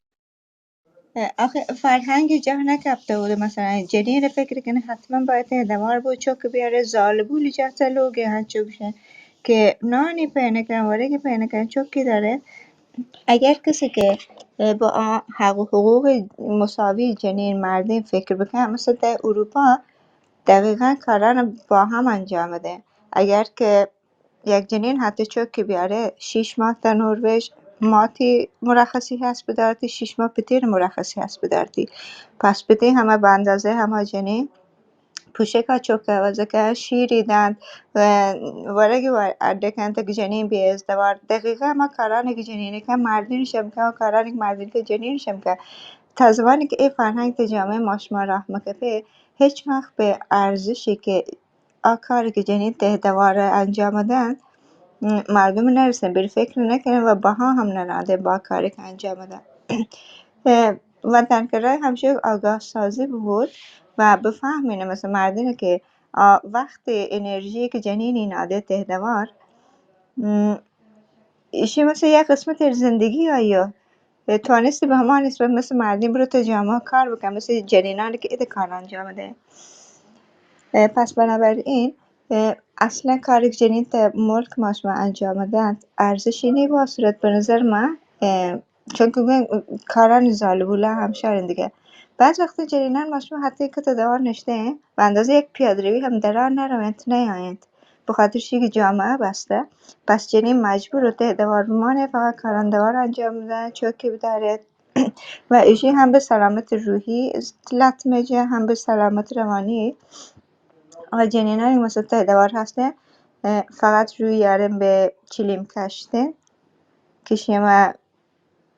آخه فرهنگ جا نکپته بوده، مثلاً جنین فکر کنه حتماً باید تهدوار بو چک بیاره، زالبول جاتا لوگ هنچو بشه که نانی پینه کن، ورگی پینه کن، چکی داره. اگر کسی که با آ-، حق و حقوق مساوی جنین مردین فکر بکنه، مثلاً در اروپا دقیقاً کاران با هم انجام بده. اگر که یک جنین حتی چکی بیاره، شیش ماه تا نروژ ماتی مرخصی هست بدارتی، شیش ماه پتیر مرخصی هست بدارتی. پس پتی همه به اندازهٔ همه جنین پوشکا چک عوض که شیری دنت و ورگی ور-، اڈه کنت که جنین بی ازدوار. دقیقاً همه کارانی که جنین که مردین شم که، کارانی که مردین که جنین شم که. تا زمانی که ای فرهنگ تا جامعه ما شما راه مکپه، هیچ وقت به ارزشی که آ کاری که جنین تهدوار انجام دنت، م-، مردم نرسن، بر فکر نکنن و بها هم ننادن با کاری که انجام دنت. اه، وطن که رای همشه آگاه سازی بود و بفهمین، مثلاً مردمی که آ وقت انرژی که جنینی ناده تهدوار، م، ایشی مثل یک قسمت زندگی آیا توانستی به همان نسبت مثل مردین برو تو جامعه کار بکن، مثل جنینانی که ایده کار انجام ده. اه، پس بنابراین، اه، اصلاً کاری که جنین تہ ملک ما شما انجام دنت، ارزشی نی با صورت به نظر من، اه، چون که گوین کارانی زالبولا هم شارین دیگه. بعض وقتا جنینان ما شما حتی که تا دوار نشته ایم، به اندازهٔ یک پیاده‌روی هم درا نروینت، نیاینت. به خاطر چی که جامعه بسته، پس جنین مجبور تہ دوار بمانه، فقط کاران دوار انجام بدن، چوکی بدارد. و ایشی هم به سلامت روحی لطمه جه، هم به سلامت روانی. و جنینانی مثل تہ دوار هسته، اه، فقط روی یارن به چلیم کشته، که شما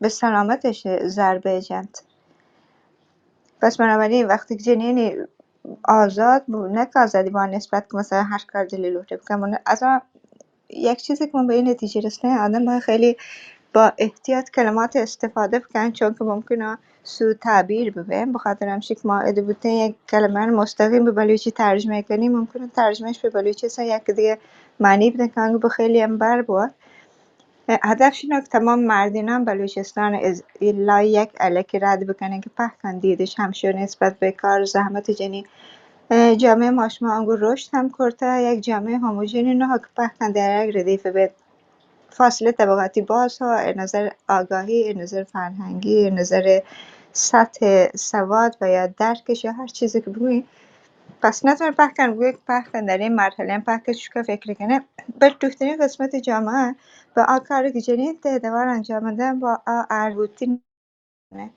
به سلامتش ضربه جنت. پس بنابراین وقتی که جنینی آزاد بو، نه که آزادی با نسبت که مثلاً هر کار دلی لوٹه بکن، من از آن یک چیزی که من به این نتیجه رسیدم، آدم باید خیلی با احتیاط کلمات استفاده بکن، چون که ممکنه سوء تعبیر ببین. بخاطر همشی که ما ادو بوتین یک کلمه رو مستقیم به بلوچی ترجمه کنیم، ممکنه ترجمهش به بلوچی اصلاً یک دیگه معنی بدن که انگو به خیلی هم بر بود. هدف شینو که تمام مردینان بلوچستان از الا یک الکی رد بکنن که پهکن دیدش همشو نسبت به کار و زحمت جنین. اه، جامعه ما شما انگو رشد هم کرته، یک جامعه هوموژنی نه که پهکن در یک ردیف به فاصله طبقاتی باز ها، از نظر آگاهی، از نظر فرهنگی، از نظر سطح سواد و یا درکش یا هر چیزی که بگوییم، پس نتونه پهکن بگویه که پهکن در این مرحله هم پهکن چوکا فکر کنه. بل دوخترین قسمت جامعه به آ کاری که جنین تہ دوار انجام دن با آ اربوطی نکنه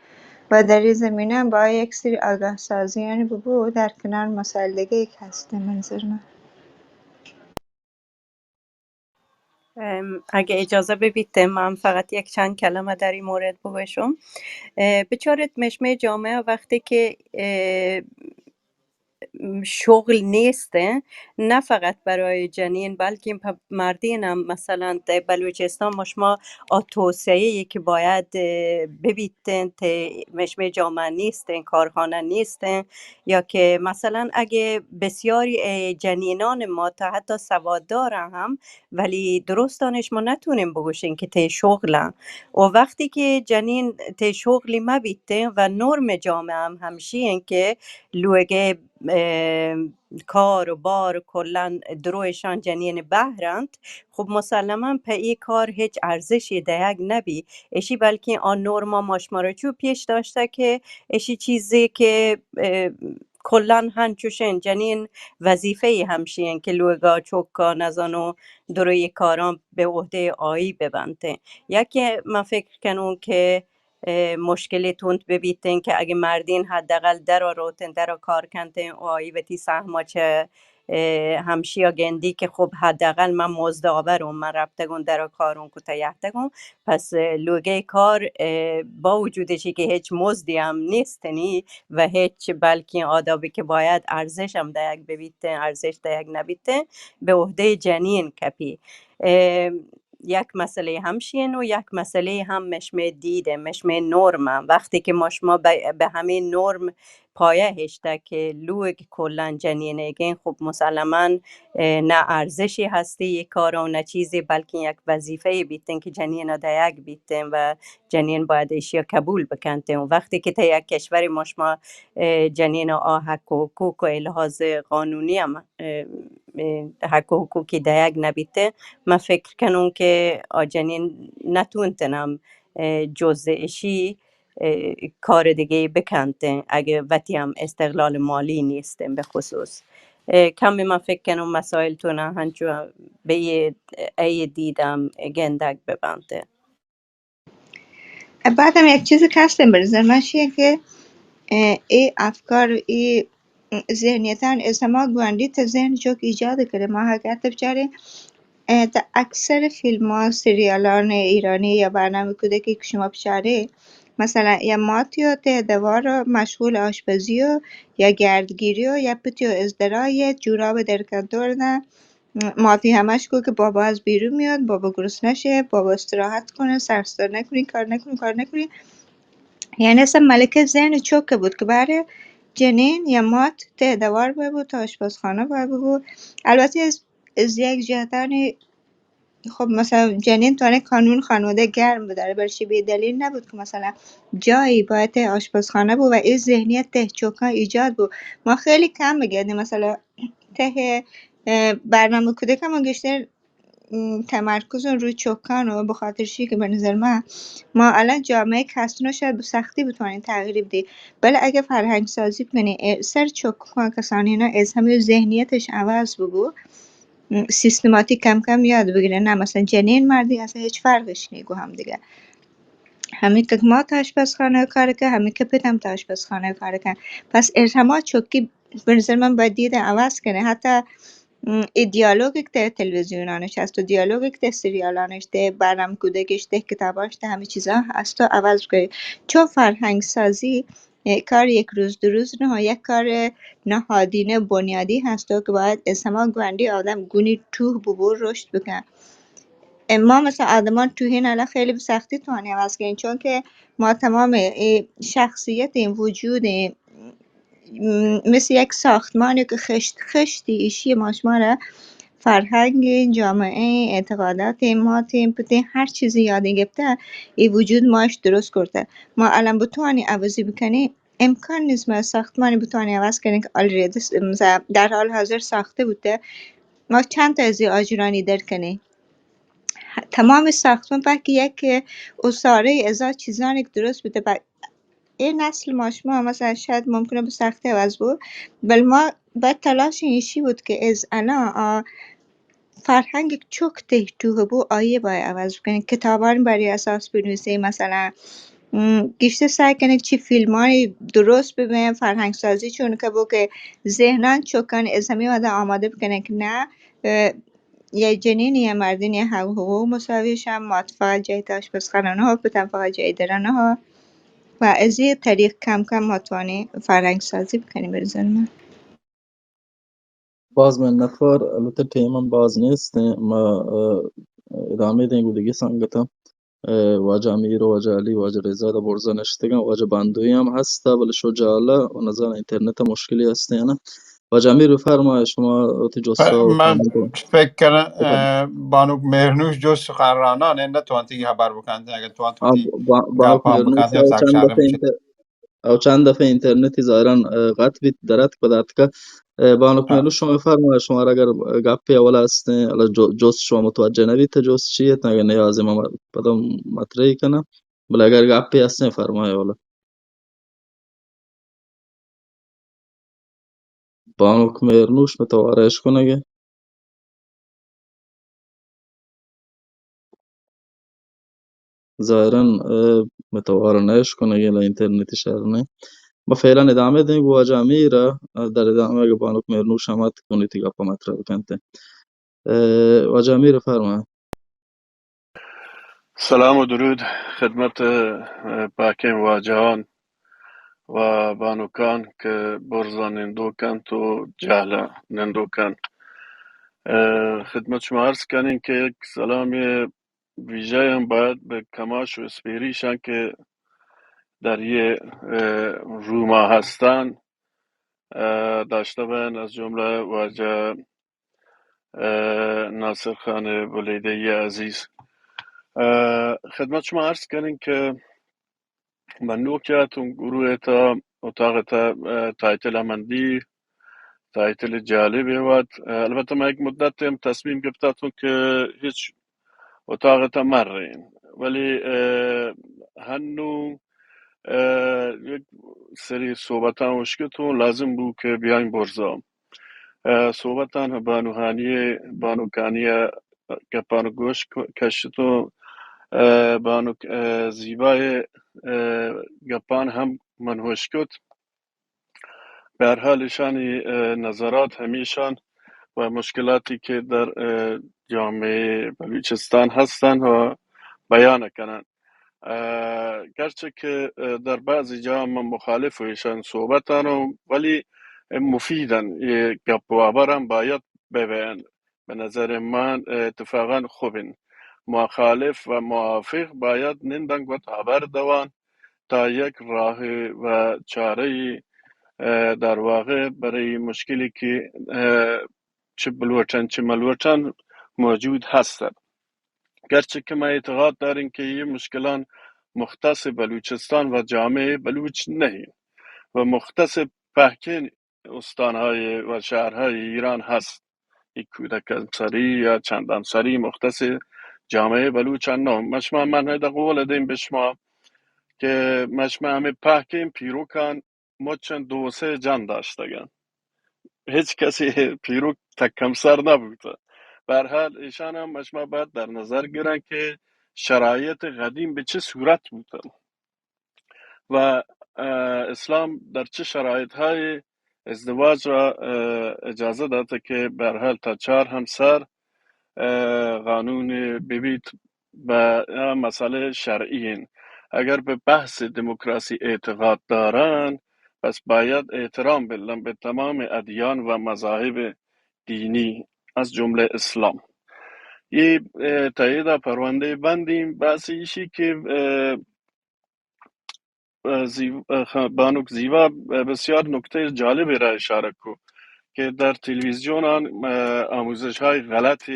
و در این زمینه هم با یک سری آگاه سازیانی ببو در کنار مسائل دیگه که هست منظر من. ام، اگه اجازه ببیت، من فقط یک چند کلمه در این مورد بگوشم. اه، بچارید، مشمه جامعه وقتی که، اه، شغل نیست، نه فقط برای جنین، بلکه په مردین هم، مثلاً در بلوچستان ما شما آ توسعه‌ای که باید، اه، ببیت، ته مشمه جامعه نیست، کارخانه نیست، یا که مثلاً اگه بسیاری، اه، جنینان ما تا حتی سواددار هم، ولی درستانش ما نتونیم بگوشیم که تی شغلن. و وقتی که جنین تی شغلی مبیته و نرم جامعه هم همشی این که لوگه، اه، کار و بار کلاً درویشان جنین بهرند، خب مسلماً په ای کار هیچ ارزشی دیگ نبی. اشی بلکه آن نرما ما شما را چو پیش داشته که اشی چیزی که، اه، کلاً هنچوشین جنین وظیفه‌ای همشین که لوگا چوکا نزانو دروی کاران به عهدهٔ آیی ببنته. یکی من فکر کنون که، اه، مشکلی تند ببیتین که اگه مردین حداقل درا روتین، درا کار کنتین و آیی وتی سهما چه، اه، همشیا گندی که خب حداقل من مزد آورون، من رپتگون درا کارون کتا یهتگون، پس، اه، لوگه کار، اه، با وجود چی که هیچ مزدی هم نیستنی و هیچ بلکه آدابی که باید ارزش هم دیگ ببیتن، ارزش دیگ نبیتن، به عهدهٔ جنین کپی. اه، یک مسئله همشین و یک مسئله هم مشمه دیده، مشمه نرم. وقتی که ما شما به، به همین نرم پایه هشته که لوگ کلاً جنینیگین، خب مسلماً، اه، نه ارزشی هستی ای کار و نه چیزی، بلکه یک وظیفه‌ای بیتن که جنین دیگ بیتن و جنین باید ایشیا قبول بکنتن. و وقتی که تا یک کشور ما شما، اه، جنین آ حق و حقوق و لحاظ قانونی هم، اه، اه، حق و حقوقی دیگ نبیتن، من فکر کنون که آ جنین نتونتنم، اه، جز اشی اه، کار دیگه بکنتن، اگه وتی هم استقلال مالی نیستن به خصوص. اه، کمی من فکر کنم مسائل تو نه هنچو به یه، ای دیدم گندگ ببنته. بعدم یک چیزی که هستن برزن ماشیه که، اه، ای افکار و ای ذهنیتان از هما گوانڈی تا ذهن چوک ایجاد کرے. ما اگر تو بچارے، اه، تا اکثر فیلم ها، سریالان ایرانی یا برنامه کودکی که شما بچارے، مثلاً یا ماتی و ته دوار مشغول آشپزی و یا گردگیری و یا پتی و ازدرا یا جوراب درکنتور نه، ماتی همش کو که بابا از بیرون میاد، بابا گرسنه شه، بابا استراحت کنه، سر صدا نکنی، کار نکنی، کار نکنی. یعنی اصلاً ملکه ذهن چوکه بود که بره جنین یا مات ته دوار ببو، تا آشپزخانه ببو. البته از، از یک جهتانی خب، مثلاً جنین توانه قانون خانواده گرم بداره، برای چی؟ به دلیل نبود که مثلاً جایی باید ته آشپزخانه بود و این ذهنیت ته چوکان ایجاد بود. ما خیلی کم بگردیم، مثلاً ته، اه، برنامه کودک ما گیشتر، م، تمرکز روی چوکان و به خاطر چی که به نظر من ما الان جامعه کسانو شاید به سختی بتوانیم تغییر بدیم، ولی اگه فرهنگ سازی بکنیم، اه، سر چوکان کسانی نه از همه ذهنیتش عوض ببو، سیستماتیک کم کم یاد بگیره. نه، مثلاً جنین مردی اصلاً هیچ فرقش نیه گو هم دیگه. همین که ما تا آشپزخانه کار که، همین که پتم تا آشپزخانه کار که. پس ارتما چوکی به نظر من باید دید عوض کنه. حتی، م، ای دیالوگی که ته تلویزیونانش هست و دیالوگی که ته سریالانش، ته برنامه کودکش، ته کتاباش، ته همه چیزا هست و عوض کنه. چون فرهنگ سازی اه، کار یک روز دو روز نه، یک کار نهادینه بنیادی هست که باید از همه گونڈی آدم گونی ٹوہ ببو رشد بکن. اه، ما مثلاً آدمان ٹوهین الان خیلی به سختی توانی عوض کنیم، چون که ما تمام اه، شخصیت این وجود این، م، مثل یک ساختمانی که خشت خشتی ایشی ما شما را فرهنگ، جامعه، اعتقادات، مات، پت، هر چیزی یاد گپته، ای وجود ماش درست کرده. ما الان بتوانی عوضی بکنی، امکان نیست ما ساختمانی بتوانی عوض کنی که already س-، مثلاً در حال حاضر ساخته بوده. ما چند تا از این آجرانی در کنی. تمام ساختمان پاکی یک اساره ازا چیزانی که درست بوده. این نسل ما شما مثلاً شاید ممکنه به سختی عوض بود، ولی ما باید تلاش ایشی بود که از انا آ فرهنگ چک ته ٹوه بو، آیه باید عوض بکنیم. کتابان بری اساس بنویسیم، مثلاً، م، گیشتر سعی کنیم چی فیلمانی درست ببین، فرهنگ سازی چون که بو که ذهنان چکان از همین وعده آماده بکنه که نه، اه، یه جنین یا مردین یا حق حقوق مساویش هم، مات فقط جای آشپزخانه نه ها، پتن فقط جای درانه ها. و از این طریق کم کم ما توانی فرهنگ سازی بکنیم به نظر من. باز منتوار، البته ٹیم ہم باز نیست، ما، اه، ادامه دیں گو دگہ سنگتاں. اه، واجہ امیر و واجہ علی، واجہ رضا دا برزا نشتگاں، واجہ باندوی ہم ہستا، بلے شو جالا و نزان انٹرنیٹ مشکلی ہستے نا. واجہ امیر بفرمائے، شما وتی جستا و من فکر کنم، اه، بانک مهرنوش جست سخنرانان نتوانتی خبر بکنت، اگر توانت آ، وتی با-، بانک گپان مهرنوش بکنت، یا چند دفعه انٹر-، او چند دفعه انٹرنیٹی ظاہراً، اه، قطع بیت، در اتک پدا اتکا. اه، بانک مہرنوش، شما فرمائے، شمارا اگر گپے اولا ہستیں، حالا جو-، جست شما متوجہ نہ بیت، جست چی ات، اگر نیاز ما پدا مطرح کناں، بلے اگر گپے ہستیں فرمائے اولا. بانک مہرنوش مئے توار ءَ اشکنگ ءَ؟ ظاہراً، اه، مئے توار ءَ نہ اشکنگ ءَ، انٹرنیٹ شر نہ. ما فعلاً ادامہ دیں گوں واجہ امیر ءَ، در ادامہ اگہ بانک مہرنوش ہم اتک، گوں وتی گپ ءَ مطرح بکنت. اه، واجہ امیر فرمائے. سلام و درود خدمت، اه، پاکیں واجہان و بانکان کہ برزا نندوک انت و جہلا نندوک انت. اه، خدمت شما عرض کنیں کہ یک سلام ویژہ ہم باید بہ کماش و اسپیریشان کہ در یہ، اه، روما ہستان، اه، داشتہ بین، از جملہ واجہ، اه، ناصر خان بلیدی عزیز. اه، خدمت شما عرض کنیں کہ من نوک اتوں گروہ تا، اتاق تا، اه، تایتل من دی، تایتل جالبے وت. اه، البتہ من یک مدت ہم تصمیم گپتاتوں کہ ہچ اتاق تا مریں. ولی، اه، ہنو، اه، یک سری صحبتاں اشکتوں، لازم بو کہ بیایں برزا. اه، صحبتاں بانوہانی، بانکانی گپان گوش ک-، کشتوں، اه، بانک، اه، زیبای، اه، گپان ہم من اشکت. بہ ہر حال ایشانی، اه، نظرات ہمیشان و مشکلاتی کہ در، اه، جامعہ بلوچستان ہستن و بیان کنن. اه، گرچہ کہ، اه، در بعضی جا من مخالف ایشان صحبتانوں، ولی مفیدن، یہ گپ و ہبران باید ببین. بہ نظر من اتفاقاً خوبن. مخالف و موافق باید نندن گوت ہبر دوان تا یک راہ و چارہ، اه، در واقع برای مشکلی کہ، اه، چہ بلوٹن چہ ملوٹن موجود ہستن. گرچہ کہ ما اعتقاد داریں کہ یہ مشکلان مختص بلوچستان و جامعہ بلوچ نہیں و مختص پہکین استان‌ہائی و شہرہائی ایران ہست، یک کودک ہمسری یا چند ہمسری مختص جامعہ بلوچان نہ۔ مشما من ہدا قول دیم بشما کہ مشما ہمیں پہکین پیروکان مچن دو سے جن داشتگن، ہچ کسی پیروک تک ہمسر نہ بوتا۔ بہرحال ایشان ہم مشما باید در نظر گرن کہ شرایط قدیم بہ چہ صورت بوتا و اسلام در چہ شرایط ہائی ازدواج را اجازہ داتا کہ بہرحال تا چار ہمسر قانون ببیت و مسئلہ شرعی انت۔ اگر بہ بحث دموکراسی اعتقاد دارن، پس باید احترام بلن بہ تمام ادیان و مذاہب دینی، از جملہ اسلام۔ یہ تاییدا پروندہ بندیم، بس ایشی کہ بانک زیوا بسیار نکتہ جالبی را اشارہ کو کہ در تلویزیونان آموزش های غلط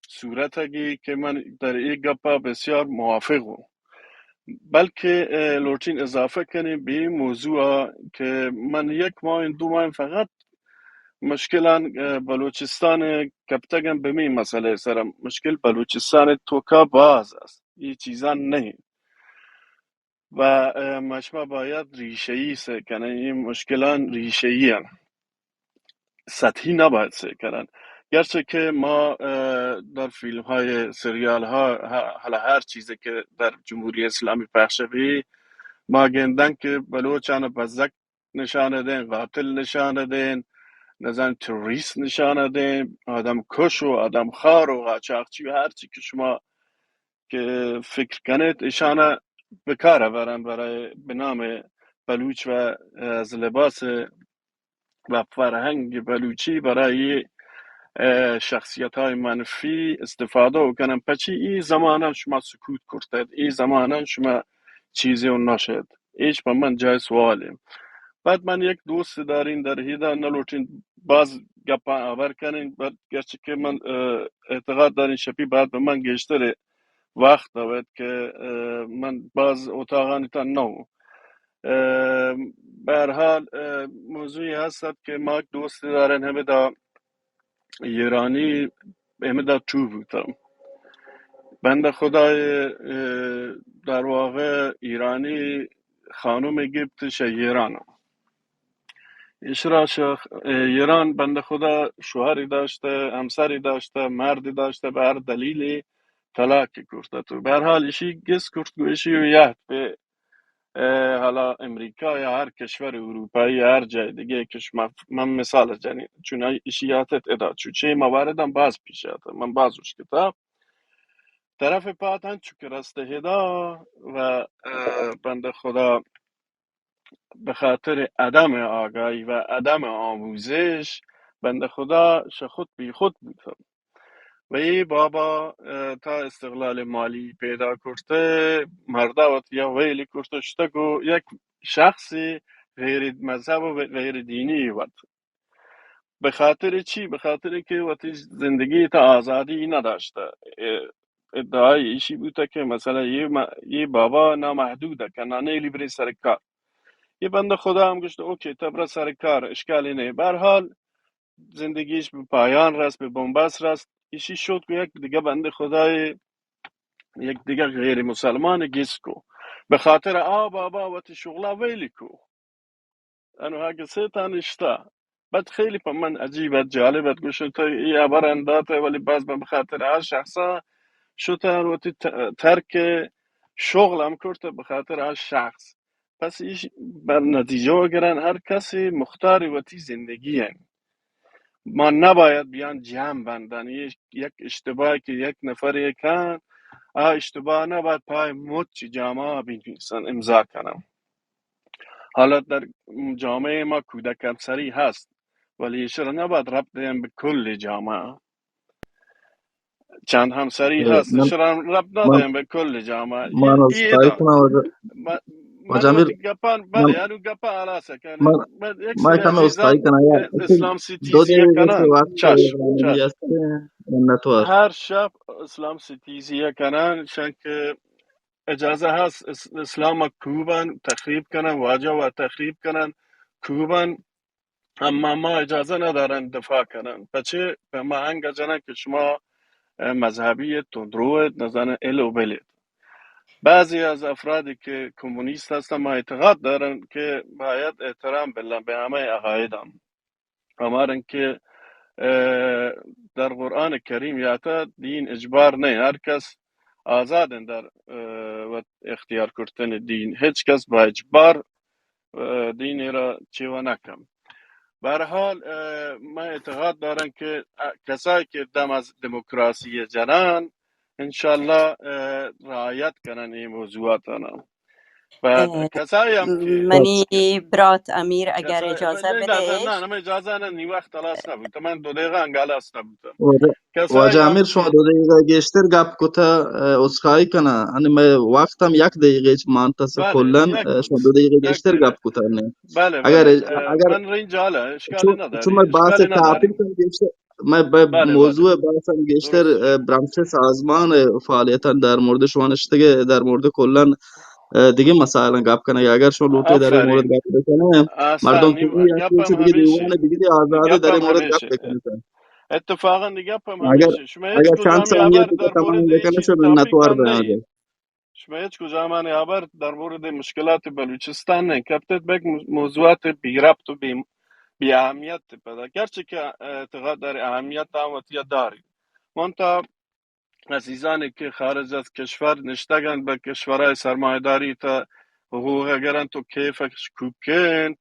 صورت گی کہ من در ایک گپا بسیار موافق ہوں، بلکہ لوٹین اضافہ کنیں بہ موضوع کہ من یک ماہ دو ماہ فقط مشکلان بلوچستان کپتگن بمی مسئلہ سر، مشکل بلوچستان توکا باز است، یہ چیزان نہیں و مشما باید ریشہ‌ای سئے کنیں، یہ مشکلان ریشہ‌ای ہیں، سطحی نباید سئے کنن۔ گرچہ کہ ما در فیلم های سریال ها حالا ہر چیزی کہ در جمہوری اسلامی پخش بی، ما گندن کہ بلوچان بزگ نشان دیں، قاتل نشان دیں، نزان تروریست نشان دیں، آدم کش و آدم خار و قاچاقچی و ہر چی کہ شما کہ فکر کنیت ایشانا بکار برن برای بنام بلوچ و از لباس و فرهنگ بلوچی برای شخصیت های منفی استفاده بکنن. پچی ای زمانه شما سکوت کرتید، ای زمانه شما چیزی و نشد، ایش په من جای سوالی. بعد من یک دوست دارین در هیدا نلوٹین باز گپا آور کنین، بعد گرچه که من اعتقاد دارین شپی بعد به من گیشتره وقت بود که من باز اتاقانی تا نو. به هر حال موضوعی هست که ما یک دوستی دارن همه دا ایرانی همه دا تو بوتم. بنده خدای در واقع ایرانی خانم گپت شہ ایران. ایشرا شہ ایران بندہ خدا شوہری داشتہ، ہمسری داشتہ، مردی داشتہ، بہ ہر دلیلی طلاق کرتہ. تو بہ ہر حال ایشی گس کرت گو ایشی و یہت پہ حالا امریکا یا ہر کشور اروپایی یا ہر جای دیگه کہ شما من مثال جنی چون ایشی یاتت ادا چو چه مواردم باز پیش آتہ من باز اشکتا طرف پاتن چو کہ رستہ ہدا و بندہ خدا به خاطر عدم آگاهی و عدم آموزش بندہ خدا شہ خود بی خود بوتہ. و ای بابا تا استقلال مالی پیدا کرتہ، مردا وت یا ویلی کرتہ شتہ گو یک شخصی غیر مذہب و غیر دینی وت به خاطر چی؟ به خاطر که وتی زندگی تا آزادی نداشته. ادعای ایشی بوده که مثلا یه، یه بابا نامحدود کنانه لیبری سر کار. یه بنده خدا هم گشت اوکی، تا برا سر کار، اشکالی نه. به هر حال زندگیش به پایان رست، به بنبست رست. ایشی شد که یک دیگه بنده خدای، یک دیگه غیر مسلمان گیس کو. به خاطر آ بابا وتی شغلا ویلی کو. انو هاگه سه تا نشتا. بعد خیلی په من عجیب ات، جالب ات، گوشن تو ای خبر انداته ولی باز به خاطر آ شخصا شتا وتی ترک شغل هم کرته به خاطر آ شخص. پس ایش بر نتیجه گرن هر کسی مختار وتی زندگی هن. ما نباید بیان جمع بندن. یک اشتباهی که یک نفری کن، آ اشتباه نباید پای مچ جامعه بنویسن، امضا کنن. حالا در جامعه ما کودک همسری هست، ولی ایشرا نباید ربط دیم به کل جامعه. چند همسری هست، ایشرا ربط ندیم به کل جامعه. من عذرخواهی کنم، واجہ امیر، وتی گپان، بلے، من، انو گپان ہلاس کنیں۔ من، من یک من سری کمے عزیزاں، استائی کناں یار۔ ا-، اسلام دو ستیزی دقیقہ کناں۔ وقت چش، چش۔ منتوار۔ ہر شپ اسلام ستیزی کناں، شنک اجازہ ہست اس-، اسلام کوبان تخریب کناں، واجہ و تخریب کناں، کوبان، اما ما اجازہ ندارن دفاع کنن۔ پچے پہ ما انگہ جنن کہ شما، اه، مذہبی ات، تندرو ات، نزانن ال و بل ات۔ بعضی از افرادی کہ کمونیست ہستن، ما اعتقاد دارن کہ باید احترام بلن بہ ہمہ عقایدان۔ ہمارن کہ، اه، در قرآن کریم یاتا دین اجبار نہیں، ہر کس آزادن در، اه، وت اختیار کرتن دین، ہچ کس با اجبار اه، دین ء را چیوہ نہ کن۔ بہرحال، اه، من اعتقاد دارن کہ، اه، کسایی کہ دم از دموکراسی جنان، انشاءاللہ، اه، رعایت کنن این موضوعاتانا۔ و اه، کسایی هم که منی برات امیر اگر کسایی، اجازه نه، نه، بدهش. نه، نه، من اجازه نه، نی وقت خلاص نبود. من دو دقیقه انگل است نبودم. واجہ، کسایی واجہ هم امیر، شما که دو دقیقہ گیشتر گپ کتا، اه، عذرخواہی کنا۔ انی مئے وقت ہم یک دقیقہ چ مانتا سے بلے، کلن، یک اه، شما دو دقیقہ یک گیشتر دقیقہ۔ گپ کتا نے۔ بلے، اگر، بلے، اه، اگر من رینج حالا، اشکالی چو-، نداری، چو مئے بحث اشکالی نداری۔ ٹاپک ہم گیشتر، مئے ب-، بلے، بلے۔ موضوع بحث ہم گیشتر، درست۔ اه، برانچ سازمان فعالیتاں در مورد شما نشتگے، در مورد کلن، اه، دیگه مسائل گپ کنگے۔ اگر شما لوٹے در این آفرین۔ مورد گپ بکنے، اصلاً مردم نیم، چیزی گپ ہستی هم چی دیگه ہمیشه۔ دیوان دیگه آزادی گپ در این مورد گپ ہمیشه۔ بکنه۔ اتفاقاً گپ هم اگر، ہمیشه۔ شما هیچ اگر چند کجامی ثانیه ہبر دیگه در تمام مورد بکنه، هیچ شما ٹاپیک منتوار هم بنده۔ نهید۔ شما هیچ کجامی ہبر در مورد مشکلات بلوچستان نکپتید، بلکه مو-، موضوعات بی ربط و بی، بی اهمیت پدا، گرچه که اعتقاد داری اهمیت هم وتی داری. منتها عزیزانی که خارج از کشور نشتگن، به کشورهای سرمایه‌داری تا حقوق گرن تو کیفش کوکن،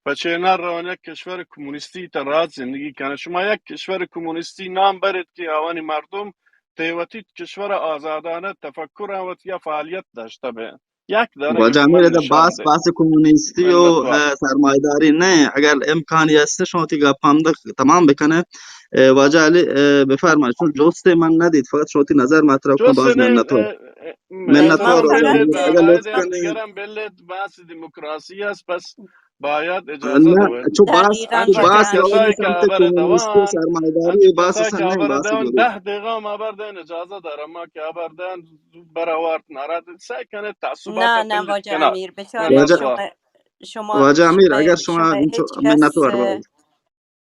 پچه نہ روان یک کشور کمونیستی تا راحت زندگی کنن؟ شما یک کشور کمونیستی نام برید که آوانی مردم تیوتی کشور آزادانه تفکر وتی فعالیت داشته به. یک دانه واجہ امیر، ادا بحث، بحث کمونیستی و، منتوار۔ اه، سرمایداری نہ، اگر امکانی است شما وتی گپ ہم تمام بکنے۔ اه، واجہ علی، اه، بفرمائیت، چون جست من ندید، فقط شما وتی نظر مطرح کن، باز منتوار۔ اه، اه، منتوار واجہ علی، اگر لطف کنید۔ دیگران بلد بحث دموکراسی است، پس باید اجازه نه، دوین۔ چو بحث، دقیقاً چو بحث کسایی که خبر دوان، سرمایداری، بحث کسایی که خبر دوان، ده دقیقه هم خبر دین اجازه دارم، ما که خبر دین برآورد نرد، سعی کنه تعصبات نه، نه، واجہ امیر، بچارید، شما، شما، واجہ امیر، اگر شما، شما هیچ کس، منتوار باش۔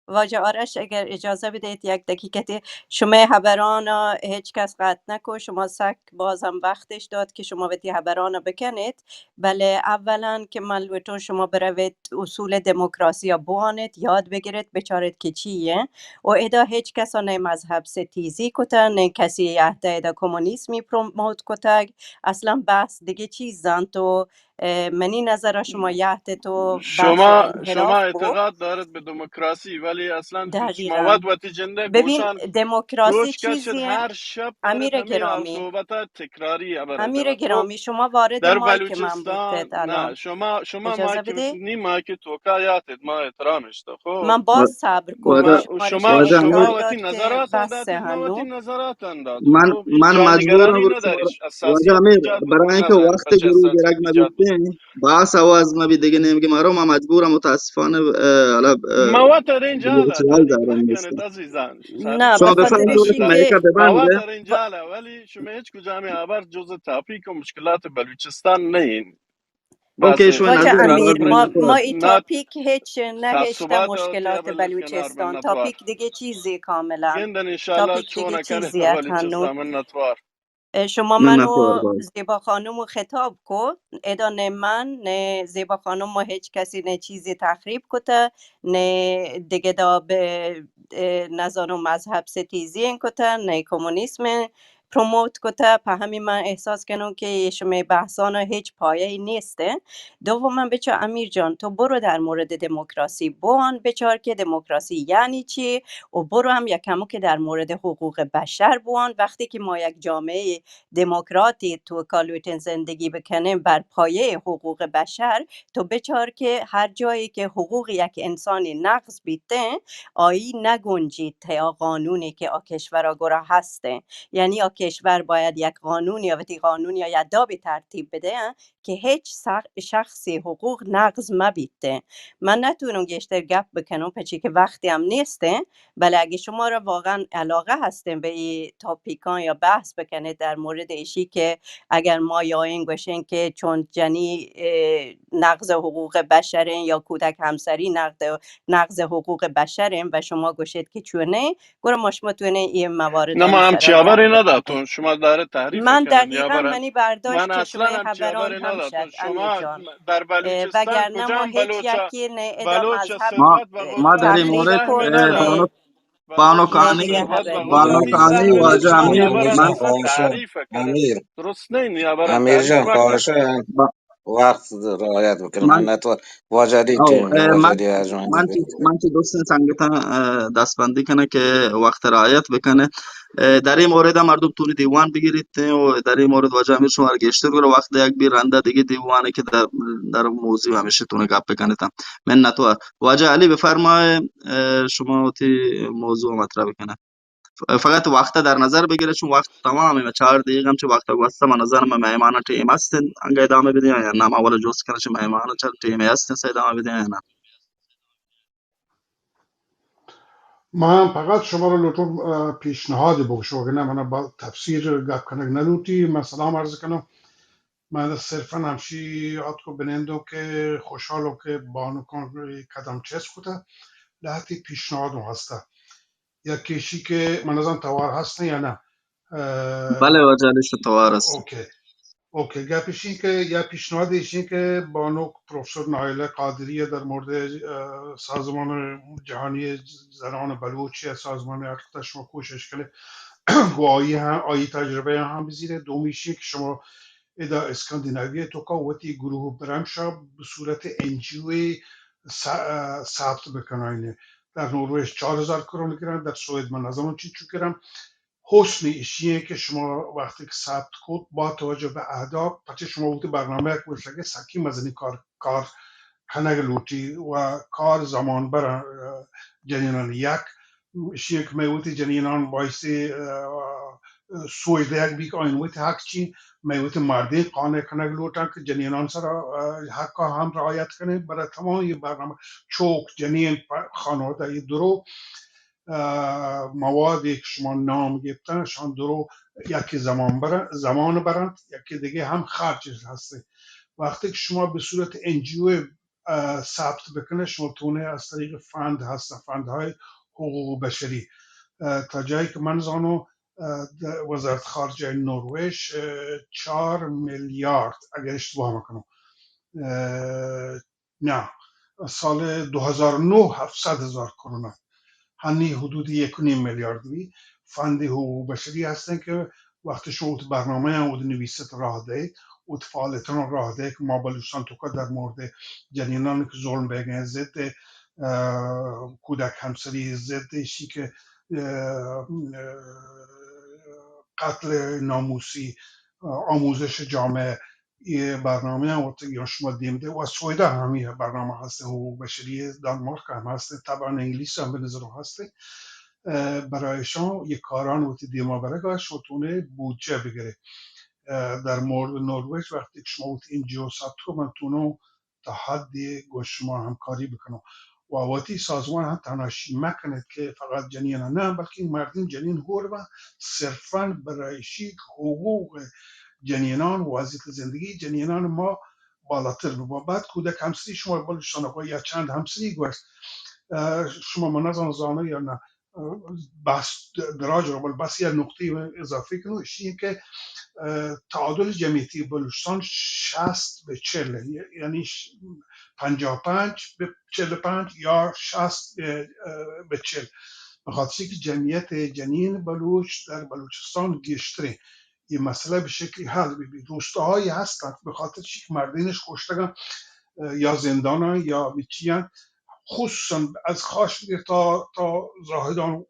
واجہ آرش، اگر اجازہ بدهید یک دقیقتی، شما خبران هیچ کس قطع نکو، شما سک بازم وقتش داد که شما وتی خبران بکنید، بلے اولاً که من لوٹون شما بروید اصول دموکراسی بوانید، یاد بگیرید، بچارید که چیه. و ادا هیچ کسا نه مذهب ستیزی کته، نه کسی عهده ادا کمونیسمی پروموت کتگ، اصلاً بحث دیگه چیز زنت و، اه، منی نظر شما عهده تو بحث شما، انحراف شما کو. اعتقاد دارید به دموکراسی، ولی اصلاً شما دقیقاً. وت وتی جنده ببین، گوشان دموکراسی چیزی هر شب امیر گرامی، صحبت تکراری خبر امیر گرامی، شما وارد در مایک من بلوچستان، بوتید الان. نه، شما، شما اجازه مایک بدید. نی مایک توکا یاتید، ما احترامش تو، خب؟ من باز صبر کنم. واجہ، شما، واجہ شما امیر، وتی نظرات دات، من وتی نظرات دات. من، من مجبورم، واجہ امیر، برای اینکه وقت گروه گرگ نبیتیں، باس آواز ما بی دیگه نیم که مارو ما مجبورم متاسفانه، اه، حالا، اه، ما وت رنج حالا دارم، دارم نیست. عزیزان. نه، شما بفرمایید، مایکا ببندید. ولی شما هیچ کجا می خبر جز تاپیک و مشکلات بلوچستان نهین. اوکی، شما واجہ امیر، ما، ما ای تاپیک هیچ نهشته مشکلات بلوچستان. تاپیک دیگه چیزی کاملاً. گندن انشاءالله تاپیک دیگه چیزی ات هنو. اه، شما من و زیبا خانم و خطاب کو، ادا نه من، نه زیبا خانم ما هیچ کسی نه چیزی تخریب کته، نه دیگه دا به، اه، نزانو مذهب ستیزی این کته، نه کمونیسم پروموت کته. په همی من احساس کنم که ای شما بحثان هیچ پایه نیسته. دوما بچار امیر جان، تو برو در مورد دموکراسی بوان، بچار که دموکراسی یعنی چی، و برو هم یک کمو که در مورد حقوق بشر بوان. وقتی که ما یک جامعه دموکراتی توکا لوٹین زندگی بکنین بر پایه حقوق بشر، تو بچار که هر جایی که حقوق یک انسانی نقض بیتین، آیی نگنجیت تا قانونی که آ کشورا گورا هستین. یعنی آ کشور باید یک قانون یا وتی قانون یا یک دابی ترتیب بده، اه، که هیچ سخ-، شخصی حقوق نقض مبیت. من نتونم گیشتر گپ بکنم، پچی که وقتی هم نیستین، بله اگه شما را واقعاً علاقه هستین به این تاپیکان یا بحث بکنید در مورد ایشی که اگر ما یا این گوشین که چون جنی، اه، نقض حقوق بشرین یا کودک همسری نقض، نقض حقوق بشرین و شما گوشید که چونه، گڑا ما شما تونے اے موارد نہ، ما ہمچی ہبرے نہ داتوں. شما دارے تعریف من کنن یا دقیقاً برن. منی برداشت من چہ اصلاً شمئے ہمچی ہبران ہبرے نہ ہم داتوں. شد، شما امیر جان. در اه، بلوچستان وگرنہ کجام ما ہیچ بلوچ یکی نے ادا بلوچ مذہب صفت و ما، ما در این تفسیر مورد، کو اه، نہ. بانک، بانک خانی، بانک خانی، واجہ امیر، من تعریف کنم. امیر. درست نہیں، نیا برن امیر جان، تعریف کنم. خواہش ہے. با-، وقت رعایت بکنه. من، من نتو واجہ علی او، ٹیم، اه، واجہ من، علی آجوان من چی، من چی دوستیں سنگتاں، اه، دستبندی کنه که وقت رعایت بکنه. اه، در این مورد هم مردم تونی دیوان بگیریت و در این مورد واجہ امیر شما را گیشتر گرو وقت دیگ بی رنده دیگه دیوانی که در، در موضوع همیشه تونه گپ بکنیت. منت و واجہ علی بفرمائے، اه، شما وتی موضوع مطرح بکنه. ف-، فقط وقت در نظر بگیرے، چون وقت تمام ہے، چار دقیقہ ہم چہ وقت گوستہ، من نظر میں مہمان ٹیم است، انگا ادامہ بدے یا نہ، ما اولا جست کرا چہ مہمان چہ ٹیم است، سے ادامہ بدے یا نہ. من فقط شما رو لوٹوں، اه، پیشنهاد بگوشو، اگه نه من با تفسیر گپ کنگ نلوٹی. من سلام عرض کنم. من صرفاً همشی آتکو بنندو که خوشحالو که بانکان قدم چست کتا، لهتی پیشنهاد هستا. یکیشی که من نزان توار هست یا نه. اه، بله واجہ علی شما توار است. اوکے. اوکے. گپ ایشی که یا پیشنهاد ایشی که بانک پروفسور نایله قادری در مورد، اه، سازمان جهانی زنان بلوچ یا سازمان عقد شما کوشش کنه. گو آئی هم، آئی تجربه هم بزیره. دومی ایشی که شما ادا اسکاندیناوی توکا وتی گروه برمشا به صورت ان جی او ث-، ثبت بکنائینه. در نروژ چهار هزار کرون گرن، در سوئد من نزانم چی چو گرن. حسن ایشی که شما وقتی که ثبت کت با توجه به اهداف، پچه شما وتی برنامه یک گوشتگه سکی مزنی کار، کار کنگ لوٹی و کار زمان بر، اه، جنینان یک ایشی کہ مئے وتی جنینان بایستی، اه، سوج دیگ بی کہ آیان وتی حق چی، مئے وتی مردین قانع کنگ لوٹن کہ جنینان سرا، اه، حقا ہم رعایت کنیں. برای تمام یہ برنامہ چوک، جنین، پ-، خانواده یہ درو، اه، موادی کہ شما نام گپتن، شان درو یکی زمان برن، زمان برند، یکی دیگه ہم خرچ ہستی. وقتی کہ شما به صورت ان جی او اه، ثبت بکنه، شما تونه از طریق فند هستن، فندهای حقوق بشری. اه، تا جایی که من زانو، اه، د-، وزارت خارجه نروژ، اه، چهار میلیارد، اگر اشتباه مکنم، اه، نه، سال دو هزار و نه هفتصد هزار کرونه. هنی حدود یک و نیم میلیارد بی فند حقوق بشری هستن که وقتی شما وت برنامه هم وت نویست راه دهید، وت فعالیتان راه دهید که ما بلوچستان توکا در مورد جنینان که ظلم بیگن ضد، اه، کودک همسری ضد شی که، اه، اه، قتل ناموسی، اه، آموزش جامعه، یہ برنامه هم وقتی یا شما دیم ده و سویدا هم یہ برنامه هست، حقوق بشری دانمارک هم هست، طبعاً انگلیس هم به نظر هست. اه، برای شما یہ کاران وقتی دیما برگا شما تونه بودجه بگیره. اه، در مورد نروژ وقتی که شما وقتی ان جی او ثبت کو من تونو تا حدی گوش شما همکاری بکنو. و وتی سازمان هم تنها شی مکنید که فقط جنین نه، بلکه مردین جنین هور و صرفاً برای شی حقوق جنینان و وضعیت زندگی جنینان ما بالاتر ببا. بعد کودک همسری شما بلوچستان آقا یا چند همسری گوشت، اه، شما من نزان زانو یا نه، بحث دراج رو، بل بس یک نقطه اضافه کنم، ایشی که، اه، تعادل جمعیتی بلوچستان شصت به چهل، یعنی ش-، پنجاه و پنج به چهل و پنج یا شصت به، اه، به چهل. به خاطر که جمعیت جنین بلوچ در بلوچستان گیشتره. یہ مسئلہ به شکلی حل ببی. روستاهایی هستند به خاطر چی که مردینش کشتگن، اه، یا زندانن یا بچیان، خصوصاً از خاش بگیر تا، تا زاهدان و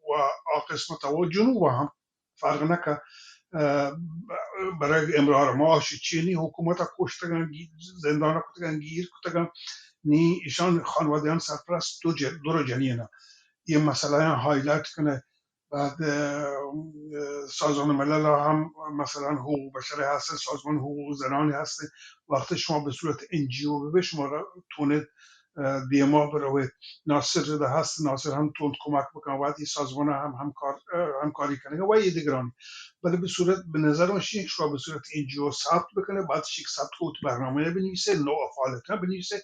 آ قسمت و جنوب هم فرق نکه. اه، برای امرار معاش چینی حکومت کشتگن، گی-، زندان کتگن، گیر کتگن، نی ایشان خانوادهان سرپرست دو ج-، دو رو جنین. یہ مسئلہ هایلایت کنه. بعد، اه، سازمان ملل هم مثلاً حقوق بشر هست، سازمان حقوق زنان هست. وقتی شما به صورت ان جی او ببه، شما را تونید، اه، دیما بروید. ناصر رضا هست، ناصر هم تند کمک بکن، وقتی سازمان هم همکار، اه، همکاری کنه و یه دیگرانی. ولی به صورت، به نظر من شی شما به صورت ان جی او ثبت بکنه، بعد شیک ثبت کوت برنامه بنویسه، نوع فعالیت بنویسه،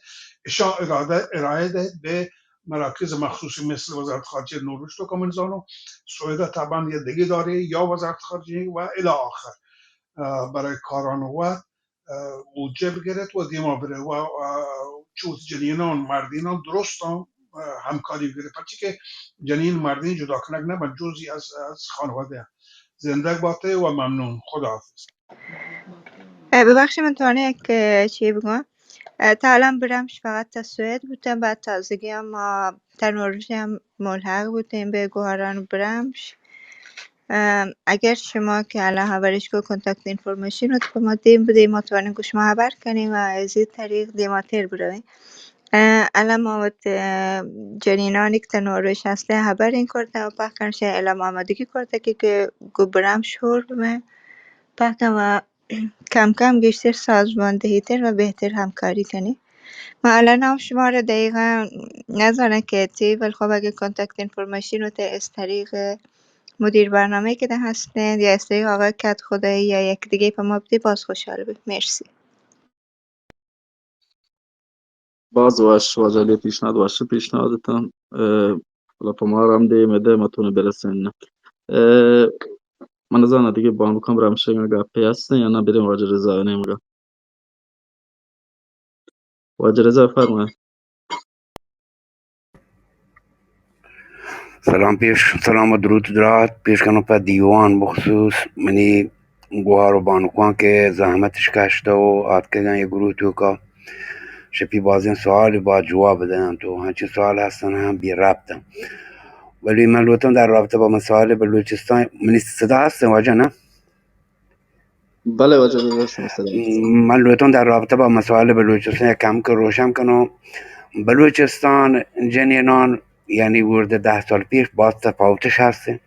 اشان اراده، ارائه دهید به مراکز مخصوصی مثل وزارت خارجه نروژ تو که من زانو، سوئد طبعاً یه دیگه داره یا وزارت خارجه و الی آخر، اه، برای کاران و، اه، بودجه بگیرد و دیما بره و، اه، چوت جنینان، مردینان درستان، اه، همکاری بگیره، پرچه که جنین مردین جدا کنگ نبن، جزئی از، از خانواده. زندگ باته و ممنون. خداحافظ. اه، ببخشید، من تانه یک، اه، چی بگم. اه، تا الان برمش فقط تا سوئد بوتن، بعد تازگی هم ما تا نروژ هم ملحق بوتیم به گوهران برمش. اه، اگر شما که الان خبرش کو کنتاکت اینفورمیشن رو تو ما دیم بده، ما توانیم که شما خبر کنیم و از این طریق دیماتر برویم. اه، الان ما وت، اه، جنینانی که تا نروژ هسته خبر این کرده و پاکن شه الان آمادگی کرده که، که گو برمش هور بمه. پاکن و کم کم گیشتر سازماندهی تر و بهتر همکاری کنی. من الان هم شما را دقیقاً نزانم که تی، ولی خب اگه کنتاکت اینفورمیشن رو ته از طریق مدیر برنامه که ده هستین یا از طریق آقای کد خدایی یا یک دیگه په ما بدی، باز خوشحال بیم. مرسی. باز وش، واجہ علی پیشنہاد، وش پیشنہاد اتن. اه، حالا پہ ما رم دیم دے، ما تونه برسین. اه، من نزاناں دگہ بانکاں برمشگ ءَ گپے ہستیں یا نہ، بریں واجہ رضا ءِ نیمگ ءَ. واجہ رضا، فرمائیں. سلام پیش، سلام و درود و دراہت پیش کنوں پہ دیوان، بخصوص منی گوہار و بانکواں کہ زحمتش کشتہ و آتکگاں اے گروہ توکا. شپی بازیں سوال باید جواب دیاں تو ہنچیں سوال ہستن ہم بے ربطن. ولی من لوٹاں در رابطہ با مسائل بلوچستان، منی صدا ہستیں واجہ نا؟ بلے واجہ، بلے شما صدا ہست. من لوٹاں در رابطہ با مسائل بلوچستان یک کم کہ روشن کنوں. بلوچستان جنینان یعنی ورد دہ سال پیش باز تفاوتش ہستیں.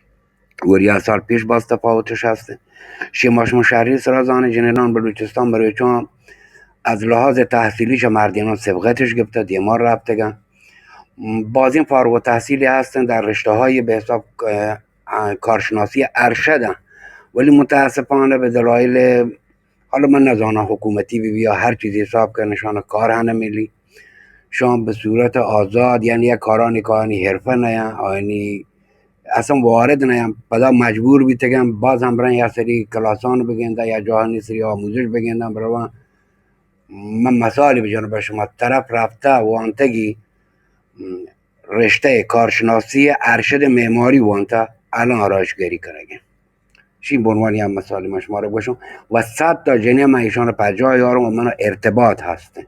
وریا سال پیش باز تفاوتش ہستیں. شما، شما شہری سرا زانیں جنینان بلوچستان مروچاں از لحاظ تحصیلی چہ مردینان سبقتش گپتہ، دیما رپتگاں. بازیں فارغ التحصیلی ہستیں در رشتہ های به حساب، اه، کارشناسی ارشد اَنت، ولی متاسفانه به دلایل، حالا من نزاناں حکومتی ببی یا ہر چیزی حساب کنن، شان کار ہم نمیلی. شان به صورت آزاد، یعنی یک کارانی که آنی حرفه نیاں، آنی اصلاً وارد نیاں، پدا مجبور بیتگن، باز ہم برن یا سری کلاسان بگندن یا جاہانی سری آموزش بگندن، برون. من مثالی بجنوں به شما، طرف رفته وانتگی رشتهٔ کارشناسی ارشد معماری وانتا، الان آرایشگری کنگیں. شی بنوانی هم مثال من شما را گوشم. و صد تا جنین من ایشان پجاه یارم و منا ارتباط هستن.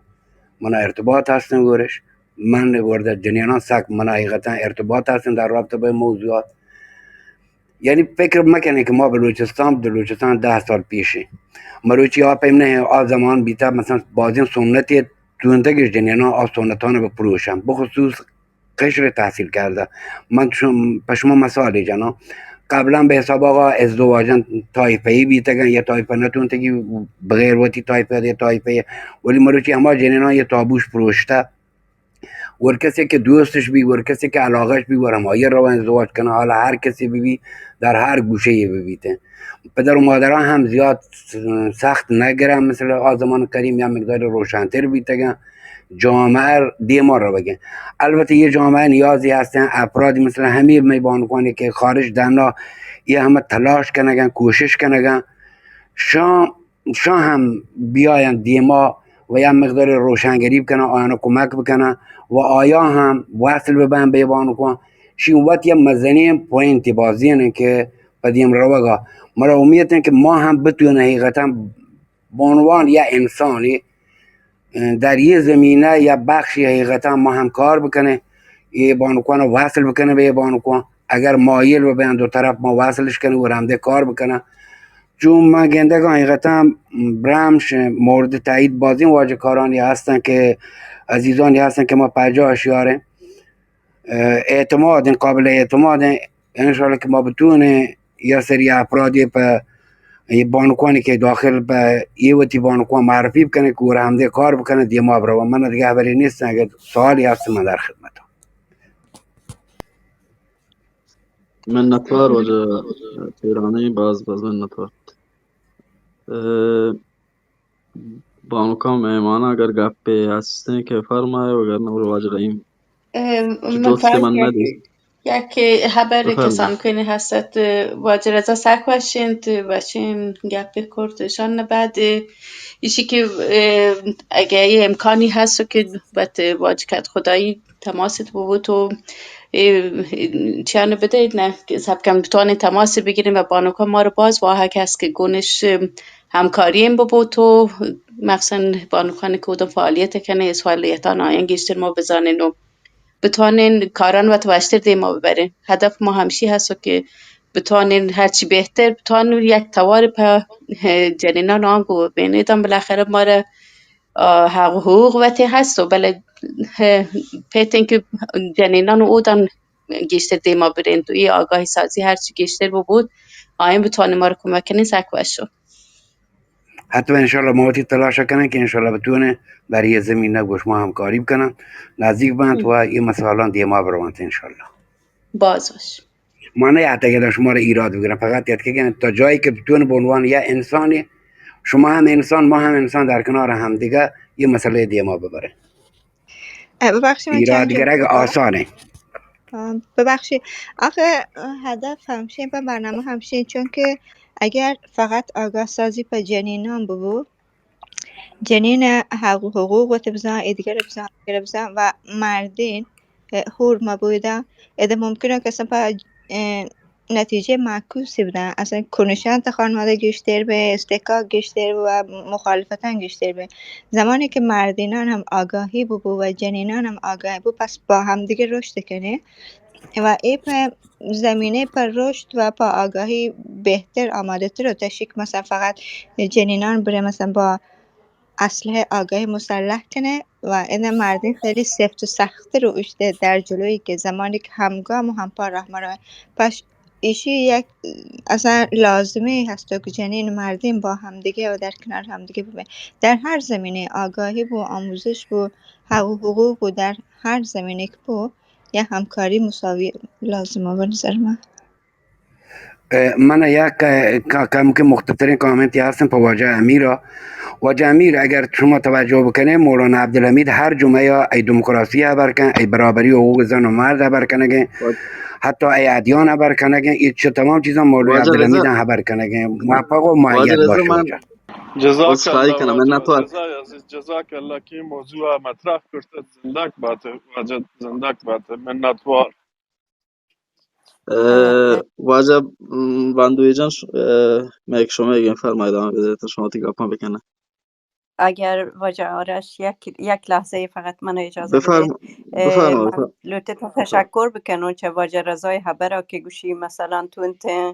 منا ارتباط هستن گورش. من ورد جنینان سک منا حقیقتاً ارتباط هستن در رابطه به موضوعات. یعنی فکر مکنه که ما بلوچستان، بلوچستان دہ سال پیشه. مروچی آ پیم نه، آ زمان بیتا مثلاً بازین سنتی تونتگش جنینان آ سنتان بپروشن. بخصوص قشر تحصیل کرده. من چون، په شما مثالی جناں، قبلاً به حساب آقا ازدواجاً طایفه‌ای بیتگن یا طایفه نتونتگی بغیر وتی طایفه یا طایفه، ولی مروچی هما جنینان یه تابوش پروشته. ور کسی که دوستش بی، ور کسی که علاقهش بی، ور همایی روان ازدواج کنه. حالا هر کسی ببی، در هر گوشه ای ببیته. پدر و مادران هم زیاد سخت نگرن، مثل آ زمان قدیم یا مقدار روشنتر بیتگن. جامعه دیما روگن. البته یه جامعه نیازی هستن، افرادی مثل همین می بانکانی که خارج دنا، یه همه تلاش کنگن، کوشش کنگن. شان، شان هم بیاین دیما و یه مقدار روشنگری بکنن، آیان کمک بکنن و آیا هم وصل ببن به بانکان. شی وت یه مزنین پوینتی بازین که پدیم روگا. مرا امید انت که ما هم بتوانیم حقیقتاً به عنوان یک انسانی، اه، در یه زمینه یا بخشی حقیقتاً ما هم کار بکنیم، یه بانکان وصل بکنیم به یه بانکان. اگر مایل ببین دو طرف ما وصلش کنیم و همده کار بکنن. چون من گندگان حقیقتاً برمش مورد تایید بازین واجه کارانی هستن که عزیزانی هستن که ما پجاهش یاریم. اه، اعتماد، قابل اعتماد، انشاءاللہ کہ ما بتوانیں یا سری افرادی پہ یہ بانکانی کہ داخل پہ یہ وتی بانکان معرفی بکنیں کہ گورا ہمدے کار بکنیں، دیما برو۔ من دیگہ خبری نیست، اگر سوالی ہست من در خدمت۔ منتوار واجہ تیرانی، باز باز منتوار۔ اه، بانکان مہمان اگر گپے ہستیں کہ فرمائے، وگرنہ برو واجہ رحیم۔ اه، چہ من دوست فقط من یک، ندی۔ یک خبر بفرمائے۔ کسان کنی ہست، واجہ رضا سک وشینت، وشین گپے کرت، شان بعد ایشی کہ، اه، اگه یه امکانی هست که بت واجه کت خدایی تماست ببوت و، اه، چیانو بدهید نه، سب کم بتوانین تماس بگیرین و بانکان ما رو باز واهک هست که گونش، اه، همکاری هم ببوت و مخصوصاً بانکانی که اودن فعالیت کنه، از فعالیتان آیان گیشتر ما بزانین و بتوانین کاران وت وشتر دیما ببرین. هدف ما همشی هست و که بتوانین هرچی بهتر بتوانین یک توار په جنینان آنگو ببین. ایدان بالاخره ما را، آه، حق و حقوق وتی هست و بله، اه، پیتین که جنینان اودان گیشتر دیما برین تو ای آگاهی سازی هرچی گیشتر ببود، آیین بتوانین ما را کمک کنین، سک وشو. حتما انشاءاللہ ما وتی تلاش کنن کہ انشاءاللہ بتوانن در یہ زمینہ گوش ما ہمکاری بکنن، نزدیک بنت و یہ مسائلان دیما بروانت انشاءاللہ۔ باز باش۔ ما نه حتی اگر شما را ایراد بگیرن، فقط یاد که تا جایی که بتون به عنوان یه انسانی، شما هم انسان، ما هم انسان، در کنار همدیگه یه مسئله دیما ببرن. اه، ببخشید، من چند ایراد جمله گرگ بگم. آسانه. آه، ببخشید. آخه، اه، هدف همشه و برنامه همشه، چون که اگر فقط آگاه سازی په جنینان ببو، جنین حق و حقوق وتی بزان، ایدگر بزان، ایدگر بزان و مردین، اه، هور مبویدن، اده ممکنه که اصلاً په، اه، نتیجه معکوسی بدن. اصلاً کنشان تا خانواده گیشتر به، اصطکاک گیشتر به و مخالفتان گیشتر به. زمانی که مردینان هم آگاهی ببو و جنینان هم آگاهی ببو، پس با همدیگه رشد کنه و ای په زمینه په رشد و په آگاهی بهتر آماده تر و تشی که مثلاً فقط جنینان بره مثلاً با اسلحه آگاهی مسلح کنه و این مردین خیلی سفت و سخت‌تر و اوشته در جلویی که زمانی که همگام و همپا راه مرو. پس ایشی یک اصلاً لازمه هست که جنین و مردین با همدیگه و در کنار همدیگه ببین. در هر زمینه آگاهی بو، آموزش بو، حق و حقوق بو، در هر زمینه که بو، یک همکاری مساوی لازمه به نظر من. اه، من یک، اه، ک-، کم که مختصرین کامنتی هستن په واجه امیرا. واجه امیر، اگر شما توجه بکنه، مولانا عبدالحمید هر جمعه یا ای دموکراسی خبر کن، ای برابری حقوق زن و مرد خبر کنگه، حتی ای ادیان خبر کنگه، ای چه تمام چیزا مولانا عبدالحمید هم خبر کنگه. موفق و مؤید باشه واجه. جزاک الله واجه. جزاک الله عزیز، جزاک الله که این موضوع مطرح کرده. زندک باته واجه، زندک باته. منتوار. اه، واجہ، م، بندوی جان، ش-، اه، مئے کہ شما اگن فرمائے ادامہ بدئے، شما وتی گپاں بکنئے. اگر واجہ آرش یک، یک لحظه فقط من اجازه بدئے. بفرما-، اه، بفرما، من بفرما. لوٹتاں تشکر بکنوں چہ واجہ رضای حبرا کہ گوشی مثلاً تونتیں،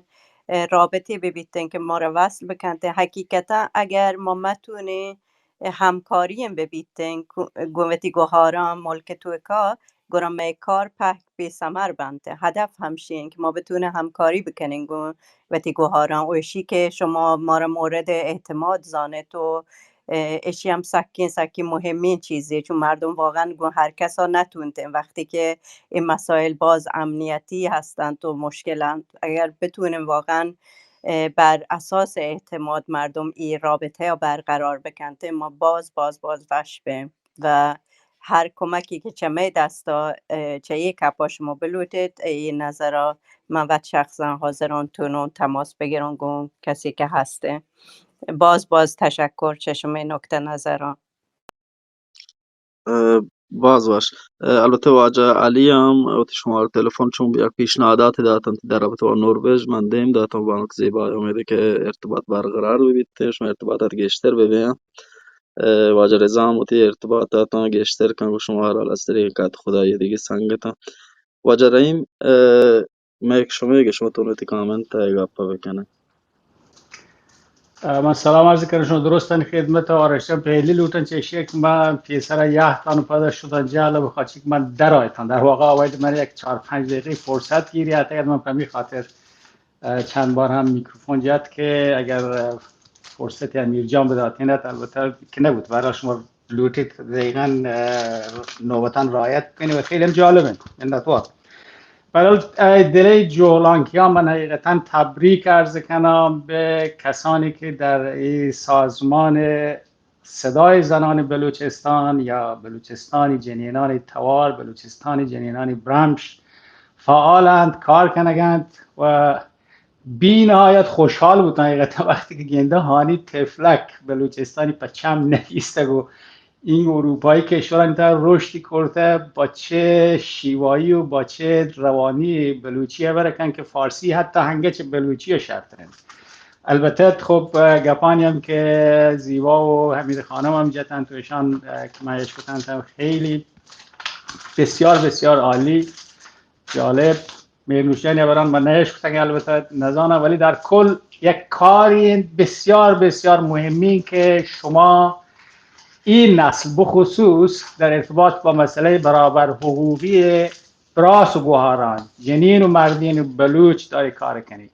اه، رابطے ببیتیں کہ ما را وصل بکنتیں. حقیقتاً اگر ما متونیں، اه، ہمکاری ہم ببیتیں گو-، گوں وتی گوہاراں ملک توکا، گڑا مئے کار پہک بے ثمر بنت. ہدف ہمشی انت کہ ما بتونیں ہمکاری بکنیں گوں وتی گوہاراں. و اشی کہ شما مارا مورد اعتماد زانت و، اه، اشی ہم سکیں، سکیں مہمیں چیزے، چون مردم واقعاً گوں ہر کسا نتونتیں. وقتی کہ این مسائل باز امنیتی ہستنت و مشکل انت، اگر بتونیں واقعاً، اه، بر اساس اعتماد مردم ای رابطه یا برقرار بکنت، ما باز، باز، باز وش بیں. و ہر کمکی کہ چہ مئے دستا، اه، چہ اے کپا شما بلوٹیت، اے نظرا من وت شخصاً حاضران تونوں تماس بگروں گوں کسی کہ ہستیں. باز باز تشکر چہ شمئے نکتہ نظراں. اه، باز وش. اه، البتہ واجہ علی ہم وتی شمارہ تلفن چون یک پیشنہاداتے داتنت در رابطہ با نروژ، من دیم داتاں، بانک زیبا، امید کہ ارتباط برقرار ببیت، شما ارتباطات گیشتر ببیاں. اه، واجہ رضا ہم وتی ارتباطاتاں گیشتر کن، گوں شما ہر حال از طریق کت خدائی دگہ سنگتاں. واجہ رحیم، اه، مئے کہ شمئے کہ شما تون وتی کامنت ء گپ ء بکنئے. من سلام عرض کنم شما درستان خدمت آرشتن. پہلی لوٹن چہ ایشی کہ من پیسرا یہتان و پدا شدان جہل بخاطر کہ من در آیتان. در واقع آوید من یک چار پنج دقیقے فرصت گیری، حتی من پمی خاطر، اه، چند بار ہم میکروفون جت کہ اگر، اه، فرصت امیر جان بداتین، البتہ کہ نبود. برای شما لوٹیت دقیقاً، اه، نوبتان رعایت کنی و خیلی ہم جالب انت. منتوار. برای، اه، دلی جولانکیا من حقیقتاً تبریک عرض کنم به کسانی که در این سازمان صدای زنان بلوچستان یا بلوچستانی جنینان توار، بلوچستانی جنینان برمش فعالند، کار کنگند و بی نہایت خوشحال بوتن حقیقتاً وقتی کہ گندہ ہانی طفلک بلوچستانی پہ چم نبیستگ و این اروپایی کشورانی تہا رشدی کرتہ، با چہ شیوایی و با چہ روانی بلوچی ہبر کن کہ فارسی حتی ہنگہ چہ بلوچی شرتر انت. البتہ خب، اه، گپانی ہم کہ زیبا و حمید خانم ہم جتن تو ایشان، اه، کہ من اشکتن تا خیلی بسیار بسیار عالی، جالب. میر نوشین یا بران من نہ اشکتگ، البتہ نزاناں، ولی در کل یک کاری انت بسیار بسیار مہمی کہ شما این نسل بخصوص در ارتباط با مسئلہ برابر حقوقی براس و گوہاران، جنین و مردین بلوچ داری کار کنی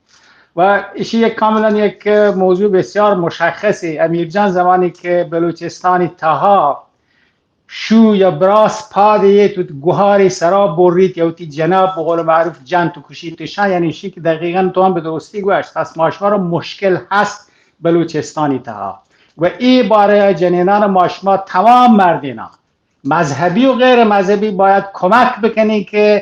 و ایشی یک کاملاً یک موضوع بسیار مشخصی. امیر جان زمانی کہ بلوچستانی تہا شو یا براس پاد ایت و گوہاری سرا بریت یا وتی جناب بقول معروف جنت و کشیت شان، یعنی ایشی کہ دقیقاً تو ہم بہ درستی گوشت، پس ما شما را مشکل ہست بلوچستانی تہا و ای بارہ جنینان ما شما تمام مردینان مذہبی و غیر مذہبی باید کمک بکنی کہ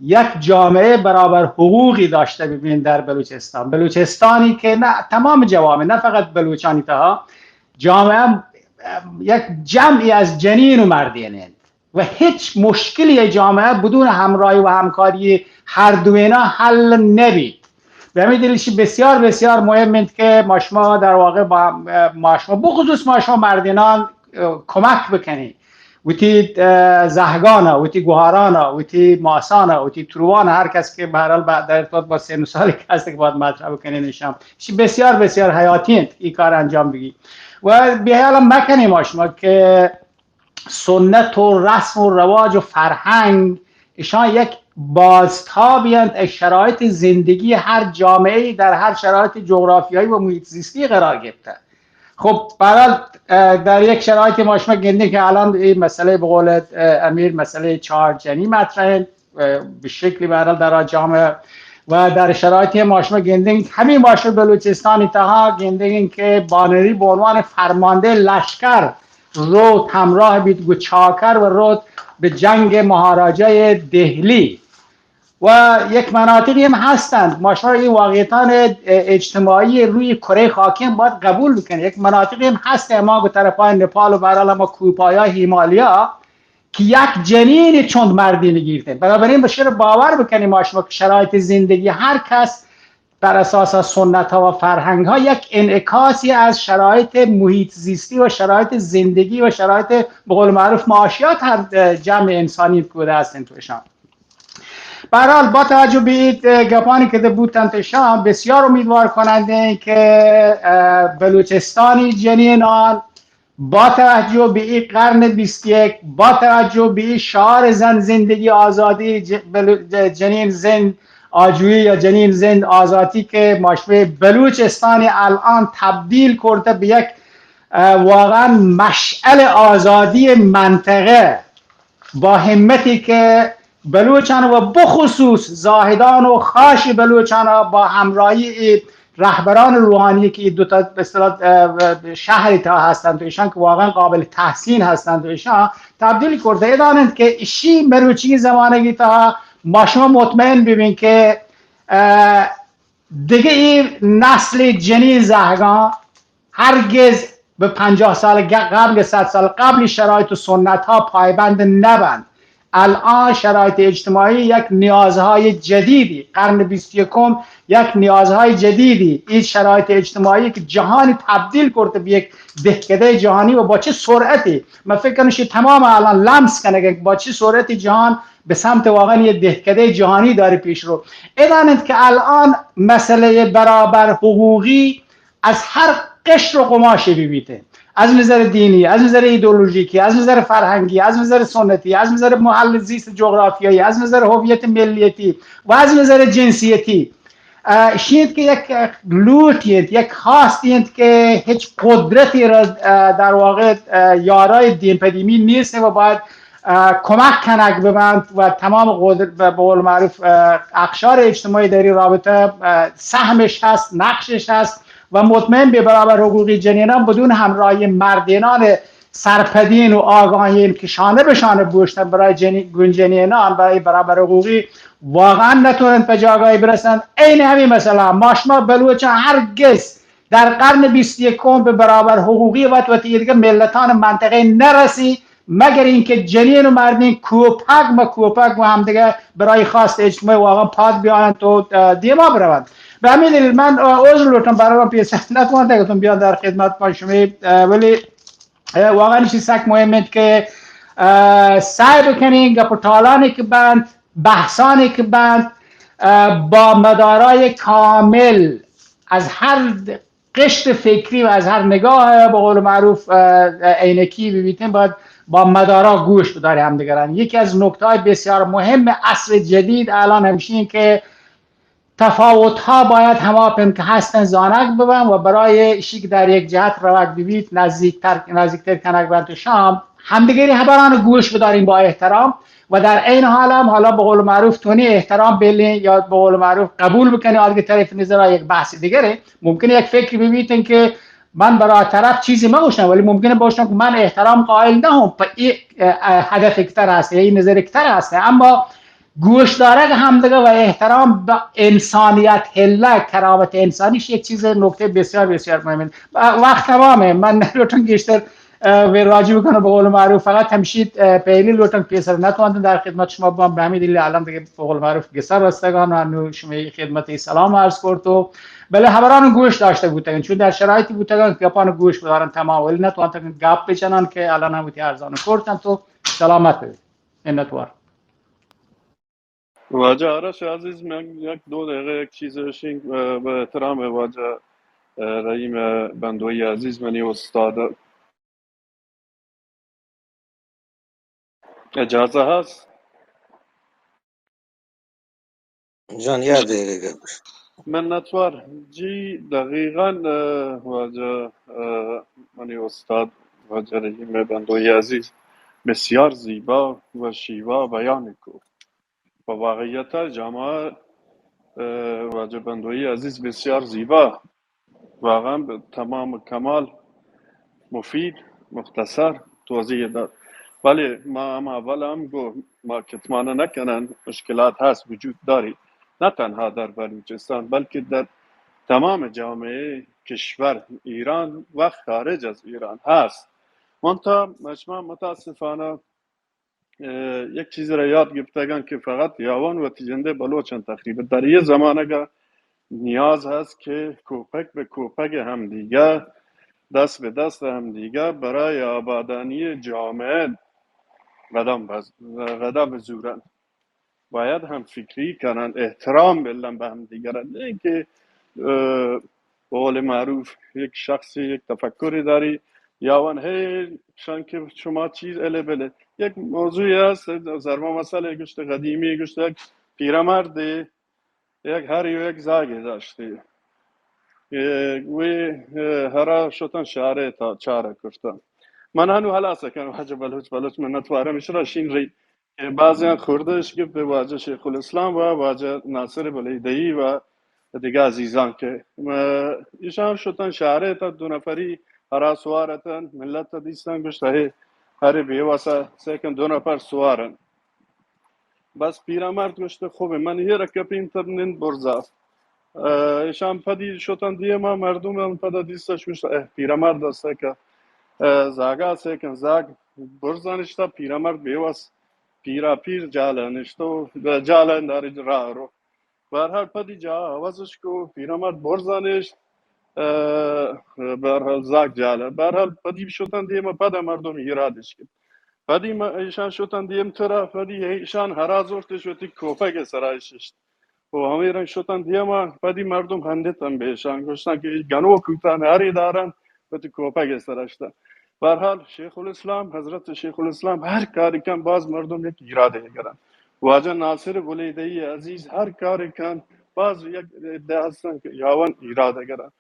یک جامعہ برابر حقوقی داشتہ ببین در بلوچستان. بلوچستانی کہ نہ تمام جوامع، نہ فقط بلوچانی تہا، جامعہ، اه، یک جمعی از جنین و مردین انت و ہچ مشکلی ای جامعہ بدون ہمراہی و ہمکاری ہر دوینا حل نبیت. بہ ہمے دلیل ایشی بسیار بسیار مہم انت کہ ما شما در واقع با، اه، ما شما بخصوص ما شما مردینان، اه، کمک بکنی وتی، اه، زہگانا، وتی گوہارانا، وتی ماسانا، وتی تروانا، ہر کس کہ بہرحال با، در ارتباط با سن و سالی کہ ہست کہ باید مطرح بکنین ایشان. ایشی بسیار بسیار حیاتی انت ای کار انجام بگی و بہ ہیال مکنی ما شما کہ سنت و رسم و رواج و فرهنگ ایشان یک بازتابی انت از شرایط زندگی هر جامعه‌ای در هر شرایط جغرافیایی و محیط زیستی قرار گرفته. خب، برحال، اه، در یک شرایط ما شما گندیم که الان این مسئله به قول، اه، امیر، مسئله چهار جنی مطرح انت، اه، به شکلی برحال در آ جامعه و در شرایط ما شما گندیم، همین ما شما بلوچستان تها گندیم که بانری به عنوان فرمانده لشکر روت همراه بیت گو چاکر و روت به جنگ مهاراجای دهلی و یک مناطقی هم هستند. ما شما این واقعیتان اجتماعی روی کره خاکی هم باید قبول بکنیم. یک مناطقی هم هست، اما گو طرفای نپال و برحال اما کوهپایای هیمالیا که یک جنین چند مردی نگیرتن. بنابراین بشر باور بکنیم ما شما که شرایط زندگی هر کس بر اساس سنت ها و فرهنگ ها یک انعکاسی از شرایط محیط زیستی و شرایط زندگی و شرایط، به قول معروف، معاشیات هر جمع انسانی بوده است توشان. به هر حال، با توجه به این گپانی که ده بوتن توشان، بسیار امیدوار کننده که، اه، بلوچستانی جنینان با توجه به این قرن بیست و یک، با توجه به این شعار زن زندگی آزادی، ج-، بلو-، ج-، جنین زند آجویی یا جنین زند آزادی که ما شما بلوچستان الان تبدیل کرده به یک، اه، واقعاً مشعل آزادی منطقه، با همتی که بلوچان و بخصوص زاهدان و خاش بلوچان با همراهی ای رهبران روحانی که ای دو تا به اصطلاح، اه، شهر تا هستند و ایشان که واقعاً قابل تحسین هستند و ایشان تبدیل کرده. ادانند که اشی مروچی زمانگی تا ما شما مطمئن ببین که، اه، دیگه ای نسل جنین زهگان هرگز به پنجاه سال گ-، قبل، صد سال قبل شرایط و سنت ها پایبند نبند. الان شرایط اجتماعی یک نیازهای جدیدی، قرن بیست و یکم یک نیازهای جدیدی، این شرایط اجتماعی که جهانی تبدیل کرده به یک دهکده جهانی و با چه سرعتی، من فکر کنم شی تمام الان لمس کنه که با چه سرعتی جهان به سمت واقعاً یه دهکده جهانی داره پیش رو. ادانند که الان مسئله برابر حقوقی از هر قشر و قماشی ببیت، از نظر دینی، از نظر ایدئولوژیکی، از نظر فرهنگی، از نظر سنتی، از نظر محل زیست جغرافیایی، از نظر هویت ملیتی و از نظر جنسیتی، اه، شیت که یک لوٹی انت، یک خواستی انت که هیچ قدرتی را، اه، در واقع، اه، یارای دیم پدیمی نیست و باید، اه، کمک کنگ ببند و تمام قدرت و به قول معروف، اه، اقشار اجتماعی در این رابطه، اه، سهمش هست، نقشش هست و مطمئن به برابر حقوقی جنینان بدون همراهی مردینان سرپدین و آگاهین که شانه به شانه بوشتن برای جنی-، گون جنینان، برای برابر حقوقی واقعا نتونن به جاگاهی برسن. عین همین مسئله ما شما بلوچان هرگز در قرن بیست و یکم به برابر حقوقی وت وتی دیگه ملتان منطقه نرسی، مگر اینکه جنین و مردین کوپک ما کوپک و همدیگه برای خواست اجتماعی واقعا پاد بیاینت و، اه، دیما بروند. به همین دلیل من، اه، عذر لوٹم برای من پیسر نتوانتگ اتون بیان در خدمت ما شما، اه، ولی، اه، واقعا چیز سک مهم انت که، اه، سعی بکنین گپ و ٹالانی که بند، بحثانی که بند، اه، با مدارای کامل از هر قشت فکری و از هر نگاه، به قول معروف، اه، عینکی ببیتین، باید با مدارا گوش بداری همدیگران. یکی از نکته‌های بسیار مهم عصر جدید الان همشین که تفاوت‌ها باید هما پیم که هستن زانگ ببن و برای اشی که در یک جهت روگ ببیت، نزدیکتر، نزدیکتر کنگ بنت شام، همدیگری هبران گوش بداریم با احترام و در عین حال هم حالا به قول معروف تونی احترام بلین یا به قول معروف قبول بکنی، آدگه طرف نظر یک بحث دیگره. ممکنه یک فکری ببیتن که من برای طرف چیزی مگوشم، ولی ممکنه باشم که من احترام قائل نهم په ای، اه، اه، هدف کتر هست یا این نظر کتر هست، اما گوش دارگ همدیگه و احترام به انسانیت، هله کرامت انسانیش یک چیز نکته بسیار بسیار مهمه. وقت تمامه، من نلوٹم گیشتر، اه، وی راجی بکنم به قول معروف، فقط همشید، اه، پهلی لوٹم پیسر نتوانتم در خدمت شما بام، به همین دلیل الان دیگه به قول معروف گسر رستگان و انو شما خدمت سلام عرض کرد و بله هبران گوش داشته بوتگن، چون در شرایطی بوتگن که گپان گوش بدارن تمام، ولی نتوانتگن گپ بچنن که الان هم وتی ارزان کرتن تو سلامت ببید. منتوار. واجہ آرش عزیز، من یک دو دقیقه یک چیز اشین، اه، به احترام واجہ، اه، رحیم بندوی عزیز، منی استاد، اجازه هست؟ جان، یک دقیقه گپ. منتوار. جی، دقیقاً، اه، واجہ، اه، منی استاد واجہ رحیم بندوی عزیز بسیار زیبا و شیوا بیان کو. و واقعیت جامعه، اه، واجہ بندوی عزیز بسیار زیبا، واقعاً به تمام کمال مفید، مختصر توضیح داد. ولی ما هم اول هم گو ما کتمان نکنن، مشکلات هست، وجود داری، نه تنها در بلوچستان بلکه در تمام جامعه کشور ایران و خارج از ایران هست. منتها شما متاسفانه اه، یک چیزی را یاد گپتگن که فقط یاوان وتی جندے بلوچن تخریب. در یہ زمانگا نیاز هست که کوپک به کوپک همدیگه، دست به دست همدیگه برای آبادانی جامعه قدم بز-، قدم بزورن. باید هم فکری کنن، احترام بلن به همدیگه، نه که، اه، به قول معروف یک شخصی یک تفکری داری، یاوان هی شان که شما چیز اله بله. یک موضوعی هست، ضرب مثل گشت قدیمی گشت، یک پیرمردی یک هری و یک زاگی داشتی. اه، وی، اه، هرا شتن شهره تا چاره کرتن. من هنو حلاس کن واجه بلوچ، بلوچ منت وارم اشرا شین ری. که بعضیان خورده اش گپت به واجه شیخ الاسلام و واجه ناصر بلیده‌ای و دیگه عزیزان که، اه، ایشان شتن شهره تا دو نفری هرا سوار اتن، ملت تا دیستن گشت، هی هر بیوسا سیکن دو نفر سوارن. بس پیرمرد گوشت، خوبه، من یه رکپین تر نند برزا. اه، ایشان پدی شتن دیما، مردم هم پدا دیستش گوشت، اه، پیرمرد است که، اه، زاگا سیکن زاگ برزا نشتا، پیرمرد بیوس پیرا پیر جالا نشتو، جالا داری را رو. به هر حال پدی جا عوضش کو، پیرمرد برزا نشت، اه، به هر حال زاگ جالا. به هر حال پدی شتن دیما، پدا مردم ایرادش کرد. پدی ما ایشان شتن دیم ترا، پدی ایشان هرا زورتش وتی کوپگ سرا ششت. و ہمے رنگ شتن دیما، پدی مردم ہندتن بیشان، گوشتن کہ اے گنوک بوتن، ہرے دارن، وتی کوپگ سرا شتن. بہرحال، شیخ الاسلام، حضرت شیخ الاسلام ہر کاری کن، باز مردم یک ایرادے گرن. واجہ ناصر بلیدئی عزیز ہر کاری کن، باز یک عدہ ہستن کہ یاون ایراد گرن.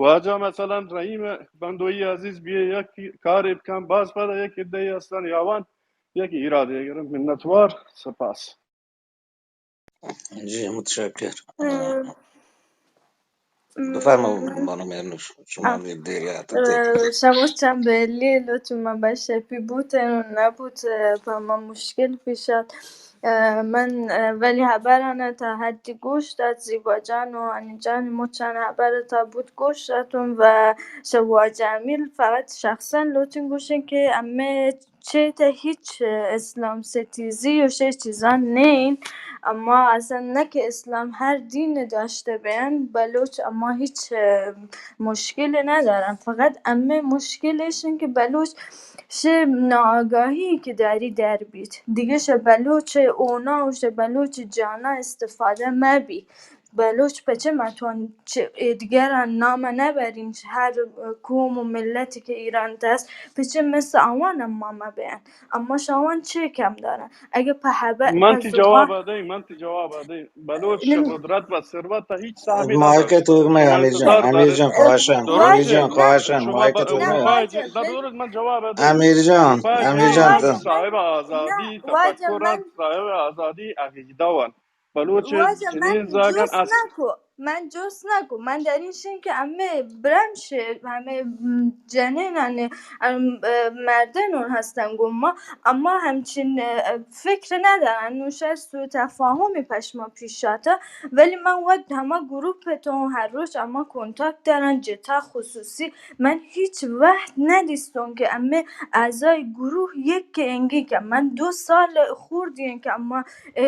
واجہ مثلاً رحیم بندوئی عزیز بیئے یک کاری بکن، باز پدا یک عدہ ہستن یاون یک ایرادے گرن. منتوار، سپاس. جی، متشکر. اه، بفرما، م-، بانو مهرنوش، شما اه، دیر آتت. اه، شما چند بلی لوت ما بشه پی بوتن و نبوت، اه، پا ما مشکل پیش آت. اه، من، اه، ولی خبرانه تا حدی گوش دات، زیبا جان و هانی جان مچان خبر تا بود گوش داتون و شوا جمیل فقط شخصاً لوتین گوشن که امه چه ته هیچ اسلام ستیزی و شی چیزان نین، اما اصلاً نه که اسلام هر دین داشته بین، بلوچ اما هیچ، اه، مشکلی ندارن. فقط امه مشکل ایشن که بلوچ شه ناآگاهی که داری در بیت. دیگه شه بلوچ اونا و شه بلوچ جانا استفاده مبی. بلوچ پچه متوان چه ایدگران نام نبرین، هر قوم و ملتی که ایران دست، پچه مثل آوان اما مبین. اما شاوان چه کم دارن؟ اگه په هبه-، من په تی زبان جواب دهی، من تی جواب دهی. بلوچ نمی- قدرت و ثروت تا هیچ صاحبی مایک نداشت. تو مه شما امیر جان، انتظار امیر دارید. جان، خواهشاً، امیر واجه، جان، خواهشاً، شما مایک ب-، تو مه. روپای ج-، نه، درست، من جواب دهی. امیر جان، روپای امیر جان، جان، تو. صاحب آزادی، نه، واجه، تفکر، من صاحب آزادی عقیده وان. بلوچ واجه، جنین من زاگن جست است. نکو، من جست نکو، من در این شین که همه برمش، همه جنینان، ام، اه، مردن اون هستن گو ما، اما همچین، اه، فکر ندارن. نوشه سوء تفاهمی پشما پیش آتا، ولی من وقت همه گروپ تو هر روز اما کنتاکت دارن، جتا خصوصی. من هیچ وقت ندیستون که همه اعضای گروه یک انگی که من دو سال خوردین که اما اه،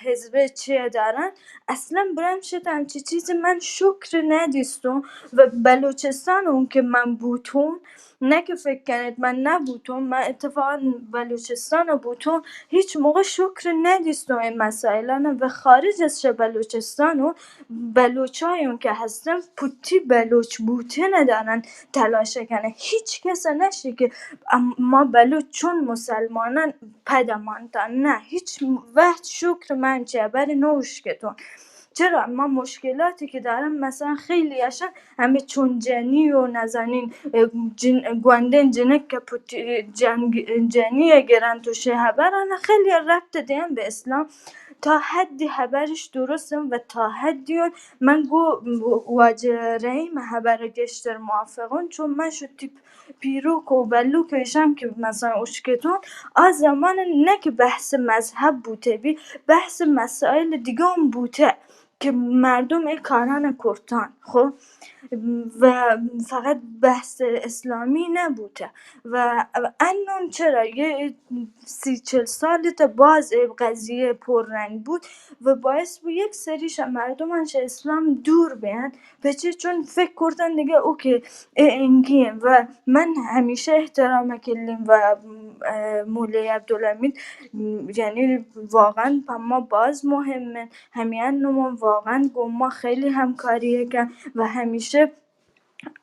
حزب چیه دارن، اصلاً برمشت همچی چیزی من شکر ندیستون و بلوچستان اون که من بوتون، نه که فکر کنید من نبوتون، من اتفاقاً بلوچستان بوتون، هیچ موقع شکر ندیستون این مسائلان و خارج از شه بلوچستان و بلوچای اون که هستن پوتی بلوچ بوته ندارن تلاش کنه. هیچ کس نشه که ام-، ما بلوچ چون مسلمانان پدمان تا. نه، هیچ وقت شکر من چه بر نوش کتون. چرا؟ ما مشکلاتی که دارم، مثلاً خیلی اشان همه چون جنی و نزانین، اه، جن-، گوندین جنک که پوتی-، جنگ-، جنی گرن تو شه هبران خیلی ربط دیم به اسلام. تا حدی هبرش درستم و تا حدی اون من گو واجه رحیم هبر گشتر موافقون، چون من شو تیپ پیروک و بلوک ایشان که مثلاً اشکتون، آ زمان نه که بحث مذهب بوته بی، بحث مسائل دیگه هم بوته که مردم ای کاران کرتان، خب، و فقط بحث اسلامی نبوته. و انون چرا یه سی چل سال تا باز ای قضیه پررنگ بود و باعث بود یک سریش مردمان شه اسلام دور بیان، پچه؟ چون فکر کردن دیگه اوکی، ای انگی و من همیشه احترام کلیم و، اه، مولای عبدالحمید، یعنی واقعاً پا ما باز مهمن، همیان نمون واقعاً گو ما خیلی همکاری کن و همیشه،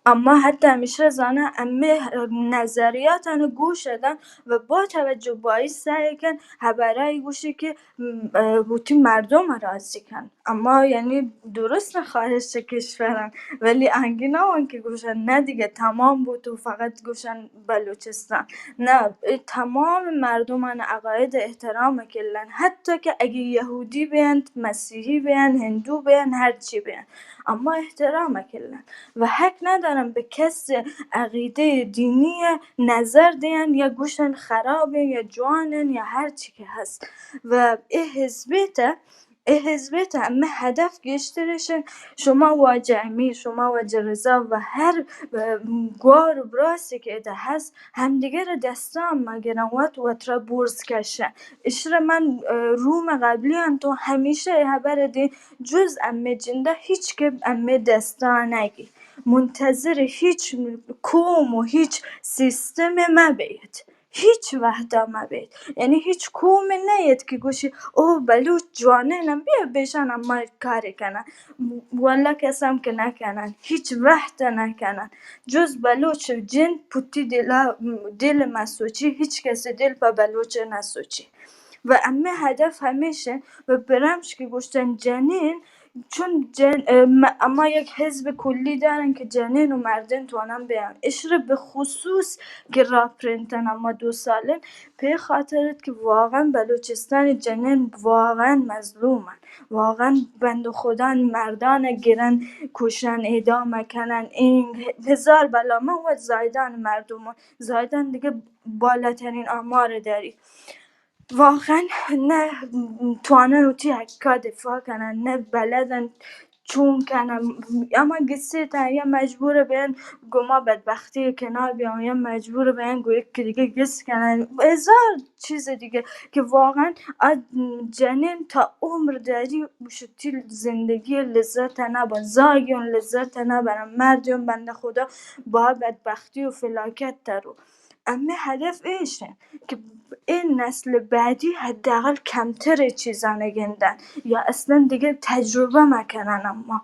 اما حتی همیشه زانه امه نظریاتان گوش دن و با توجه بایی سعی کن هبرایی گوشی که م، اه، وتی مردم راضی کن. اما یعنی درست خارج چه کشورن، ولی انگی نوان که گوشن نه دیگه تمام بود و فقط گوشن بلوچستان. نه، اه، تمام مردمان عقاید احترام کلن، حتی که اگه یهودی بیند، مسیحی بیند، هندو بیند، هر چی بیند، اما احترام کلن و حق ندارن به کس عقیده دینی نظر دین یا گوشن خرابن یا جوانن یا هر چی که هست. و ای حزبیت، ای حزبیت همه هدف گیشترشن شما واجه امیر، شما واجه رضا و هر، اه، گوار و براسی که اده هست، همدیگر دستان مگرن وت وترا برز کشن. اشرا من، اه، روم قبلی انتو همیشه ای هبر دی، جز امه جنده هیچ که امه دستان نگی. منتظر هیچ قوم و هیچ سیستم مبید. هیچ وحدا مبیت. یعنی هیچ قومے نیت کہ گوشی او بلوچ جوانینن، بیا بیشان اما کارے کنن. واللہ قسم کہ نکنن، هیچ وحدا نکنن. جز بلوچ جند پتی دلا، دل مسوچی، هیچ کسی دل پہ بلوچ نسوچی. و امی هدف همیشه و برمش که گوشتن جنین چون جن، اه، م-، اما یک حزب کلی دارن که جنین و مردین توانن بیان. اشره به خصوص که راه پرینتن اما دو سالن، په خاطرت که واقعاً بلوچستان جنین واقعاً مظلومن. واقعاً بند خودان مردان گرن، کشن، اعدام کنن، این هزار بلا. من و زایدان مردمان، زایدان دیگه بالاترین آمار داری. واقعاً نه توانن وتی حقا دفاع کنن، نه بلدن چون کنن. اما گسیتن یا مجبور بین گما بدبختی کنار بیان، یا مجبور بین گو یک دیگه گس کنن، هزار چیز دیگه که واقعاً آ جنین تا عمر داری شتی زندگی لذت نبن، زاگیون لذت نبرن، مردیون بنده خدا با بدبختی و فلاکت درو. امی هدف ایشن که این نسل بعدی حداقل کمتر چیزانه گندن یا اصلاً دیگه تجربه مکنن. اما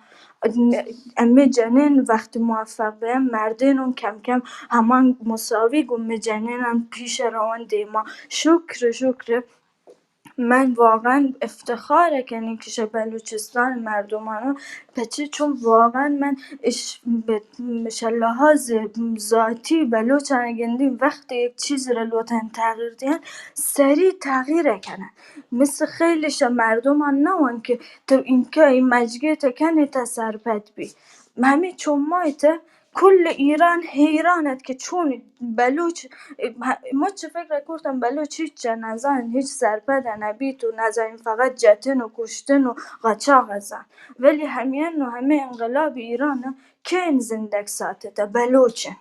امی جنین وقت موفق به مردین اون کم کم همان مساوی گو می جنین هم پیش روان دیما. شکر، شکر. من واقعاً افتخار کنین که شه بلوچستان مردمانو پچه، چون واقعاً من اش به شه لحاظ ذاتی بلوچان گندی وقتی یک چیز را لوتن تغییر دین، سریع تغییر کنن. مثل خیلی شه مردمان نوان که تو اینکه این مجگه تکنی تا سرپد بی. همین چون ما ایتا کل ایران حیران ات که چون بلوچ، ما چه فکر کردم بلوچ هیچ چه نزان، هیچ سرپد نبیت و نزان، فقط جتن و کشتن و قاچاق زان. ولی همیان و همه انقلاب ایران کین زندگ ساتته؟ بلوچن.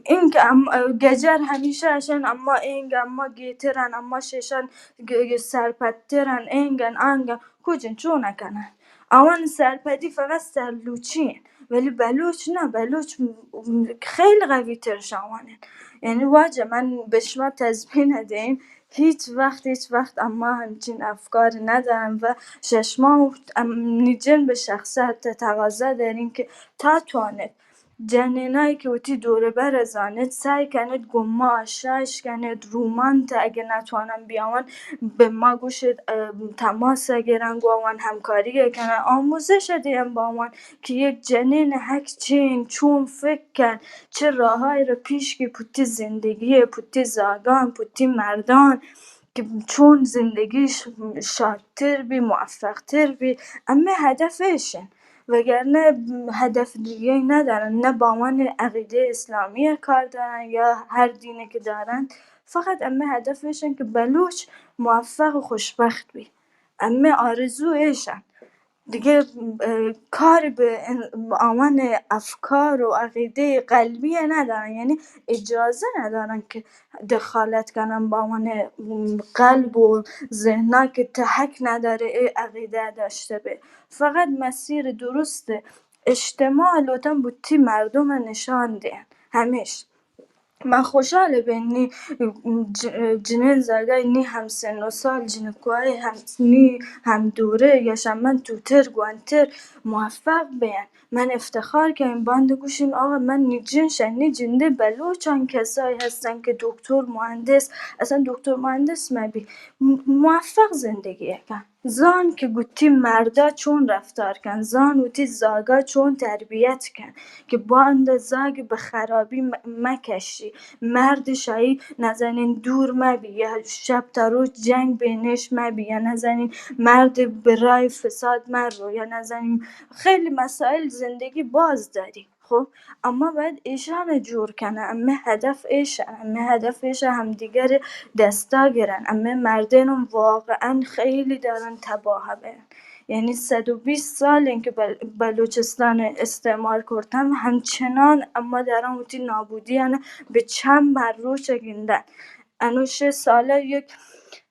اینکه ام-، گجر همیشه اشن اما اینگ، اما گیترن، اما ششن گ-، گ-، سرپدترن، اینگن، آنگن، کجن، چون کنن؟ آوان سرپدی فقط سرلوچی انت، ولی بلوچ نه، بلوچ م-، م-، خیلی قوی تر شاوانن. یعنی واجه من به شما تضمین دهیم، هیچ وقت، هیچ وقت اما همچین افکار ندارم و ششما و ام-، نی جن به شخصیت تقاضا دارین که تا توانید جنینایی که وتی دور بر زانید، سعی کنید گو ما آشنایش کنید، رومانت اگه نتوانن بیاون، به ما گوشید، اه، تماس گرن، گو آوان همکاری کنن، آموزش دیم با آوان که یک جنین حق چین، چون فکر کن، چه راهایی رو پیش کی پوتی زندگی، پوتی زاگان، پوتی مردان، که چون زندگیش شادتر بی، موفقتر بی، امی هدفشن. وگرنه هدف دیگه ندارن، نه با عنوان عقیده اسلامی کار دارن یا هر دینی که دارن، فقط امی هدفشن که بلوچ موفق و خوشبخت بی. امی آرزو ایشن. دیگه، اه، کار به ان-، آوان افکار و عقیده قلبی ندارن، یعنی اجازه ندارن که دخالت کنن با آوان قلب و ذهنا که ته حق نداره ای عقیده داشته به. فقط مسیر درست اجتماع لوتن بوتی مردم نشان دین. همیش من خوشحال بین نی ج-، جنین زاگای نی هم سن و سال، جنکوهای هم نی هم دوره یا شمن توتر گوانتر موفق بین. من افتخار کنم باند گوشیم آقا من نی جن شن، نی جنده بلوچان کسایی هستن که دکتر مهندس، اصلاً دکتر مهندس مبی، م-، موفق زندگی کن. زان که گوتی مردا چون رفتار کن، زان وتی زاگا چون تربیت کن که باند زاگ به خرابی م-، مکشی. مرد شایی نزنین دور مبی یا شب تا روز جنگ بینش مبی یا نزنین مرد به راه فساد مرو یا نزنین خیلی مسائل زندگی باز داری. خب اما باید ایشان جور کنه، امی هدف ایشان، امی هدف ایشان همدیگر دستا گرن، امی مردینم واقعاً خیلی دارن تباه بین. یعنی صد و بیست سال این که بل-، بلوچستان استعمار کردن، همچنان اما دارن وتی نابودیان به چند بر روچ گندن. انو شش ساله یک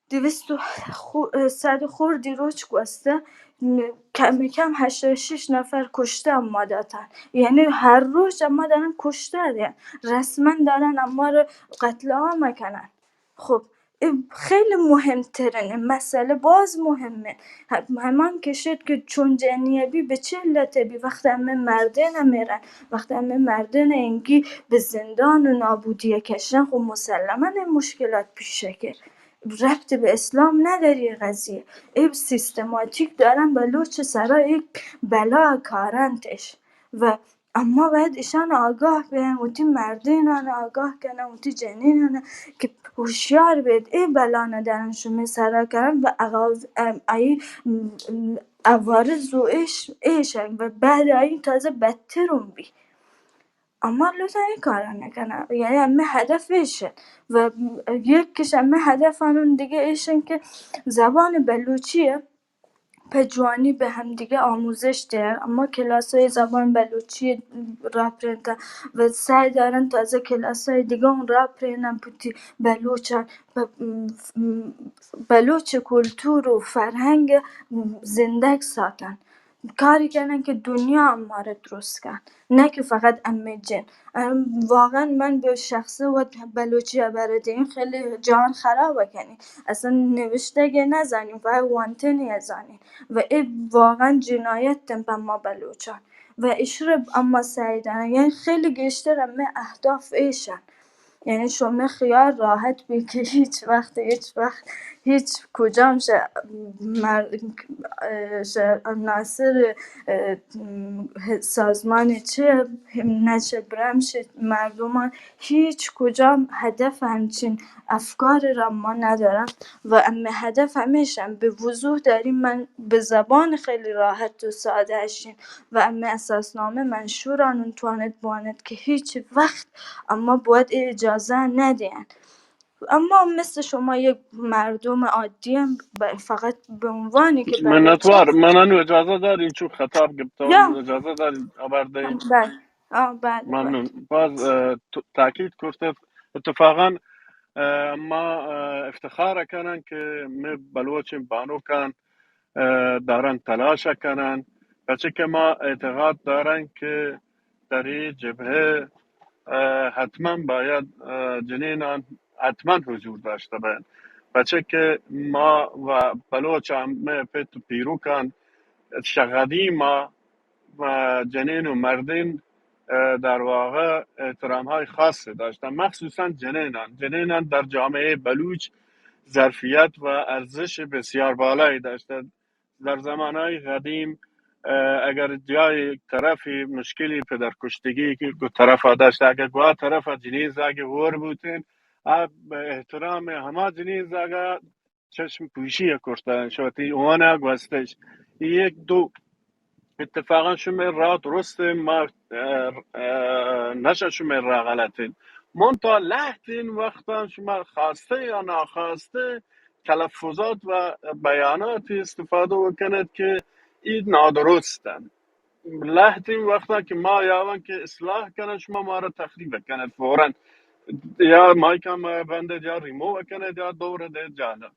دویست و خو-، صد و خوردی روچ گوسته، م-، کم کم هشتاد و شش نفر کشته اما داتن. یعنی هر روچ اما دارن کشته دین. رسما دارن اما رو قتل عام کنن. خب، ای خیلی مهمترین مسئله، باز مهمه. ه-، همان که شد که چون جنیه بی، به چه علته بی، وقت همه مردین میرن، وقت همه مردین انگی به زندان و نابودی کشن، خب مسلما این مشکلات پیش که ربط به اسلام نداری قضیه. ای سیستماتیک دارن بلوچ سرا یک بلا کارنتش و اما باید ایشان آگاه بین، وتی مردینان آگاه کنن، وتی جنینان که هوشیار بید، ای بلا ندارن شما سرا کنن و اغاز-، ام، ای، ام، عوارض و ایش، ایشن و بعد ای تازه بدترون بی. اما لوٹا این کارا نکنن، یعنی همه هدف ایشن و یکیش همه هدفانون دیگه ایشن که زبان بلوچیه په جوانی به همدیگه آموزش دهن. اما کلاسای زبان بلوچی را پرینتن و سعی دارن تازه کلاسای دیگه اون را پرینن پتی بلوچان، ب-، بلوچ کلتور و فرهنگ زندگ ساتن. کاری کنن که دنیا اماره درست کن، نه که فقط امه جن. ام، واقعا من به شخصه و بلوچی برده این خیلی جهان خراب کنی. اصلا نوشتگی نزانیم، فقط وانتنی زانیم و ای واقعا جنایت تن په ما بلوچان و اشرب اما سعی دارن، یعنی خیلی گیشتر امه اهداف ایشن. یعنی شما خیال راحت بی که هیچ وقت، هیچ وقت، هیچ کجام شه مر-، شه عناصر، اه، سازمان چه، نه چه برمش مردمان هیچ کجام هدف همچین افکار را ما ندارن و اما هدف همیشه به وضوح داریم. من به زبان خیلی راحت و ساده اشین و اما اساسنامه منشوران اون توانت بواند که هیچ وقت اما باید ای اجازه ندین. اما مثل شما یک مردم عادی هم ب-، فقط به عنوانی که منتوار، بلوچ من انو اجازه دارین چون خطاب گپتم، یا. اجازه دارین خبر دهین. بله. آه، بله، بله. ممنون. باز، اه، ت-، تاکید کرتت. اتفاقا، اه، ما، اه، افتخار کنن که می بلوچ بانوکان اه، دارن تلاش کنن، پرچه که ما اعتقاد دارن که در این جبهه، اه، حتما باید، اه، جنینان حتما حضور داشته باید، پرچه که ما و بلوچ همه پت و پیروکان شغدی ما و جنین و مردین، اه، در واقع احترام‌های خاصی داشتن، مخصوصا جنینان. جنینان در جامعهٔ بلوچ ظرفیت و ارزش بسیار بالایی داشتن. در زمانهای قدیم، اه، اگر جای طرفی مشکلی پدرکشتگی که گو طرف داشت، اگر گوا طرف جنین زاگی ور بوتین، اب احترام هما جنین زاگا چشم پوشی کرتن، شوتی اونا گوستش. یک دو اتفاقا شما را درست، ما، اه، اه، نشه شما را غلطین. من تا لحظین وقتا شما خواسته یا ناخواسته تلفظات و بیاناتی استفاده بکنید که این نادرستن. لحظین وقتا که ما یاون که اصلاح کنه، شما ما را تخریب کنید فوراً. یا مایک هم بندید یا ریموو کنید یا دور دید جانا.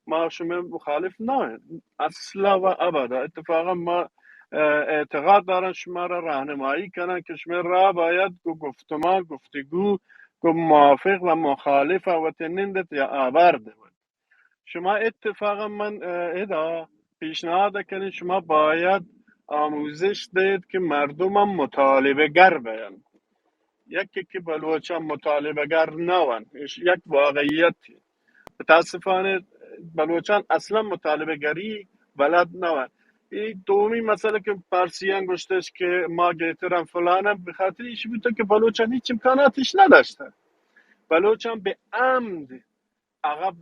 ما شما مخالف نه، اصلا و ابدا. اتفاقا ما، اه، اعتقاد دارن شما را راهنمایی کنن که شما را باید گو گفتمان، گفتگو، گو موافق و مخالف وت نندت یا آورد بود. شما اتفاقا من، اه، ادا پیشنهاد کنین شما باید آموزش دهید که مردم هم مطالبه گر بیان. یکی که بلوچان مطالبه گر نوان، اش یک واقعیتی. متاسفانه بلوچان اصلا مطالبه گری بلد نوان. این دومی مسئله که پارسیان گوشتش که ما گیترم فلانم، به خاطر ایش بوده که بلوچان هیچ امکاناتش نداشته. بلوچان به عمد عقب،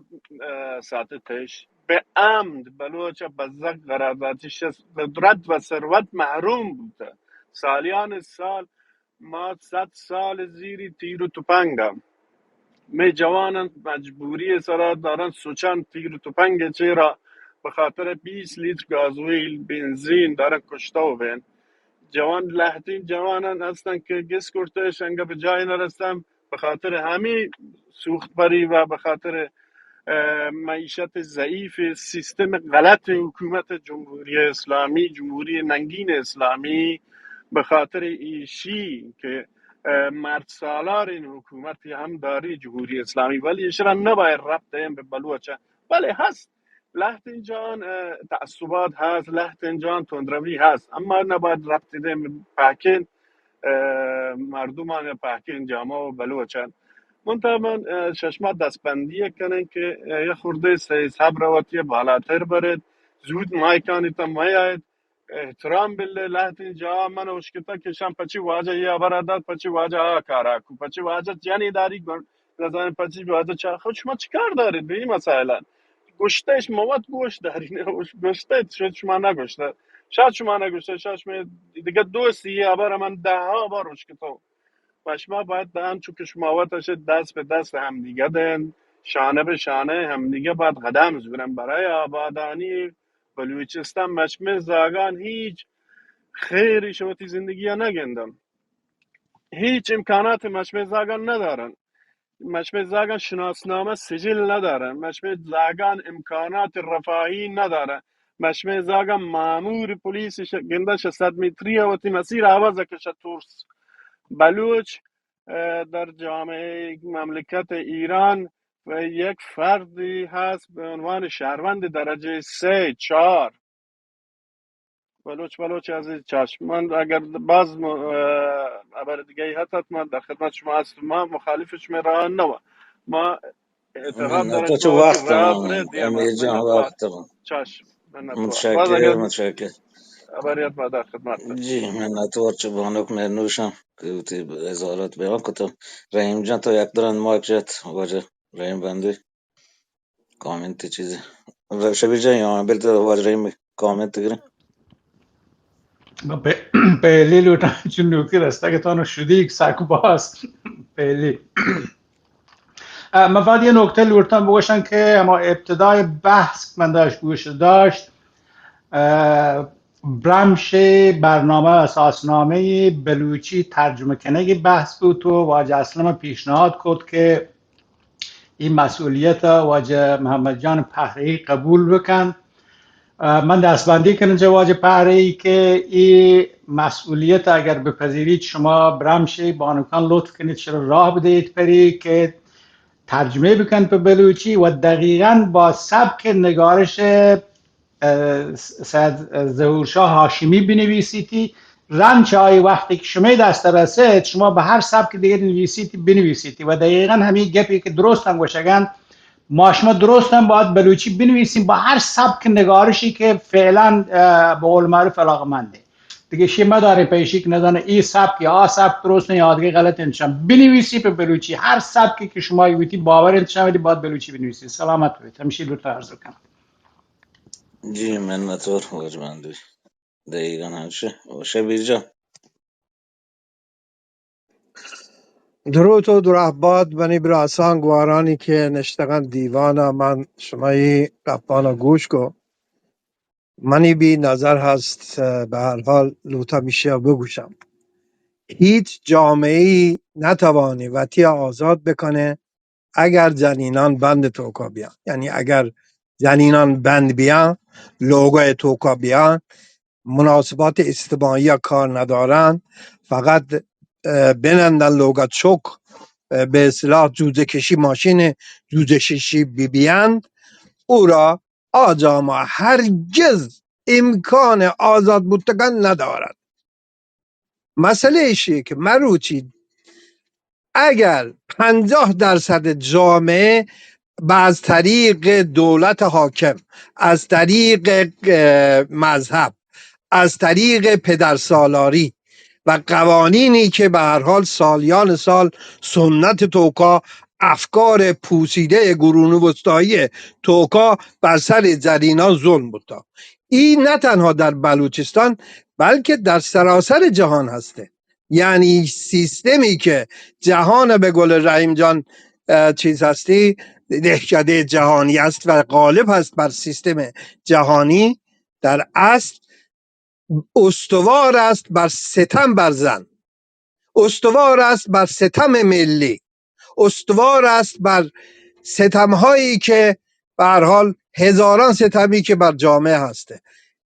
اه، ساتتش، به عمد بلوچ بزگ قرار داتش، قدرت و ثروت محروم بوده. سالیان سال ما صد سال زیری تیر و تپنگم. می جوانان مجبوری سرا دارن سوچان تیر و تپنگ چیرا به خاطر بیست لیتر گازوئیل، بنزین دارن کشته و بین. جوان لهتین جوانان هستن که گس کرتش انگا به جای نرستن، به خاطر همی سوخت بری و به خاطر اه، معیشت ضعیف، سیستم غلط حکومت جمهوری اسلامی، جمهوری ننگین اسلامی، به خاطر ایشی که، اه، مرد سالار این حکومت هم داری جمهوری اسلامی، ولی ایشرا نباید ربط دیم به بلوچ. بله هست، لهتین جان، اه، تعصبات هست، لهتین جان تندروی هست، اما نباید ربط دیم به پاکین، اه، مردمان یا پاکین جامعه و بلوچان. منتها من، اه، ششما دستبندی کنن که، اه، یه خورده سه صبر وتی بالاتر برید، زود مایکانی تا میاید، احترام بله، لهتین جا من اشکتا که شان پچی واجه یه خبر داد، پچی واجه آ کارا کو، پچی واجه جنی داری گون، نزانین پچی واجه چا، خود شما چی کار دارید به این مسائلان؟ گشتهش موت گوش دارین، گشته شد شما نگشته، شاید شما نگشته، شاید شما دیگه دوستی یه خبر من ده ها بار اشکتا. و شما باید به همچون که شما وت شد دست به دست همدیگه دین، شانه به شانه همدیگه باید قدم زورن برای آبادانی بلوچستان. مشمه زاگان هیچ خیری شوتی زندگی نگندن، هیچ امکانات مشمه زاگان ندارن. مشمه زاگان شناسنامه سجل ندارن، مشمه زاگان امکانات رفاهی ندارن، مشمه زاگان مامور پلیس ش-، گنده ششصد متری وتی مسیر عوض کشه ترس. بلوچ، اه، در جامعه مملکت ایران و یک فردی هست به عنوان شهروند درجه سه، چهار. بلوچ، بلوچ عزیز، چشم. من اگر باز م-، اه، خبر دیگه ای هست، من در خدمت شما هستم. ما مخالف شما راه نوا. ما اعتقاد نه، دارم تو چه شما وقت وقت ما، برای دیگه امیر وقت. جان، منت وار. وقت ما. چشم. منت وار. باز متشکر، اگر متشکر. خبریت ما در خدمت هستم. جی، منت وار چه بانک مهرنوشم که وتی اظهارات بیان کتم. رحیم جان، تو یک درن مایک جت، واجه رحیم بندی. کامنت چیزی. شبیر جان، یا بل تو واجه رحیم کامنت گریں. من پہ-، پہلی لوٹاں چون نوکی رستہ کہ تو شدی سک باز پہلی۔ اه، من فقط یه نکته لوٹتم بگوشم که اما ابتدای بحث من داشت گوش داشت، اه، برمش برنامه اساسنامه بلوچی ترجمه کنگی بحث بود و واجه اسلم پیشنهاد کرد که این مسئولیت واجه محمد جان پهره‌ای قبول بکن. اه، من دستبندی کنم چه واجه پهره‌ای که این مسئولیت اگر بپذیرید شما برمشی بانکان لطف کنید چرا راه بدهید پری که ترجمه بکن په بلوچی و دقیقاً با سبک نگارش اه، سید ظهورشاه هاشمی بنویسیتی. رند چه آئی وقتی که شمئے دست رسید، شما به هر سبک دیگه نویسیتی، بنویسیتی. و دقیقاً همین گپی که درست هم گوشگن، ما شما درست هم باید بلوچی بنویسیم، با هر سبک نگارشی که فعلاً، اه، به قول معروف علاقمنده. دیگه شی مداره پیشی که نزانه ای سبک یا آ سبک درست یا دیگه غلط انتشام بنویسی په بلوچی. هر سبکی که شما یوتی باور انتشام بدی، باید بلوچی بنویسی. سلامت بید. همیشه لطفاً عرض کنم. جی، منتوار واجہ بندی. دقیقاً ہمشہ. و شبیر جان. دروت و درہبات منی براساں گوارانی کہ نشتگاں دیوانا، من شمئی گپانا گوش کو. منی بھی نظر ہست، بہ ہر حال لوٹاں ایشیا بگوشاں. ہیچ جامعہ‌ای نتوانی وتیا آزاد بکنے اگر جنینان بند توکا بیان، یعنی اگر جنینان بند بیان، لوگای توکا بیان، مناسبات اجتماعی کار ندارن، فقط، اه، بنندن لوگا چک، اه، به اصطلاح جوجه کشی، ماشین جوجه کشی ببیند، او را آ جامعه هرگز امکان آزاد بوتگن ندارد. مسئله ایشیه که مروچی اگر پنجاه درصد جامعه به از طریق دولت حاکم، از طریق، اه، مذهب، از طریق پدرسالاری و قوانینی که به هر حال سالیان سال سنت توکا، افکار پوسیدهٔ قرون وسطایی توکا بر سر جنینان ظلم بوتا. این نه تنها در بلوچستان، بلکه در سراسر جهان هسته. یعنی سیستمی که جهان، به قول رحیم جان، اه، چیز هستی، دهکده جهانی است و غالب هست بر سیستم جهانی، در اصل استوار است بر ستم بر زن، استوار است بر ستم ملی، استوار است بر ستم‌هایی که به هر حال هزاران ستمی که بر جامعه هسته.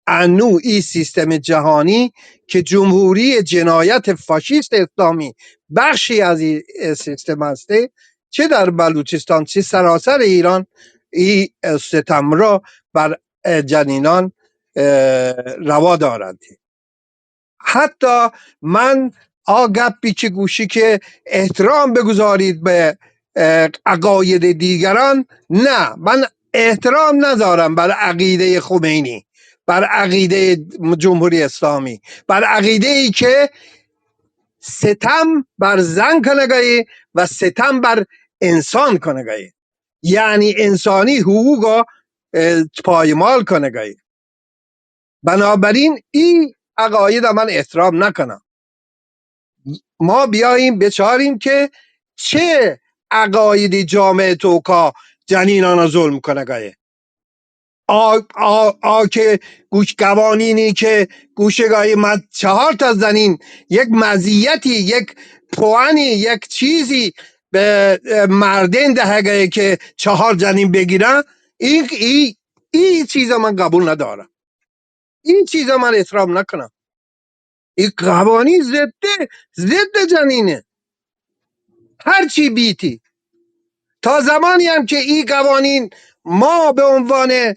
انو ای سیستم جهانی که جمهوری جنایت فاشیست اسلامی بخشی از این سیستم هسته، چه در بلوچستان، چه سراسر ایران، ای ستم را بر جنینان روا دارند. حتی من آ گپی که گوشی که احترام بگذارید به، اه، عقاید دیگران، نه، من احترام ندارم بر عقیدهٔ خمینی، بر عقیدهٔ جمهوری اسلامی، بر عقیده‌ای که ستم بر زن کنگی و ستم بر انسان کنگی، یعنی انسانی حقوق، اه، پایمال کنگی. بنابراین ای عقاید من احترام نکنم. ما بیاییم بچاریم که چه عقایدی جامعه توکا جنینان ظلم کنگایه. آ، آ، آ که گوش قوانینی که گوشگای ما چهار تا زنین یک مزیتی، یک پوانی، یک چیزی به، اه، مردین دهگایه که چهار جنین بگیرن، این، ای، ای چیز من قبول ندارم. این چیزا من احترام نکنم. این قوانین ضد، ضد جنینه. هر چی بیتی. تا زمانی هم که این قوانین ما به عنوان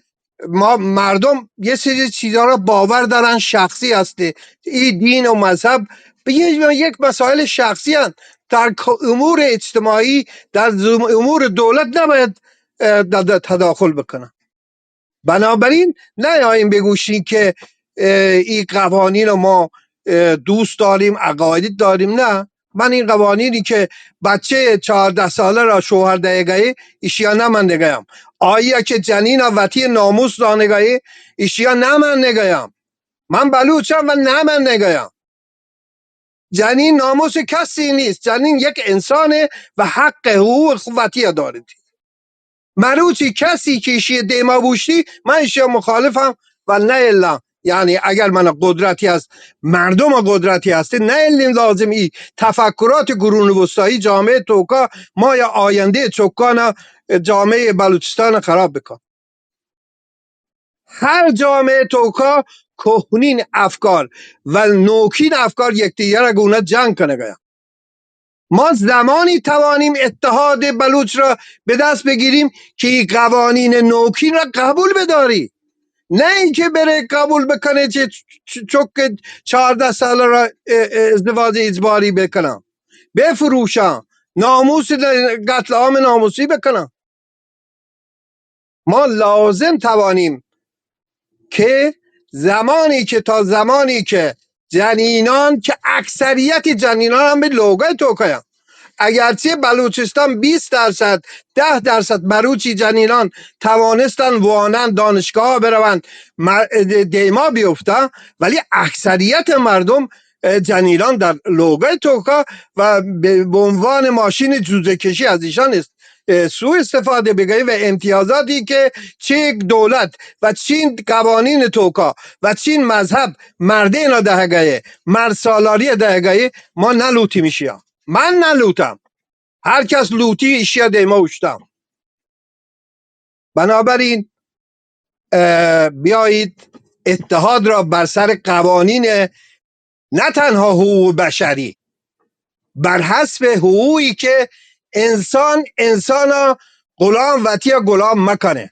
ما مردم یه سری چیزا را باور دارن، شخصی هسته، این دین و مذهب به یه، یک مسائل شخصی هن. در ک-، امور اجتماعی، در زم-، امور دولت نباید، اه، د-، د-، تداخل بکنن. بنابراین نیاییم بگوشین که، اه، این قوانین رو ما، اه، دوست داریم، عقاید داریم. نه، من این قوانینی که بچهٔ چهارده ساله را شوهر دهگه، ایشیا نه من نگیم. آیا که جنین وتی ناموس دانگه، ایشیا نه من نگیم. من بلوچم و نه من نگیم. جنین ناموس کسی نیست. جنین یک انسانه و حق حقوق وتی دارد. مروچی کسی که ایشی دیما بوشتی، من ایشی مخالفم و نه الا، یعنی اگر من قدرتی هست، مردم قدرتی هستی، نه الا لازم ای تفکرات قرون وسطایی جامعه توکا ما یا آینده چکان جامعه بلوچستان خراب بکن. هر جامعه توکا کهنین افکار و نوکین افکار یکدیگر گونه جنگ کنگا. ما زمانی توانیم اتحاد بلوچ را به دست بگیریم که این قوانین نوکین را قبول بداری، نه اینکه بره قبول بکنه چه چ-، چک چهارده ساله را ا-، ا-، ازدواج اجباری بکنن، بفروشن، ناموس د-، قتل عام ناموسی بکنن. ما لازم توانیم که زمانی که، تا زمانی که جنینان که اکثریت جنینان هم به لوگای توکایان، اگرچه بلوچستان بیست درصد، ده درصد مروچی جنینان توانستن وانند، دانشگاه بروند، م-، دیما بیفتن، ولی اکثریت مردم، اه، جنینان در لوگای توکا و به، به عنوان ماشین جوجه کشی از ایشان است، اه، سوء استفاده بگی و امتیازاتی که چین دولت و چین قوانین توکا و چین مذهب مردین دهگایه، مرد سالاری دهگایه، ما نلوتیم ایشیا. من نلوتم. هر کس لوتی ایشیا دیما اوشتم. بنابراین، اه، بیایید اتحاد را بر سر قوانین نه تنها حقوق بشری، بر حسب حقوقی که انسان انسان غلام وتی غلام مکنه،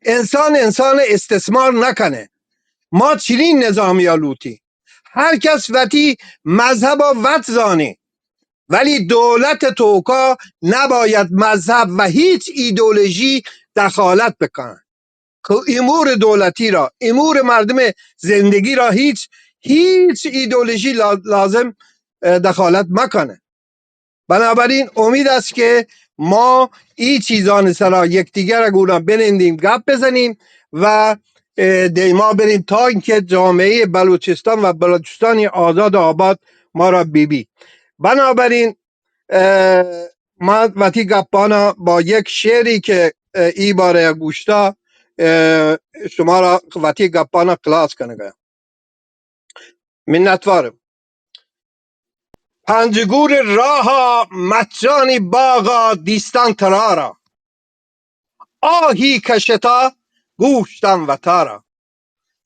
انسان انسان استثمار نکنه. ما چنین نظامی لوتی. هر کس وتی مذهب وت زانی، ولی دولت توکا نباید مذهب و هیچ ایدئولوژی دخالت بکنه. که امور دولتی را، امور مردم زندگی را هیچ، هیچ ایدئولوژی لا-، لازم، اه، دخالت مکنه. بنابراین امید است که ما ای چیزان سرا یکدیگر گونا بنندیم، گپ بزنیم و، اه، دیما بریم تا اینکه جامعهٔ بلوچستان و بلوچستانی آزاد و آباد ما را بیبی. بنابراین، اه، ما وتی گپانا با یک شعری که، اه، ای باره گوشتا، اه، شما را وتی گپانا خلاص کنگا. منتوارم. پنجگور راها، مچانی باغا، دیستان ترارا. آهی کشتا گوشتم وتارا.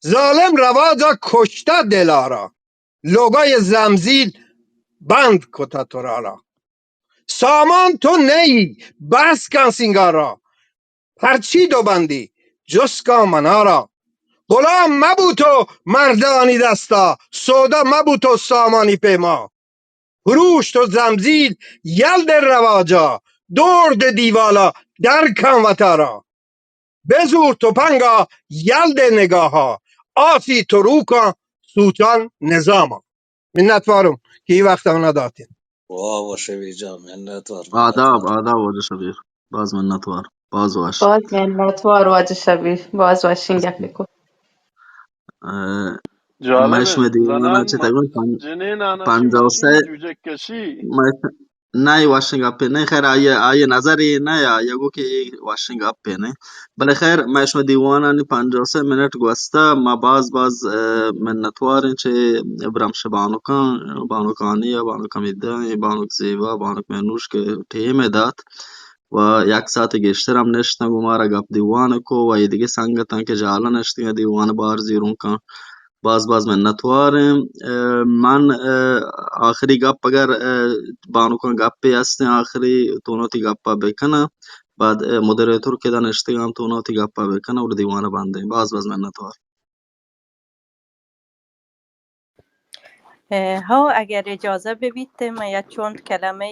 ظالم رواجا کشته دلارا، لوگای زمزیل بند کته ترارا. سامان تو نئی، بس کن سینگارا، پرچی دو بندی جست کن منارا. غلام مبو تو مردانی دستا، سودا مبو تو سامانی پیما. پروش تو زمزیل یل ده رواجا، دور ده دیوالا در کن وتارا. بزور تپنگا یل ده نگاها، آسی تو رو کن سوچان نظاما. منتوارم که ای وقت آنا داتین. واہ واہ شبیر جان، منتوار، آداب، منتوار. آداب واجہ شبیر. باز منتوار، باز وش. باز منتوار واجہ شبیر، باز وشیں گپے کو. اه، جالب مئے شمئے دیوان ء زنان چہ تقریباً پن-، جنین آناں پنجاہ و سے، جوجک کشی. مئے ش-، نہ، اے وشیں گپے نہ، خیر، آئی، آئی نظر اے نہ، آئی گو کہ اے وشیں گپے نہ. بلے خیر، مئے شمئے دیوانانی پنجاہ و سے منٹ گوستہ، ما باز باز، اه، منتوار ایں چہ برمش بانکاں، بانکانی ء، بانک حمیدہ ء، بانک زیبا، بانک مہنوش کہ ٹیم ء دات. و یک ساعت گیشتر ہم نشتن گوں مارا گپ دیوان کو و اے دگہ سنگتاں کہ جالا نشتگاں دیوان بار زیرونکاں، باز باز منتوار ایں. اه، من، اه، آخری گپ اگر، اه، بانکاں گپے ہستیں آخری تو وتی گپا بکناں، بعد، اه، مودریتور کہ دا نشتگاں تو وتی گپا بکناں اور دیوان بندیں. باز باز منتوار. اه، ہو، اگر اجازہ ببیت، من یک چند کلمہ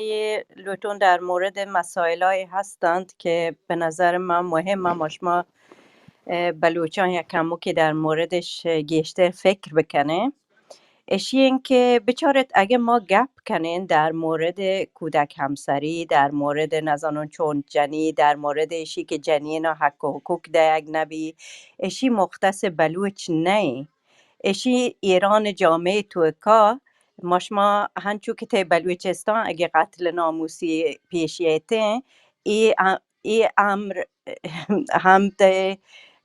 لوٹون در مورد مسائلای ہستند کہ بہ نظر من مہم، ما شما، اه، بلوچان یک کموکی در موردش گیشتر فکر بکنیں. اشی این کہ بچارت اگہ ما گپ کنیں در مورد کودک ہمسری، در مورد نزانون چون جنی، در مورد اشی کہ جنینا حق و حقوق دیگ نبی، اشی مختص بلوچ نئیں. اشی ایران جامعہ توکا ما شما ہنچو کہ تئی بلوچستان اگہ قتل ناموسی پیش ییتیں، اے ا-، اے امر ہم تئی،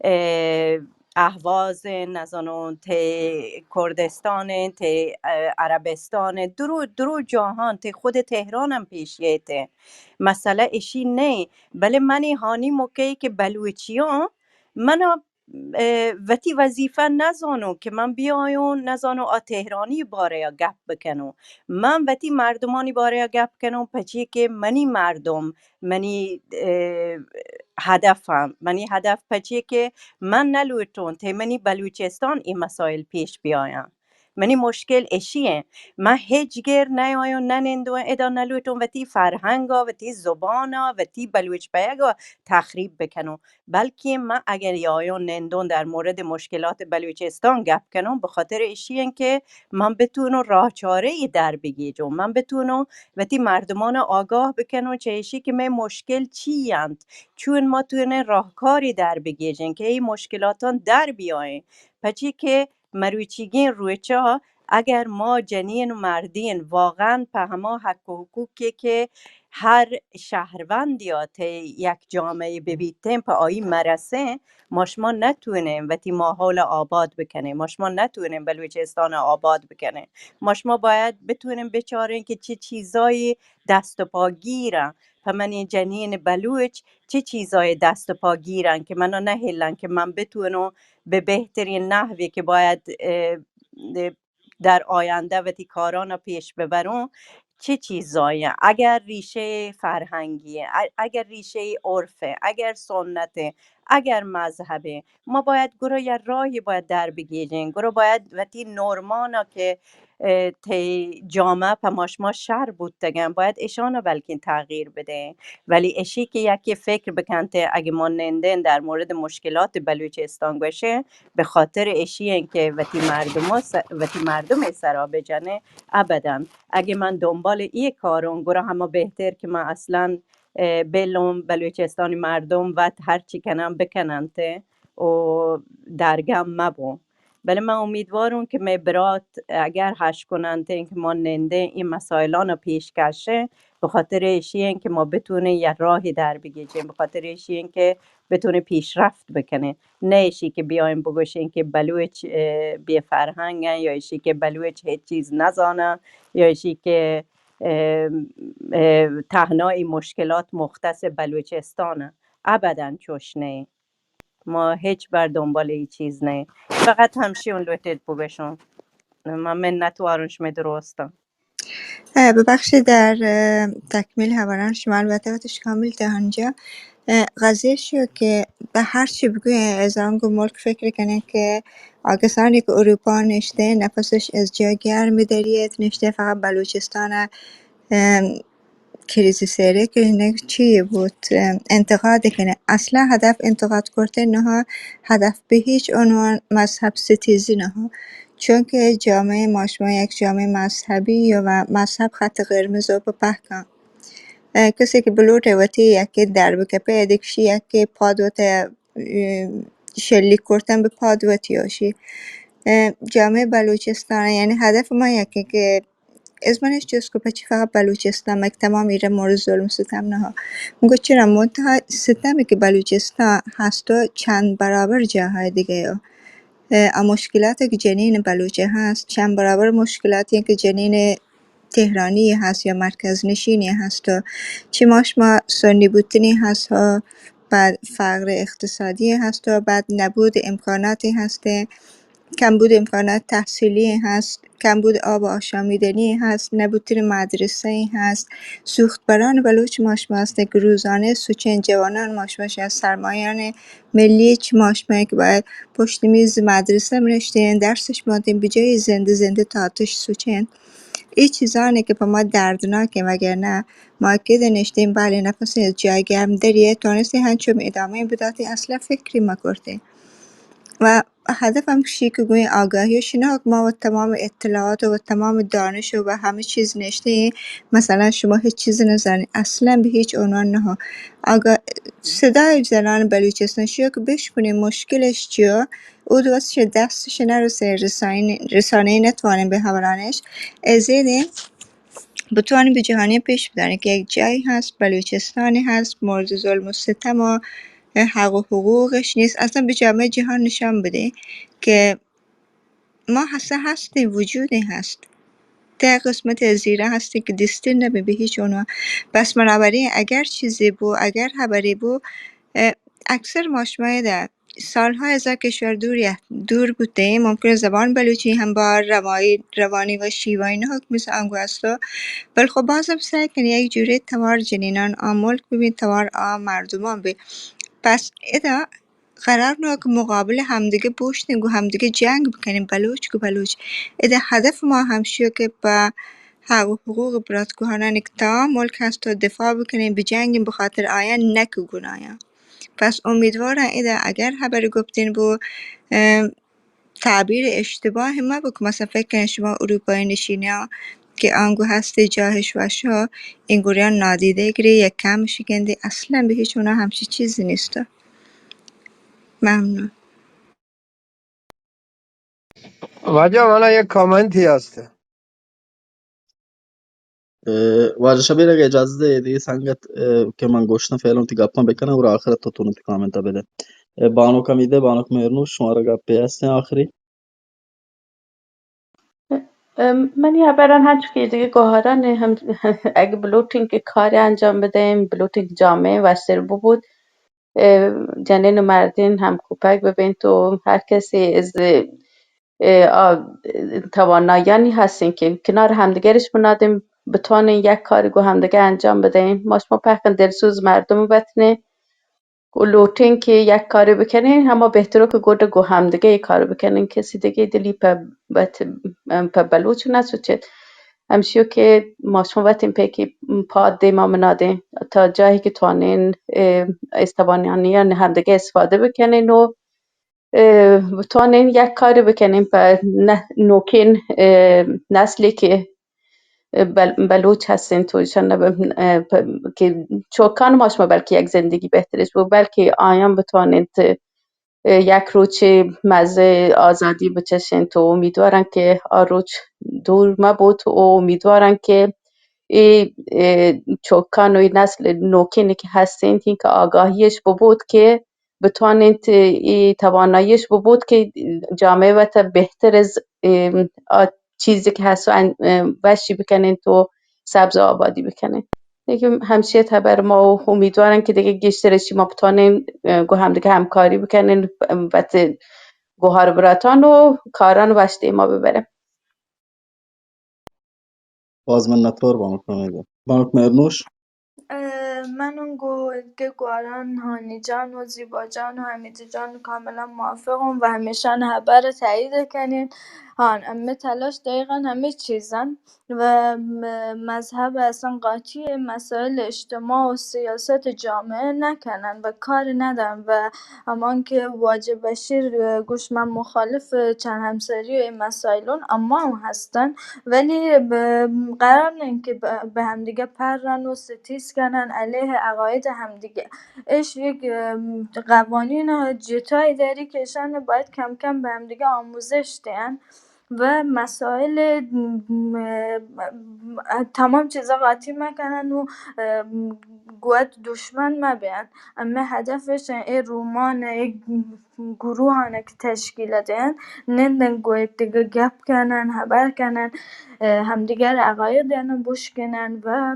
اه، اہواز، نزانوں تئی کردستان، تئی، اه، عربستان، درو، درو جاہاں، تئی خود تہران ہم پیش ییتیں. مسئلہ اشی نئیں، بلے منی ہانی موقعی کہ بلوچیاں، منا اه، وتی وظیفہ نزانوں کہ من بیایوں، نزانوں آ تہرانی بارہ ء گپ بکنوں. من وتی مردمانی بارہ ء گپ کنوں، پچی کہ منی مردم، منی، اه، ہدف ہم، منی ہدف پچی کہ من نلوٹوں تہ منی بلوچستان اے مسائل پیش بیایاں. منی مشکل اشی ایں. من ہچ گر نیایوں، ننندوں، ادا نلوٹوں وتی فرہنگ ء، وتی زبان ء، وتی بلوچ بیگ ء تخریب بکنوں. بلکیں من اگر یایوں نندوں در مورد مشکلات بلوچستان گپ کنوں، بخاطر اشی ایں کہ من بتونوں راہ چارے ای در بگیجوں، من بتونوں وتی مردمان آگاہ بکنوں چہ اشی کہ مئے مشکل چی انت، چون ما تونیں راہکاری در بگیجیں کہ ای مشکلاتان در بیائیں. پچی کہ مروچیگیں روچا اگر ما جنین و مردین واقعاً پہ ہما حق و حقوقی کہ ہر شہروندی آتے یک جامعہ ببیتیں، پہ آئی مرسیں، ما شما نتونیں وتی ماحول آباد بکنیں، ما شما نتونیں بلوچستان آباد بکنیں. ما شما باید بتونیں بچاریں کہ چی چیزایی دست و پا گیرن، پہ منی جنین بلوچ چی چیزای دست و پا گیرن کہ منا نہیلن کہ من بتونوں بہ بہترین نحوی کہ باید، اه، در آینده وتی کارانا پیش ببروں، چی چیزای اگر ریشہ فرہنگی، ا-، اگر ریشہ عرف، اگر سنت، اگر مذہب، ما باید گرو یا راہی باید در بگیجیں، گرو باید وتی نورمانا کہ اه، تئی جامعہ پہ ما شما شر بوتگن، باید اشانا بلکیں تغییر بدیں. ولی اشی کہ یکے فکر بکنت، اگہ ما نندیں در مورد مشکلات بلوچستان گوشیں، بہ خاطر اشی ایں کہ وتی مردم س-، وتی مردم سرا بجنیں، ابداً. اگہ من دنبال ای کاروں، گڑا ہما بہتر کہ من اصلاً، اه، بلوں بلوچستانی مردم وت ہرچی کنن بکننت و درگم مبوں. بلے من امیدواروں کہ مئے برات اگر ہش کننت کہ ما نندیں اے مسائلان پیش کشیں، بہ خاطر ایشی ایں کہ ما بتونیں یا راہی در بگیجیں، بہ خاطر ایشی ایں کہ بتونیں پیشرفت بکنیں، نہ ایشی کہ بیایں بگوشیں کہ بلوچ، اه، بے فرہنگ ایں، یا ایشی کہ بلوچ ہچ چیز نزانن، یا ایشی کہ، اه، اه، تہنا ای مشکلات مختص بلوچستان ایں. ابداً چوش نہ ایں. ما ہچبر دنبال ای چیز نہ ایں. فقط ہمشی اون لوٹیت بگشوں. ما منتواروں شمئے درستاں. اه، ببخشید، در، اه، تکمیل ہبران شما البتہ وتش کامل تہ ہنجا. اه، قضیہ شو کہ بہ ہر چی بگوئیں، از آنگو ملک فکر کنیں کہ آ کسانی کہ اروپا نشتے، نفسش از جا گرم دریت، نشتے فقط بلوچستان، اه، کریزی سیرے کہ نہ چی بوت، اه، انتقاد کنیں. اصلاً ہدف انتقاد کرتے نہ، ہدف بہ ہیچ عنوان مذہب ستیزی نہ. چونکہ جامعہ ما شما یک جامعہ مذہبی و مذہب خط قرمز و پہ پہکاں. اه، کسی کہ بلوٹے وتی یکے در بکپے، دگشی یکے پاد وت، اه، شلیک کرتن بہ پاد وتی آشی. اه، جامعہ بلوچستان، یعنی ہدف ما یکے کہ از منش جست کو پچی فقط بلوچستان، مک تمام ایران مورد ظلم و ستم نہ. من گو چرا منتہا ستمی کہ بلوچستان ہست و چند برابر جاہای دیگہ ہو. اه، آ مشکلات کہ جنین بلوچ ہست، چند برابر مشکلاتی کہ جنین تہرانی ہست یا مرکز نشینی ہست و چی ما شما سنی بوتنی ہست و بعد فقر اقتصادی ہست و بعد نبود امکاناتی ہست، کمبود امکانات تحصیلی ہست، کمبود آب آشامیدنی ہست، نبوتن مدرسہ ہست، سوخت بران بلوچ ما شما ہست کہ روزانہ سوچین جوانان ما شما شما سرمایان ملی چی ما شما کہ باید پشت میز مدرسہ منشتین، درسش مانتین، بجای زنده زنده تاتش سوچین. ای چیزانی کہ پہ ما دردناکیں، وگرنہ ما کہ دنشتین، بله نفس جای گرم دریه، تونستین ہنچو ادامه بداتین، اصلاً فکری مکرتین. و ہدف ہم شی کہ گوئیں آگاہی و شناخت، ما و تمام اطلاعات و تمام دانش و ہمے چیز نشتین، مثلاً شما ہچ چیز نزانین، اصلاً بہ ہیچ عنوان نہ. آگاہ، صدای زنان بلوچستان شیو کہ بشکنین مشکلش چیو، او دوست چہ دستش نرسین، رسانین، رسانین نتوانین بہ ہبرانش. ازیدین بتوانین بہ جہانی پیش بدارین کہ یک جایی ہست، بلوچستانی ہست، مورد ظلم و ستم و حق و حقوقش نیست. اصلاً بہ جامعہ جہان نشان بدین کہ ما ہسا ہستین، وجودین ہست. تہ قسمت از ایران ہستین کہ دیستین نبین بہ ہیچ عنوان. پس بنابراین اگر چیزی بو، اگر ہبری بو، اه، اکثر ما شما ادا سالها از آ کشور دور یا-، دور بوتین، ممکن زبان بلوچی ہم بار روایی، روانی و شیوایی نہ حکم آنگو است، بل خب باز ہم سعی کنین یک جوری توار جنینان آ ملک ببین، توار آ مردمان ببین. پس ادا قرار نہ کہ مقابل ہمدیگہ بوشتین، گو ہمدیگہ جنگ بکنین، بلوچ گو بلوچ. ادا ہدف ما ہمشیو کہ پہ حق و حقوق برات گوہانانی کہ تمام ملک ہست و دفاع بکنین، بجنگین، بخاطر آیان نہ کہ گون آیان. پس امیدوارم ادا اگر ہبر گپتین بو، اه، تعبیر اشتباہ مہ بو کہ مثلاً فکر کنین شما اروپای نشینان کہ آنگو ہستی جاہش وشا، اینگوریان نادیدہ گری یا کم شکندی، اصلاً بہ ہیچ عنوان ہمچی چیزی نیست. ممنون. واجہ، منا یک کامنتی ہست. اه، واجہ شبیر، اگہ اجازت دے، دی سنگت، اه، کہ من گوشتن فعلاً وتی گپاں بکنن اور آخر تو تو وتی کامنت بدے. اه، بانک حمیدہ، بانک مہرنوش، شمارا گپے ہستیں آخری؟ ام، منی ہبران ہنچو کہ دگہ گوہاران ہم اگہ بلوٹین کہ کار انجام بدئیں، بلوٹین کہ جامعہ وشتر ببوت، اه، جنین و مردین ہم کوپگ ببینت و ہر کسی از، اه، آ، توانایانی ہستین کہ کنار ہمدگرش بنادین، بتوانین یک کاری گو ہمدگہ انجام بدئیں. ما شما پہکن دلسوز مردم بتنین. و لوٹین کہ یک کارے بکنین، ہما بہترو کہ گڈ گو ہمدگہ اے کارو بکنین، کسی دگہ دلی پہ بت-، پہ بلوچ نہ سوچیت. ہمشیو کہ ما شما وتین پیکی پاد دیما منادین، تا جاہی کہ توانین، اه، از توانانی ہمدگہ استفادہ بکنین و، اه، بتوانین یک کارے بکنین پہ نہ-، نوکین، اه، نسلی کہ بل-، بلوچ ہستین تو ایشان نہ ب-، اه، پ-، کہ چوکان ما شما بلکہ یک زندگی بہترش بو، بلکہ آیان بتوانین ت-، اه، یک روچے مزہ آزادی بچشین تو امیدوارن کہ آ روچ دور مبوت و امیدوارن کہ ای، اه، چوکان و ای نسل نوکین کہ ہستین تین کہ آگاہیش ببوت کہ بتوانین ت-، ای تواناییش ببوت کہ جامعہ وتا بہتر از، اه، آ چیزی کہ ہست و ان-، اه، وشی بکنین تو سبز و آبادی بکنین. دیگه همشی ات هبر ما و امیدوارن که دیگه گیشتر از چی ما بتانین، اه، گو همدیگه همکاری بکنین، ام، وت گوهار براتان و کاران وشتی ما ببرم. باز منتوار بانک نمیده. بانک مرنوش. اه، من اون گو که گوهران هانی جان و زیبا جان و حمیدی جان کاملا موافقم و همیشان هبر تایید کنین. هان، امه تلاش دقیقا همه چیزن. و م-، مذهب اصلا قاطی مسائل اجتماع و سیاست جامعه نکنن و کار ندارن و همان که واجه بشیر، اه، گوش من مخالف چند همسری و این مسائلون، اما هم هستن، ولی ب-، قرار نین که ب-، به همدیگه پرن و ستیز کنن علیه عقاید همدیگه. اش یک، اه، قوانین جتایی داری که اشان باید کم کم به همدیگه آموزش دین. و مسائل، م، م، تمام چیزا قاطی مکنن و، اه، گوت دشمن مبین. اما هدفش ای رومان، ای گروهانه که تشکیل دین، نندن گو یک دیگه گپ کنن، هبر کنن، اه، همدیگر عقاید یعنی بشکنن و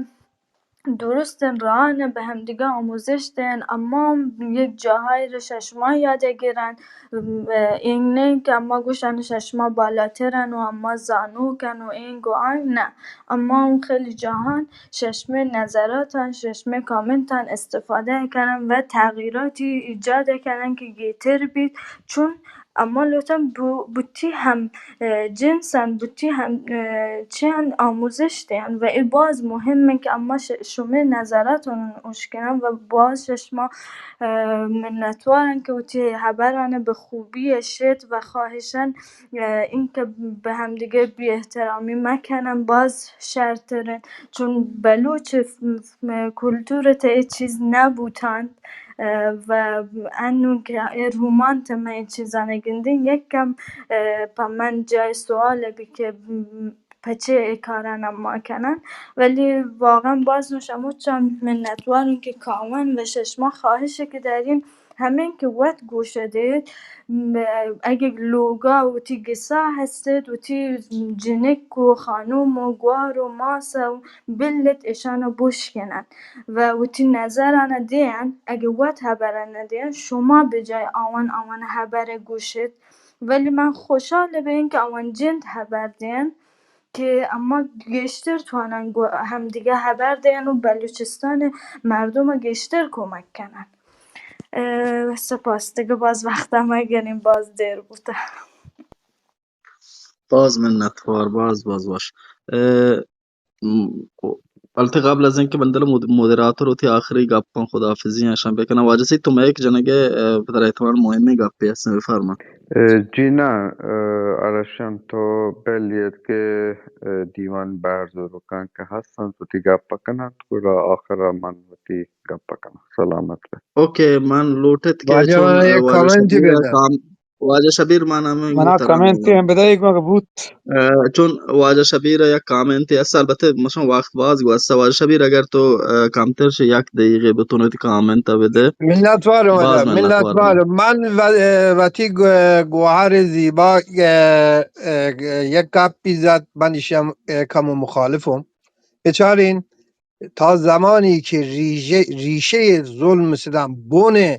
درستین راهان به همدیگه آموزش دین، اما یک جاهایی رو ششما یاد گیرن. ام، این نه که اما گوشن ششما بالاترن و اما زانوکن و این گو آن، نه. اما اون خیلی جاهان ششمه نظراتن، ششمه کامنتن استفاده کنن و تغییراتی ایجاد کنن که گیتر بید، چون اما لوٹن بو-، بوتی هم، اه، جنسن، بوتی هم، اه، چیان آموزش دین و ای باز مهمه که اما ش-، شمه نظراتون اشکنن و باز شما، اه، منتوارن که وتی هبران به خوبی شد و خواهشن، اه، این که به همدیگه بی احترامی مکنن، باز شرترین، چون بلوچ ف-، ف-، کلتور ته ای چیز نبوتن. اه، و انون که ای رومان ته من ای چیزانه گندین، یک کم، اه، په من جای سوال بی که، م، پچه ای کاران ما کنن، ولی واقعا باز نو شما چند منتوارون که کامن و ششما خواهشی که دارین همین که وت گوش دید، م، اگه لوگا وتی گسا هستید، وتی جنک و خانم و گوار و ماس و بلت اشانو بشکنن و وتی نظرانه دین، اگه وت هبرانه دین، شما به جای آوان، آوان هبر گوشت. ولی من خوشحال به این که آوان جند هبر دین که اما گیشتر توانن گو-، همدیگه هبر دین و بلوچستان مردم گیشتر کمک کنن. اه، سپاس. دیگه باز وقت ما گرین، باز دیر بوده. باز منتوار، باز، باز وش. اه، م-، البته قبل از اینکه من دل مد-، مدیراتور وتی آخری گپاں خداحافظی اشان بکنم، واجہ سید تو مئیک جنگے، اه، پہ ترا احتمال مہمیں گپے ہستیں، بفرما. اه، جی نہ، اه، ارشان تو بلیت کہ، اه، دیوان بہر زورکان کہ ہستن وتی گپ کنن، گڑا آخر من وتی گپ کنن. سلامت بے. اوکے، من لوٹت کہ واجہ چون، من یک واجہ کامنٹے شبیر بدا. کام-، واجہ شبیر، من ہمے منا گوتران کامنٹے ہم بدئے، یک مگہ بوت. اه، چون واجہ شبیر یک کامنٹے است، البتہ مشان وقت باز گوست. واجہ شبیر، اگر تو، اه، کمتر شہ یک دقیقے بتون وتی کامنٹ بدے. منتوار باز واجہ، منتوار منتوار. من و-، وتی گو-، گوہر زیبا، اه، اه، یک گپی زد، من ایشی ہم، اه، کم و مخالفم. بچارین، تا زمانی که ریشه، ریشهٔ ظلم و ستم، بن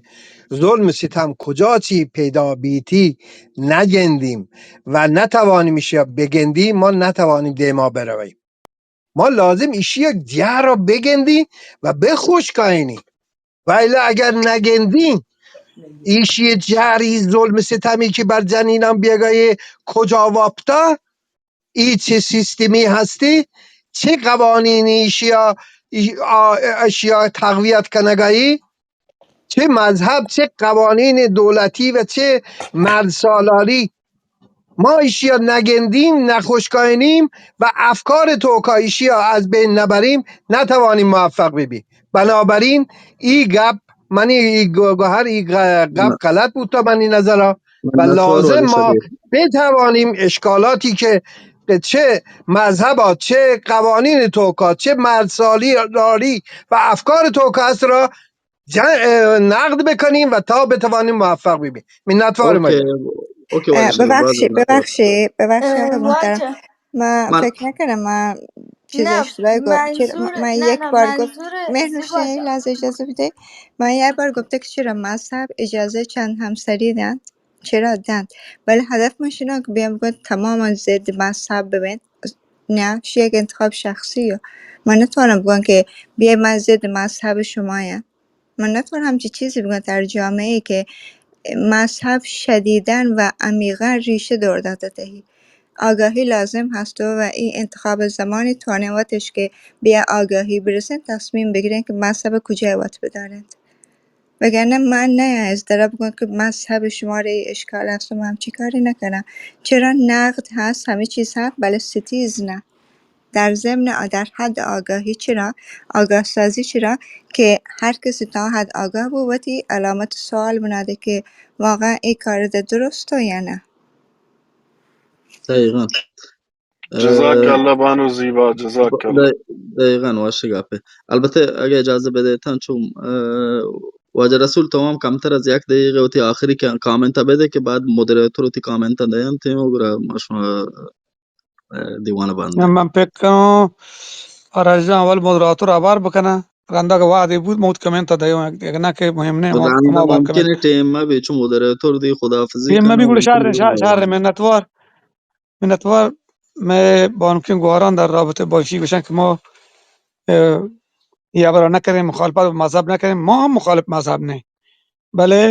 ظلم و ستم کجا چی پیدا بیتی نگندیم و نتوانیم ایشیا بگندیم، ما نتوانیم دیما برویم. ما لازم ایشیا جهر را بگندیم و بخشکاینیم. و الا اگر نگندیم، ایشی جهری ظلم و ستمی که بر جنینان بیگایه کجا واپتا، ای چه سیستمی هستی؟ چه قوانینی ایشیا، ای-، آ-، اشیا تقویت کنگایی؟ چه مذهب، چه قوانین دولتی و چه مرد سالاری؟ ما ایشیا نگندیم، نخشکاینیم و افکار توکا ایشیا از بین نبریم، نتوانیم موفق ببیم. بنابراین ای گپ، منی ای گو-، گوهر ای گ-، گپ غلط بوتا منی نظرا. و لازم ما بتوانیم اشکالاتی که چه مذهبا، چه قوانین توکا، چه مرد سالاری و افکار توکا هست را جا-، اه، نقد بکنیم و تا بتوانیم موفق ببیم. منتوارم. اوکے، اوکے، واجہ اه، شبیر، باز ببخشید، منتوار. ببخشید، ببخشید، اه، آقای محترم. واجہ. من من فکر نکنم من چیز اشتباهی گفت. چرا؟ من، من یک بار گفت، مهرنوش، یک لحظه اجازه بده. من یک بار گفته که چرا مذهب اجازه چند همسری دهند، چرا دهند، ولی هدف من شنو که بیام بگم تمام ضد مذهب ببین. نه، شی یک انتخاب شخصی یه. من نتوانم بگم که بیا من ضد مذهب شما یم. من نتوانم همچی چیزی بگم در جامعه که مذهب شدیداً و عمیقاً ریشه دور داده تهی. آگاهی لازم هست و، و این انتخاب زمانی توانه وتش که بیا آگاهی برسن، تصمیم بگیرن که مذهب کجای وت بدارن. وگرنه من نه از در بگم که مذهب شما را اشکال است و من همچی کاری نکنم. چرا نقد هست، همه چیز هست، بله ستیز نه. در ضمن آ-، در حد آگاهی چرا، آگاه سازی چرا که هر کسی تا حد آگاه بو، وتی علامت سوال بناده که واقعاً ای کار ده درست یا نه. دقیقاً. جزاک اه، اللہ بانو زیبا، جزاک اللہ. دقیقاً، وش گپے. البته اگه اجازه بدیتن، چون، اه، واجہ رسول، تو ہم کمتر از یک دقیقه وتی آخری کا-، کامنت بده که بعد مودریتور وتی کامنت دینت و گڑا ما شما، اه، دیوان بند. من، من فکر کنم آرش جان اول مودریتور ہبر بکنه، رندا که وعده بود موت کامنت دیو، اگه نه که مهم نه، ما، رندا ما بند ممکنه کنیم. ٹیم ما بی چون مودریتور دی خداحافظی ٹیم ما کنه بی گڑا و شر، شر، شر منتوار. منتوار. مئے بانکیں گوہاراں در رابطہ با ایشی گوشن کہ ما، اه، یہ ہبرا نہ کریں، مخالفت مذہب نہ کریں، ما ہم مخالف مذہب نہیں، بلے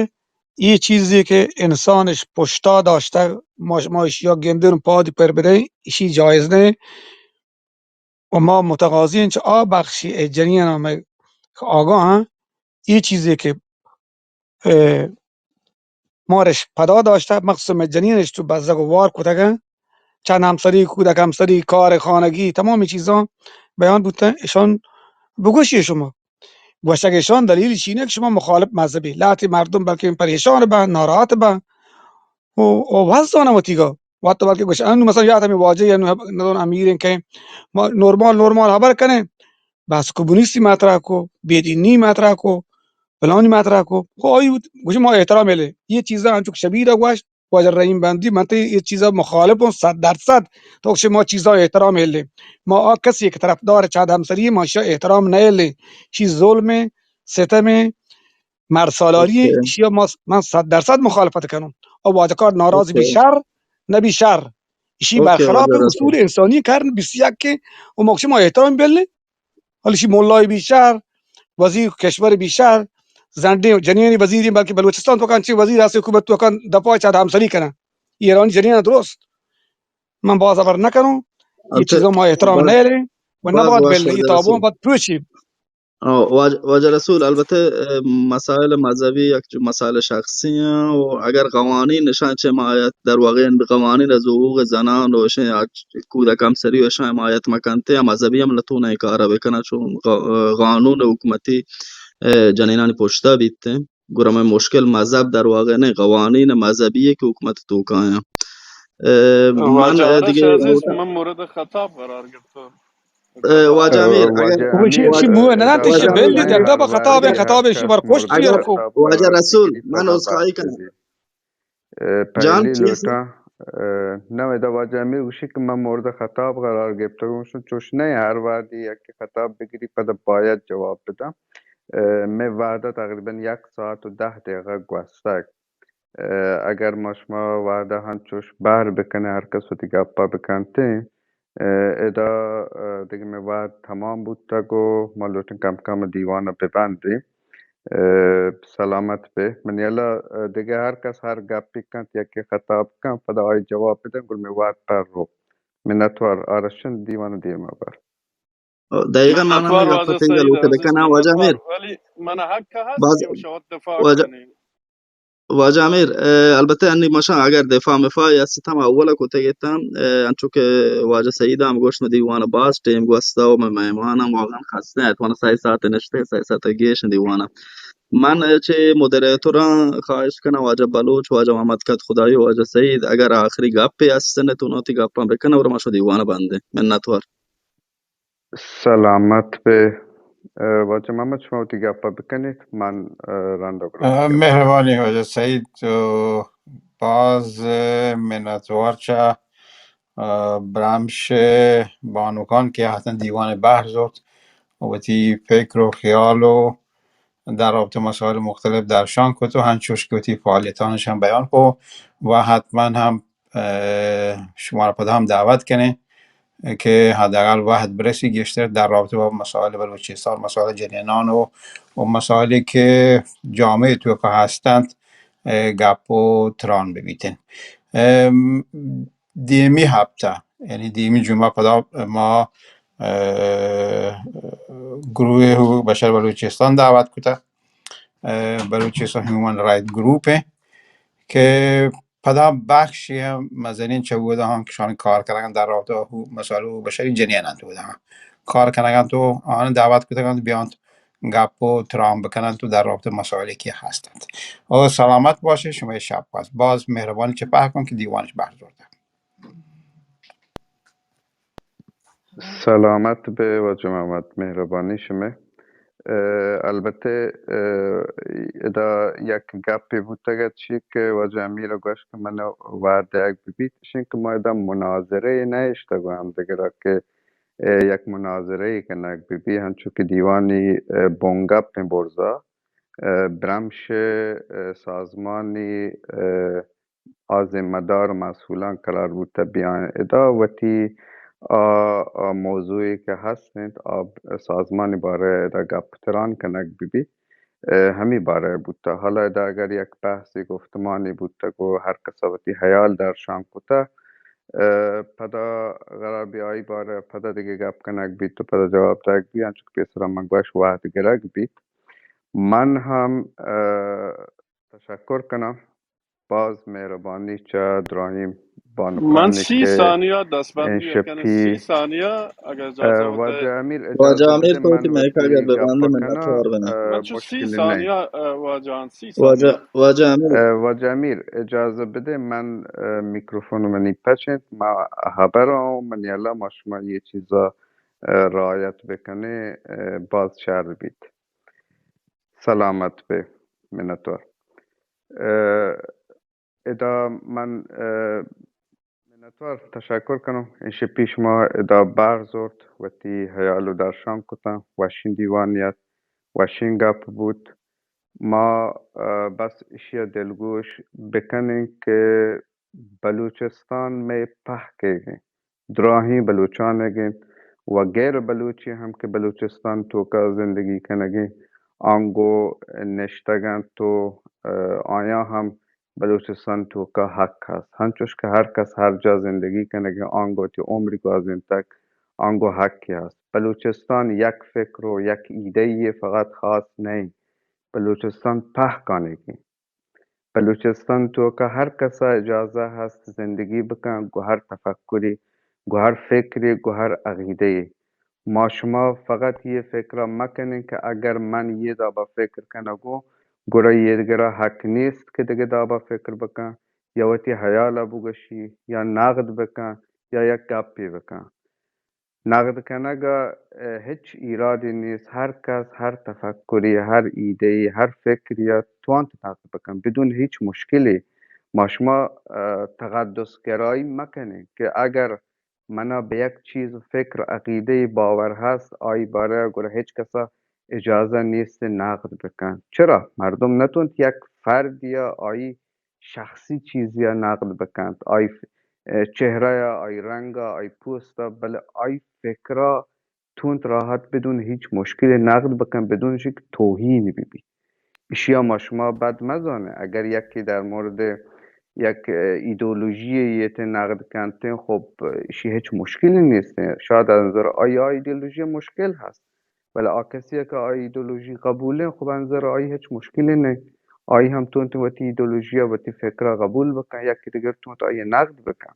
یہ چیزی کہ انسانش پشتا داشتہ، ما، ما ایشی گندیں پادی پر بدیں، ایشی جائز نہیں. و ما متقاضی ہیں چہ آ بخشی اے جنین ہمیں آگاہ ہیں، یہ چیزی کہ، اه، مارش پدا داشتہ، مخصوص مئے جنینش تو بزگ و وار کتگ انت. چند ہمسری، کودک ہمسری، کار خانگی، تمامی چیزاں بیان بوتن. اشان بگوشی شما. گوشگ اشان دلیل چی نہ کہ شما مخالف مذہبی. لہتی مردم بلکہ پریشان بن، ناراحت بن. و، و وزانہ وتیگا. وقت بلکہ گوش، انو مثلاً یاد ہمیں واجہ یا انو ندون امیر ہیں کہ ما نورمال، نورمال خبر کنیں. بس کمونیستی مطرح کو، بے دینی مطرح کو، فلانی مطرح کو، خو آئی گوشی ما احترام ہلے. یہ چیزاں انچو کہ شبیر گوشت، واجہ رحیم بندی، من تے یہ چیزاں مخالف ہوں صد درصد. تو گوشی ما چیزاں احترام ہلے. ما آ کسی کہ طرفدار چاد ہمسری، ما شا احترام نہ ہلے. شی ظلم، ستم، مرسالاری، اوکے. شیا ما، من صد درصد مخالفت کنم. او واجہ کار ناراض بی، اوکے. شر، نبی شر. اشی، اوکے، برخلاف واجہ رسول. اصول انسانی قرن بیست و یک کے، و ما گوشی ما احترام بلے. حالی شی مولای بی شر، وزیر کشور بی شر، زنڈیں جنینی وزیری، بلکہ بلوچستان تو کان چی وزیر ہست حکومت تو کان دفاع چاد ہمسری کنن. ایرانی جنین درست. من باز خبر نہ کنوں. یہ چیزاں ما احترام نہ لیں. و نہ باز باید بل، یہ تابوں باید پروچی. آ، واج-، واجہ رسول، البتہ، اه، مسائل مذہبی یک جو مسائل شخصی ہیں و اگر قوانین اشان چہ حمایت در واقع قوانین از حقوق زنان و اشان یا کودک ہمسری و اشان حمایت مکنتے، یا مذہبی ہم نتونے کار بکنن چون قا-، اه، قانون حکومتی، اه، جنینانی پشتا بیتے. گڑا مئے مشکل مذہب در واقع نہ، قوانین مذہبی ہے کہ حکومت توکا ہیں. اه، من، واجہ اه، آرش دیگہ عزیز، من مورد خطاب قرار گرفتم. اه، واجہ امیر، اگر واجہ امیر، واجہ، واجہ امیر، واجہ رسول، من عذرخواہی کنم. اه، جان، پہلی چیز لوٹاں، اه، نہ، ادا واجہ امیر گوشی کہ من مورد خطاب قرار گرفتگوں، چوش نہ، ہر وہدی یکے خطاب بگری، پدا باید جواب بدم. اه، مئے وہدا تقریباً یک ساعت و دہ دقیقہ گوستگ. اه، اگر ما شما وہدا ہنچوش بہر بکنیں، ہر کس وتی گپا بکنتیں، اه، ادا، اه، دگہ مئے وہد تمام بوتگ و ما لوٹیں کم کم دیوان ببندیں. اه، سلامت بے. منی اللہ، اه، دگہ ہر کس ہر گپی کنت، یکے خطاب کن، پدا آئی جواب بدن، گڑا مئے وہد پر رو. منتوار. آرشن دیوان دیر مبر. دقیقاً من ہمے گپ ء تئی لوٹ ء بکناں، واجہ امیر. ولی من حق ہست باز کہ شما دفاع واجہ، کنیں. واجہ امیر، اه، البتہ انی مشان اگر دفاع مفاع یا ستم اول ء کتگ اتاں، اه، انچو کہ واجہ سعید ہم گوشت، مئے دیوان ء باز ٹیم گوستہ و مئے مہمان ہم واقعاً خستہ ات، من سئے ساعت نشتہ، سئے ساعت ء گیش دیوان ء. من چہ مودریتوراں خواہش کناں، واجہ بلوچ، واجہ محمد کد خدائی، واجہ سعید، اگر آخری گپے ہست انت، تو وتی گپاں بکن اور ما شو دیوان ء بندیں. منتوار. سلامت بے. اه، واجہ محمد، شما وتی گپ ء بکنیت، من، اه، رند ء گلوچ اه، کنم. مہربانی واجہ سعید، تو باز، اه، منتوار چہ اه، برمش بانوکان که هستن دیوان بحث زرت، وتی فکر و خیال و در رابطه مسائل مختلف درشان کت و هنچوش که وتی فعالیتانش هم بیان کو و حتما هم، اه، شما را پدا هم دعوت کنه که حداقل وحد برسی گیشتر در رابطه با مسائل بلوچستان، مسائل جنینان و، و مسائلی که جامعه توکا هستند، اه، گپ و تران ببیتن. ام، دیمی هفته، یعنی دیمی جمعه پدا ما، اه، گروه حقوق بشر بلوچستان دعوت کته، اه، بلوچستان هیومن رایت گروپ که پدا بخشی هم مزنین چه بوده هم که شان کار کنگن در رابطه با حقوق، مسائل حقوق بشری جنین انت بوده هم کار کنگن تو آن دعوت کتگن بیان گپ و تران بکنن تو در رابطه مسائلی که هستند. او سلامت باشه، شما شب باز، باز مهربانی چه پهکن که دیوانش بحث زرده. سلامت بے واجہ محمد، مہربانی شمئے۔ اه، البتہ، اه، ادا یک گپے بوتگ ات چی کہ واجہ امیر گوشت کہ من وہد دیگ بہ بیت، اشیں کہ ما ادا مناظرہ نہ اشتگ ہم دگرا کہ، اه، یک مناظرہ کنگ بہ بی، ہنچو کہ دیوانی، اه، بنگپ برزا، اه، برمش، اه، سازمانی، اه، آ ذمہ دار مسئولان قرار بوتہ بیان ادا وتی آ، آ موضوعی کہ ہست انت، آ سازمانی بارہ ادا گپ تران کنگ بہ بیت، اه، ہمی بارہ بوتہ۔ حالا ادا اگر یک بحثی گفتمانی بوتگ و ہر کسا وتی حیال درشان کتہ، اه، پدا قرار بی آئی بارہ پدا دگہ گپ کنگ بیت و پدا جواب دگ بیت، انچو کہ پیسرا من گوش وہد گرگ بیت۔ من ہم، اه، تشکر کناں۔ باز مہربانی چہ دراہیں بانکانی من سی کہ ثانیہ دستبندی انشپی کناں، سی ثانیہ اگر اجازہ اه، بدے۔ واجہ امیر واجہ اجازہ امیر بدے، تو من کہ مائیک وتی اگر گپ ببندے، من کناں، اتوار بناں۔ اه، من چو سی مشکلی ثانیہ، نہ۔ اه، واجہ جان، سی واجہ، ثانیہ۔ واجہ امیر۔ اه، واجہ امیر اجازہ بدے، من، اه، میکروفون منی پچ انت، ما حبر آں، من یلا ما شما یہ چیزا، اه، رعایت بکنیں، اه، باز شر بیت۔ سلامت بے، منتوار۔ اه، ادا من، اه، منتوار، تشکر کنوں۔ انشپی شما ادا بحث زرت، وتی حیال و درشان کتاں، وشیں دیوانی ات، وشیں گپ بوت۔ ما، اه، بس اشیا دلگوش بکنیں کہ بلوچستان مئے پہکیگ انت، دراہیں بلوچانیگ انت و غیر بلوچے ہم کہ بلوچستان توکا زندگی کنگ انت، آنگو نشتگ انت و، اه، آیاں ہم بلوچستان توکا حق ہست۔ ہنچوش کہ ہر کس ہر جا زندگی کنگ انت، آنگو وتی عمری گوازینتگ، آنگو حقی ہست۔ بلوچستان یک فکر و یک ایدہ یے فقط خاص نہ انت، بلوچستان پہکانیگ انت۔ بلوچستان توکا ہر کسا اجازہ ہست زندگی بکن، گو ہر تفکری، گو ہر فکری، گو ہر عقیدے۔ ما شما فقط یہ فکرا مکنیں کہ اگر من یہ دابا فکر کنگو، گڑا یہ دگرا حق نیست کہ دگہ دابا فکر بکن، یا وتی حیالا بگوشی، یا نقد بکن، یا یک گپی بکن۔ نقد کنگ ء، اه، ہچ ایرادے نیست۔ ہر کس، ہر تفکری، ہر ایدے، ہر فکری ء توانت نقد بکن بدون ہچ مشکلے۔ ما شما، اه، تقدس گرائی مکنیں کہ اگر منا بہ یک چیز، فکر، عقیدے باور ہست، آئی بارہ گڑا ہچ کسا اجازہ نیست نقد بکن۔ چرا؟ مردم نتونت یک فردی ء آئی شخصی چیزی ء نقد بکنت، آئی ف-، اه، چہرہ ء، آئی رنگ ء، آئی پوست ء، بلے آئی فکر ء تونت راحت بدون ہچ مشکل نقد بکن، بدون شک توہین بہ بی۔ اشیا ما شما بد مزانیں۔ اگر یکی در مورد یک، اه، ایدئولوژی یے تے نقد کنت، خب، اشی ہچ مشکلی نیست۔ شاید از نظر آئی آ ایدئولوژی مشکل ہست۔ بلے آ کسی ء کہ آئی ایدولوژی قبول انت، خب انظر آئی ہچ مشکلی نہ انت۔ آئی ہم تونت وتی ایدولوژی ء وتی فکر ء قبول بکن، یکے دگر تونت آئی ء نقد بکن۔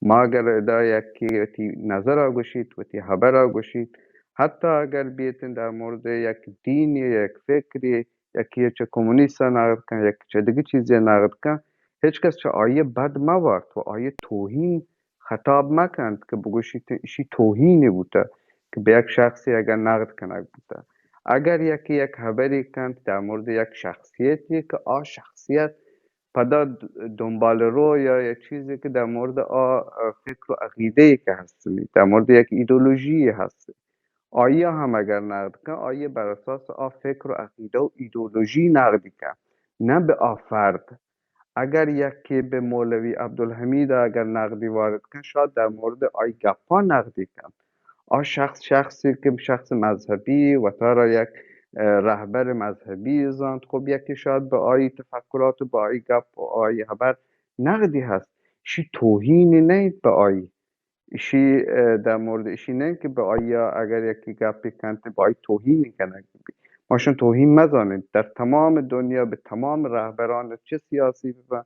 ما اگر ادا یکے وتی نظر ء گوشیت، وتی ہبر ء گوشیت، حتی اگر بیت در مورد یک دینی، یک فکری، یکے چہ کمونیست ء نقد کن، یک چہ دگہ چیزے ء نقد کن، ہچ کس چہ آئی ء بد مہ وارت و آئی ء توہین خطاب مہ کنت کہ بگوشیت ایشی توہینے بوتہ کہ بہ یک شخصے اگاں نقد کنگ بوتہ۔ اگر یکے یک ہبرے کنت در مورد یک شخصیتے کہ آ شخصیت پدا د-، دنبال رو یا یک چیزی که در مورد آ، آ، فکر و عقیده که هستنی، در مورد یک ایدئولوژی هست، آیا هم اگر نقد کن، آیا بر اساس آ فکر و عقیده و ایدئولوژی نقدی کن، نه به آ فرد. اگر یکی به مولوی عبدالحمید اگر نقدی وارد کن، شاید در مورد آی گپا نقدی کن. آ شخص، شخصی که شخص مذهبی و تا را یک، اه، رهبر مذهبی زانت، خب یکی شاید به آی تفکرات و به آی گپ و آی خبر نقدی هست. شی توهینی نیست به آی. ایشی، اه، در مورد ایشی نه که به آیا اگر یکی گپی کنت، به آی توهین کنگ بی. ما شون توهین مزانید. در تمام دنیا به تمام رهبران، چه سیاسی ببن،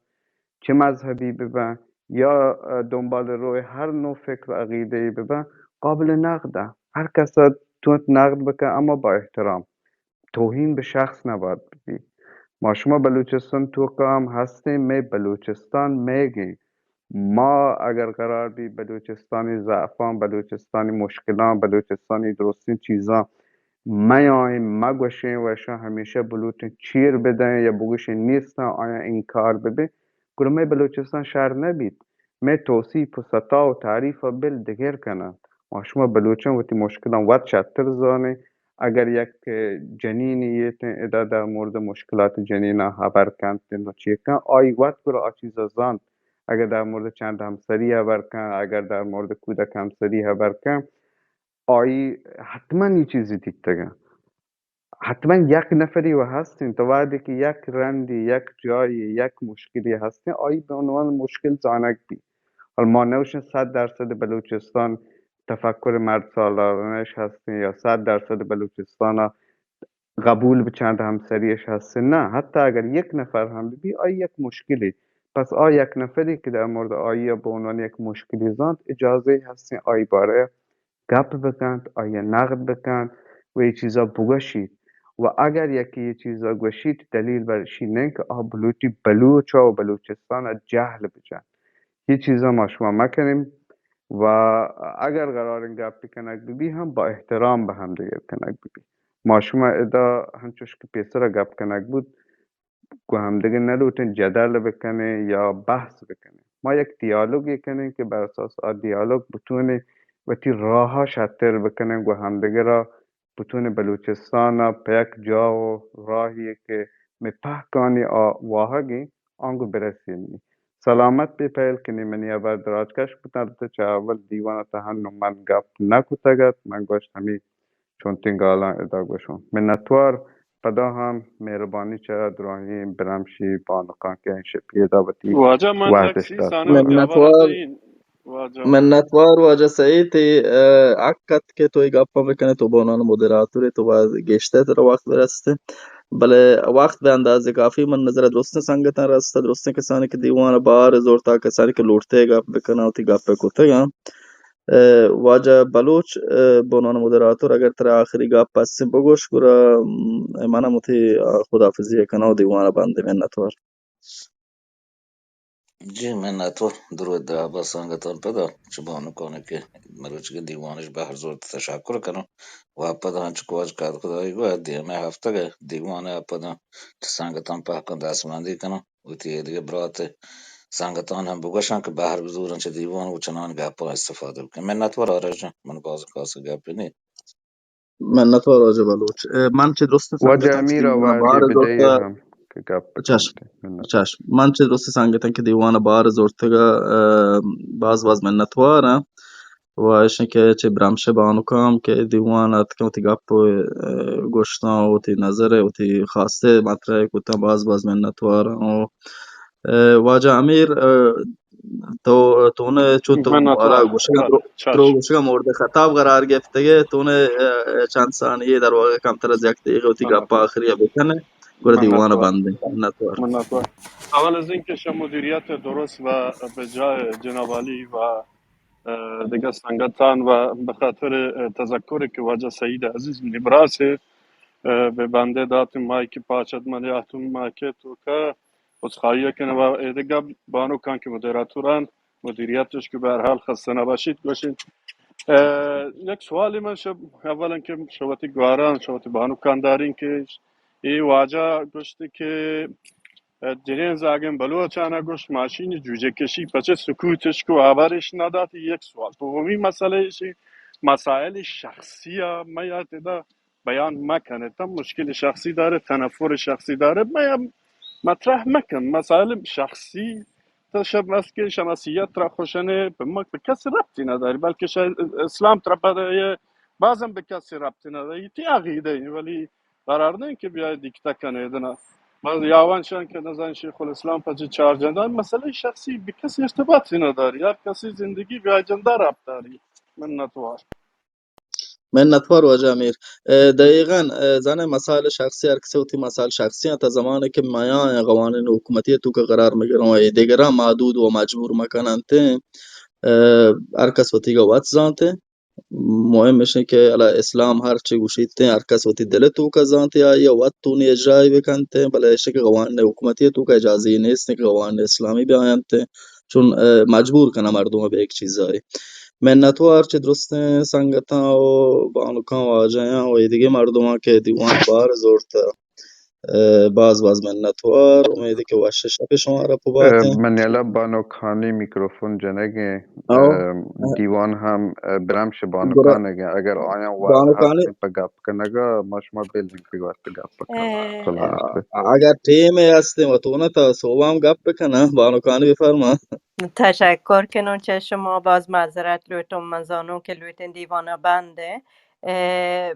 چه مذهبی ببن، یا، اه، دنبال روی هر نوع فکر و عقیده ببن، قابل نقدن. هر کسا تو نقد بکن، اما با احترام. توهین به شخص نباید ببی. ما شما بلوچستان توکا هم هستیم، می بلوچستان میگیں. ما اگر قرار بی بلوچستانی ضعفان، بلوچستانی مشکلان، بلوچستانی درستین چیزان میایم، مگوشیں و اشان همیشه بلوچن چیر بدن یا بگوشیں نیستن، آیا انکار ببی، گڑا می بلوچستان شر نبیت. می توصیف و ستا و تعریف بل دگر کنن. ما شما بلوچان وتی مشکلان وت شتر زانیں. اگر یک جنینی یتیں ادا در مورد مشکلات جنینان خبر کنت، نو چی کن؟ آئی وت گڑا آ چیزا زانت. اگر در مورد چند همسری خبر کن، اگر در مورد کودک همسری خبر کن، آئی حتماً ای چیزی دیتگن. حتماً یک نفری و هستین، تو وقتی که یک رندی، یک جایی، یک مشکلی هستین، آئی به عنوان مشکل زانگ بی. حالا ما نوشن صد درصد بلوچستان تفکر مرد سالارانش هستین یا صد درصد بلوچستان قبول به چند همسریش هستین، نه، حتی اگر یک نفر هم بی، آئی یک مشکلی. پس آ یک نفری که در مورد آئی به عنوان یک مشکلی زانت، اجازه هستین آئی باره گپ بکنت، آئی نقد بکنت و اے چیزا بگوشیت. و اگر یکی اے چیزا گوشیت، دلیل بر اشی نہ کہ آ بلوٹی بلوچا و بلوچستانا جہل بجنت. اے چیزا ما شما مکنیم و اگر قرار گپ کنگ ببی ہم با احترام بہ ہمدگر کنگ ببی. ما شما ادا ہنچوش کہ پیسرا گپ کنگ بوت، گوں ہمدگہ نہ لوٹیں جدل بکنیں یا بحث بکنیں. ما یک دیالوگے کنیں کہ بر اساس آ دیالوگ بتونیں وتی راہا شتر بکنیں، گوں ہمدگہ را بتونیں بلوچستان ء پہ یک جاہ و راہی کہ مئے پہکانی آ واہگیں آنگو برسینی. سلامت بے پہل کنی منی ہبر دراج کش بوتن، البتہ چہ اول دیوان ء تہا نوں من گپ نہ کتگ ات، من گوشت ہمے چنتیں گالاں ادا گوشوں. منتوار. پدا ہم مہربانی چہ دراہیں برمشی بانکاں کہ این شپی ادا وتی واجہ من وہد یک سی اشتات ثانیہ کہ اول منتوار، تئی واجہ. منتوار واجہ سعید، تئی، اه، حق ات کہ تو اے گپاں بکنے، تو بہ عنوان مودریاتورے تو باید گیشتر ترا وقت برستے، بلے وقت بہ اندازے کافی من نظر درستیں سنگتاں رستہ، درستیں کسانی کہ دیوان بار زورتا، کسانی کہ لوٹتے گپ بکناں، وتی گپ کتگاں. اه، واجہ بلوچ، اه، بہ عنوان مودریاتور اگر ترا آخری گپ ہستیں بگوش، گڑا، م، من ہم وتی، اه، خداحافظی ء کناں و دیوان ء بندیں. منتوار. جی، منتوار. درود درابا سنگتان پدا چہ بانکانی کہ مروچی دیوانش بہر زورت تشکر کناں. و پدا ہنچو کہ واجہ قادرخدائی گوشت، دیمے ہفتگ ء دیوان ء پدا چہ سنگتان پہکاں دستبندی کناں. وتی ایدگہ برات ء سنگتان ہم بگوشاں کہ بہر بزوراں چہ دیوان و چنان گپاں استفادہ بکن. منتوار آرش جان، من باز خاص گپی نی. منتوار واجہ بلوچ. اه، من چہ درستیں واجہ سنگتاں کہ امیر دیوان ء آواز بہر بدئے زرتہ. ہم کہ گپ چش، بکنت. منت. چش. من چہ درستیں سنگتاں کہ دیوان ء بہر زرتگ ء، اه، باز باز منتوار آں. و ایشیں کہ چہ برمش بانکاں ہم کہ دیوان اتکاں وتی گپ، اه، گوشتاں، وتی نظر ء وتی خاصے مطرح کتاں، باز باز منتوار آں. و، اه، واجہ امیر، اه، تو، تو نے چو تو منتوار. گوشگ ء درو، چش. درو گوشگ ء مورد خطاب قرار گرفتگ ء تو نے، اه، چند ثانیہ در واقع کمتر از یک دقیقہ وتی گپ آخری ء بکن ء گڑا دیوان ء منتوار. بند انت. منتوار. منتوار. اول از اینکہ شما مدیریت درست و بہ جای جناب عالی و اه، دگہ سنگتان و بہ خاطر، اه، تذکر کہ واجہ سعید عزیز منی براس ء، اه، بہ بندے دات مائیک پاچت من یاتم مائیک توکا عذرخواہی کناں و اے دگہ بانکاں کہ مدیراتوران مدیریتش کہ بہ ہر حال خستہ نباشیت گوشیت. اه، یک سوالی من شب اولا کہ شوتی گواران شوتی بانکان دارین کہ اے واجہ گوشت کہ جنین زاگیں بلوچانا گوشت، ماشین جوجہ کشی پچے سکوتش کو، آبرش ندات؟ یک سوال۔ دومی مسئلہ ایشی، مسائل شخصی ء میا تدا بیان مکن، تا مشکل شخصی دارے، تنفر شخصی دارے، میا مطرح مکن مسائل شخصی۔ تا شب است کہ شمسیت را خوشنے، به ما به کسی ربطی نداری، بلکه شاید اسلام ترا بده، بازم به کسی ربطی نداری، تی عقیده ای، ولی قرار نه که بیای دیکته کنه دنا. باز یاوان شان که نزان شیخ الاسلام پچه چار جندان، مسئله شخصی به کسی ارتباطی نداری، هر کسی زندگی به اجندا ربط داری۔ منتوار۔ منتوار واجہ امیر۔ اه، دقیقاً، اه، زانئے مسائل شخصی، ہر کسی وتی مسائل شخصی انت۔ تا زمانے کہ میاں قوانین حکومتی توکا قرار مگرن و اے دگراں محدود و مجبور مکننت، اه، ہر کس وتیگا وت زانت۔ مہم اش انت کہ الا اسلام ہر چی گوشیت، ہر کس وتی دل توکا زانت، آئی وت تونی اجرائی بکنت، بلے اش کہ قوانین حکومتی توکا اجازی نیست کہ قوانین اسلامی بیاینت، چون، اه، مجبور کنن مردم به یک چیزایی۔ منتوار چہ درستیں سنگتاں و بانکاں واجہاں و ایدگہ مردماں کہ دیوان بار زورت۔ اه، باز باز منتوار۔ امید کہ وش شپ شما را پہ باتیں۔ اه، من یلا بانک ہانی میکروفون جنگیں۔ او۔ اه، دیوان ہم، اه، برمش بانکانگیں۔ اگر آیاں وقت بانکانی ہستیں پہ گپ کنگا، ما شما بلیں کہ وقت گپ کنگا۔ اه۔ خدا حافظ۔ اگر ٹیم ہستیں و تو نہ تا صبح ہم گپ بکناں، بانکانی بفرما۔ تشکر کنوں چہ شما، باز معذرت لوٹوں، من زانوں کہ لوٹیں دیوانا بندے۔ اه،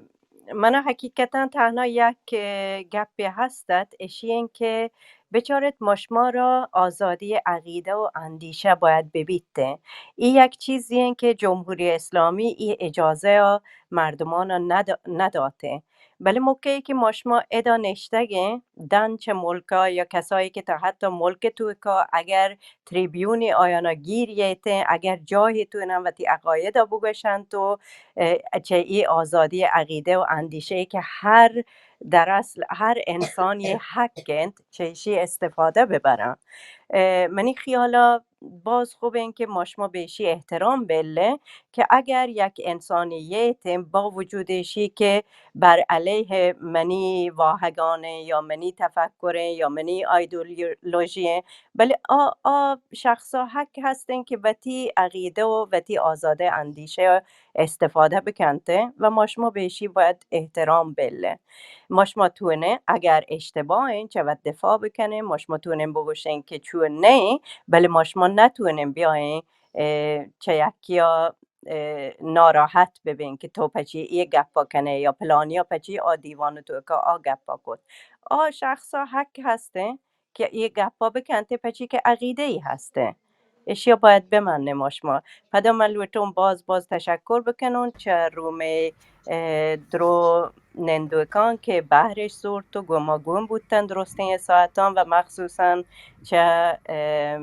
منا حقیقتاً تنها یک، اه، گپے هستت، اشی این که بچارت ما شما را آزادی عقیده و اندیشه باید ببیت. این یک چیزی این که جمهوری اسلامی این اجازه را مردمان را ند-، نداته. بلے موقعی که ما شما ادا نشتگیں، دن چه ملکا یا کسایی که تا حتی ملک توکا اگر تریبیونی آیانا گیر ییتیں، اگر جاہی تو اناں وتی عقایدا بگوشنت و، اه، چہ ای آزادی عقیده و اندیشہ ای کہ ہر در اصل ہر انسانی حق انت، چہ ایشی استفادہ ببرن۔ اه، منی خیالا باز خوب انت کہ ما شما بہ ایشی احترام بلیں کہ اگر یک انسانی ییتیں با وجود ایشی کہ بر علیہ منی واہگانیں یا منی تفکریں یا منی آیدولوژی ایں، بلے آ، آ شخصا حق ہستیں کہ وتی عقیدہ و وتی آزادہ اندیشہ استفادہ بکنت و ما شما بہ ایشی باید احترام بلیں۔ ما شما تونیں اگر اشتباہ ایں چہ وت دفاع بکنیں، ما شما تونیں بگوشیں کہ چون نہ ایں، بلے ما شما نتونیں بیائیں، اه، چہ یکیا، اه، ناراحت ببیں کہ تو پچی اے گپا کنے یا پلانیا پچی آ دیوان توکا آ گپا کت۔ آ شخصا حق ہستیں کہ اے گپا بکنت، پچی کہ عقیدہ ای ہستیں۔ اشیا باید بمنیں ما شما۔ پدا من لوٹوں باز باز تشکر بکنوں چہ رومے، اه، درو نندوکاں کہ بہرش زورت و گوں ما گون بوتن درستیں ساعتاں و مخصوصاً چہ، اه،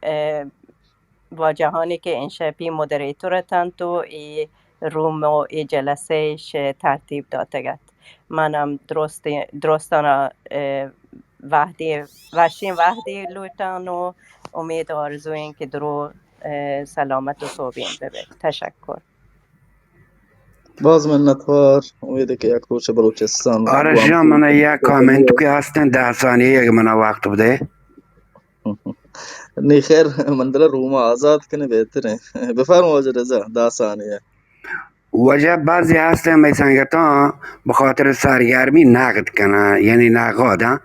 اه، واجہانی کہ انشپی مودریتور اتنت و اے روم و اے جلسہ اش ترتیب داتگ ات۔ من ہم درست، درستانا، اه، وہدی، وشیں وہدی لوٹان و امید آرزوئیں کہ درو، اه، سلامت و سوبین ببیت۔ تشکر۔ باز منتوار۔ امید کہ یک روچ بلوچستان آرش جان، من یک کامنت کہ ہستیں، دہ ثانیہ اگہ منا وقت بدے۔ نی خیر، من دل روم آزاد کنے بہتریں۔ بفرما واجہ رضا، دہ ثانیہ۔ واجہ بعضی ہستیں مئے سنگتاں بخاطر سرگرمی نقد کناں، یعنی نقاداں۔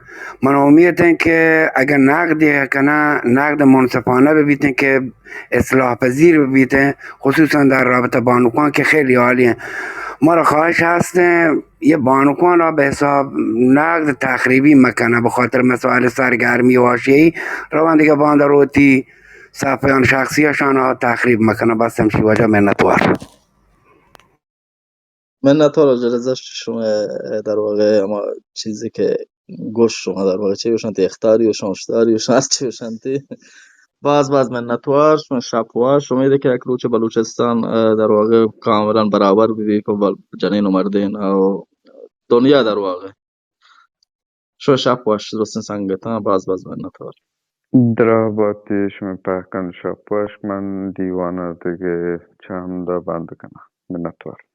من امید ہیں کہ اگر نقد کناں، نقد منصفانہ ببیتیں کہ اصلاح پذیر ببیتیں، خصوصاً در رابطہ بانکان کہ خیلی عالی ہیں۔ مارا خواہش ہستیں یہ بانکان را بہ حساب نقد تخریبی مکنہ، بخاطر مسائل سرگرمی و حاشیہی روان دیگہ باندروتی صفحیان شخصی شان تخریب مکنہ۔ بس ہمشی واجہ، منتوار۔ منتوار واجہ رضا، شما در واقع ہما چیزی کہ گوش شما در واقع چی گوشنت، اختاری و شما اشتاری و شما ہر چی گوشنت۔ باز باز منتوار، شما شپ وش۔ امید کہ یک روچ بلوچستان، اه، در واقع کاملاً برابر ببی پہ بل-، جنین و مردین و دنیا در واقع۔ شما شپ وش درستیں سنگتاں، باز باز منتوار۔ دراہ باتی شما پہکن شپ وش، من دیوان دگہ چہ ہمدا بند کناں۔ منتوار۔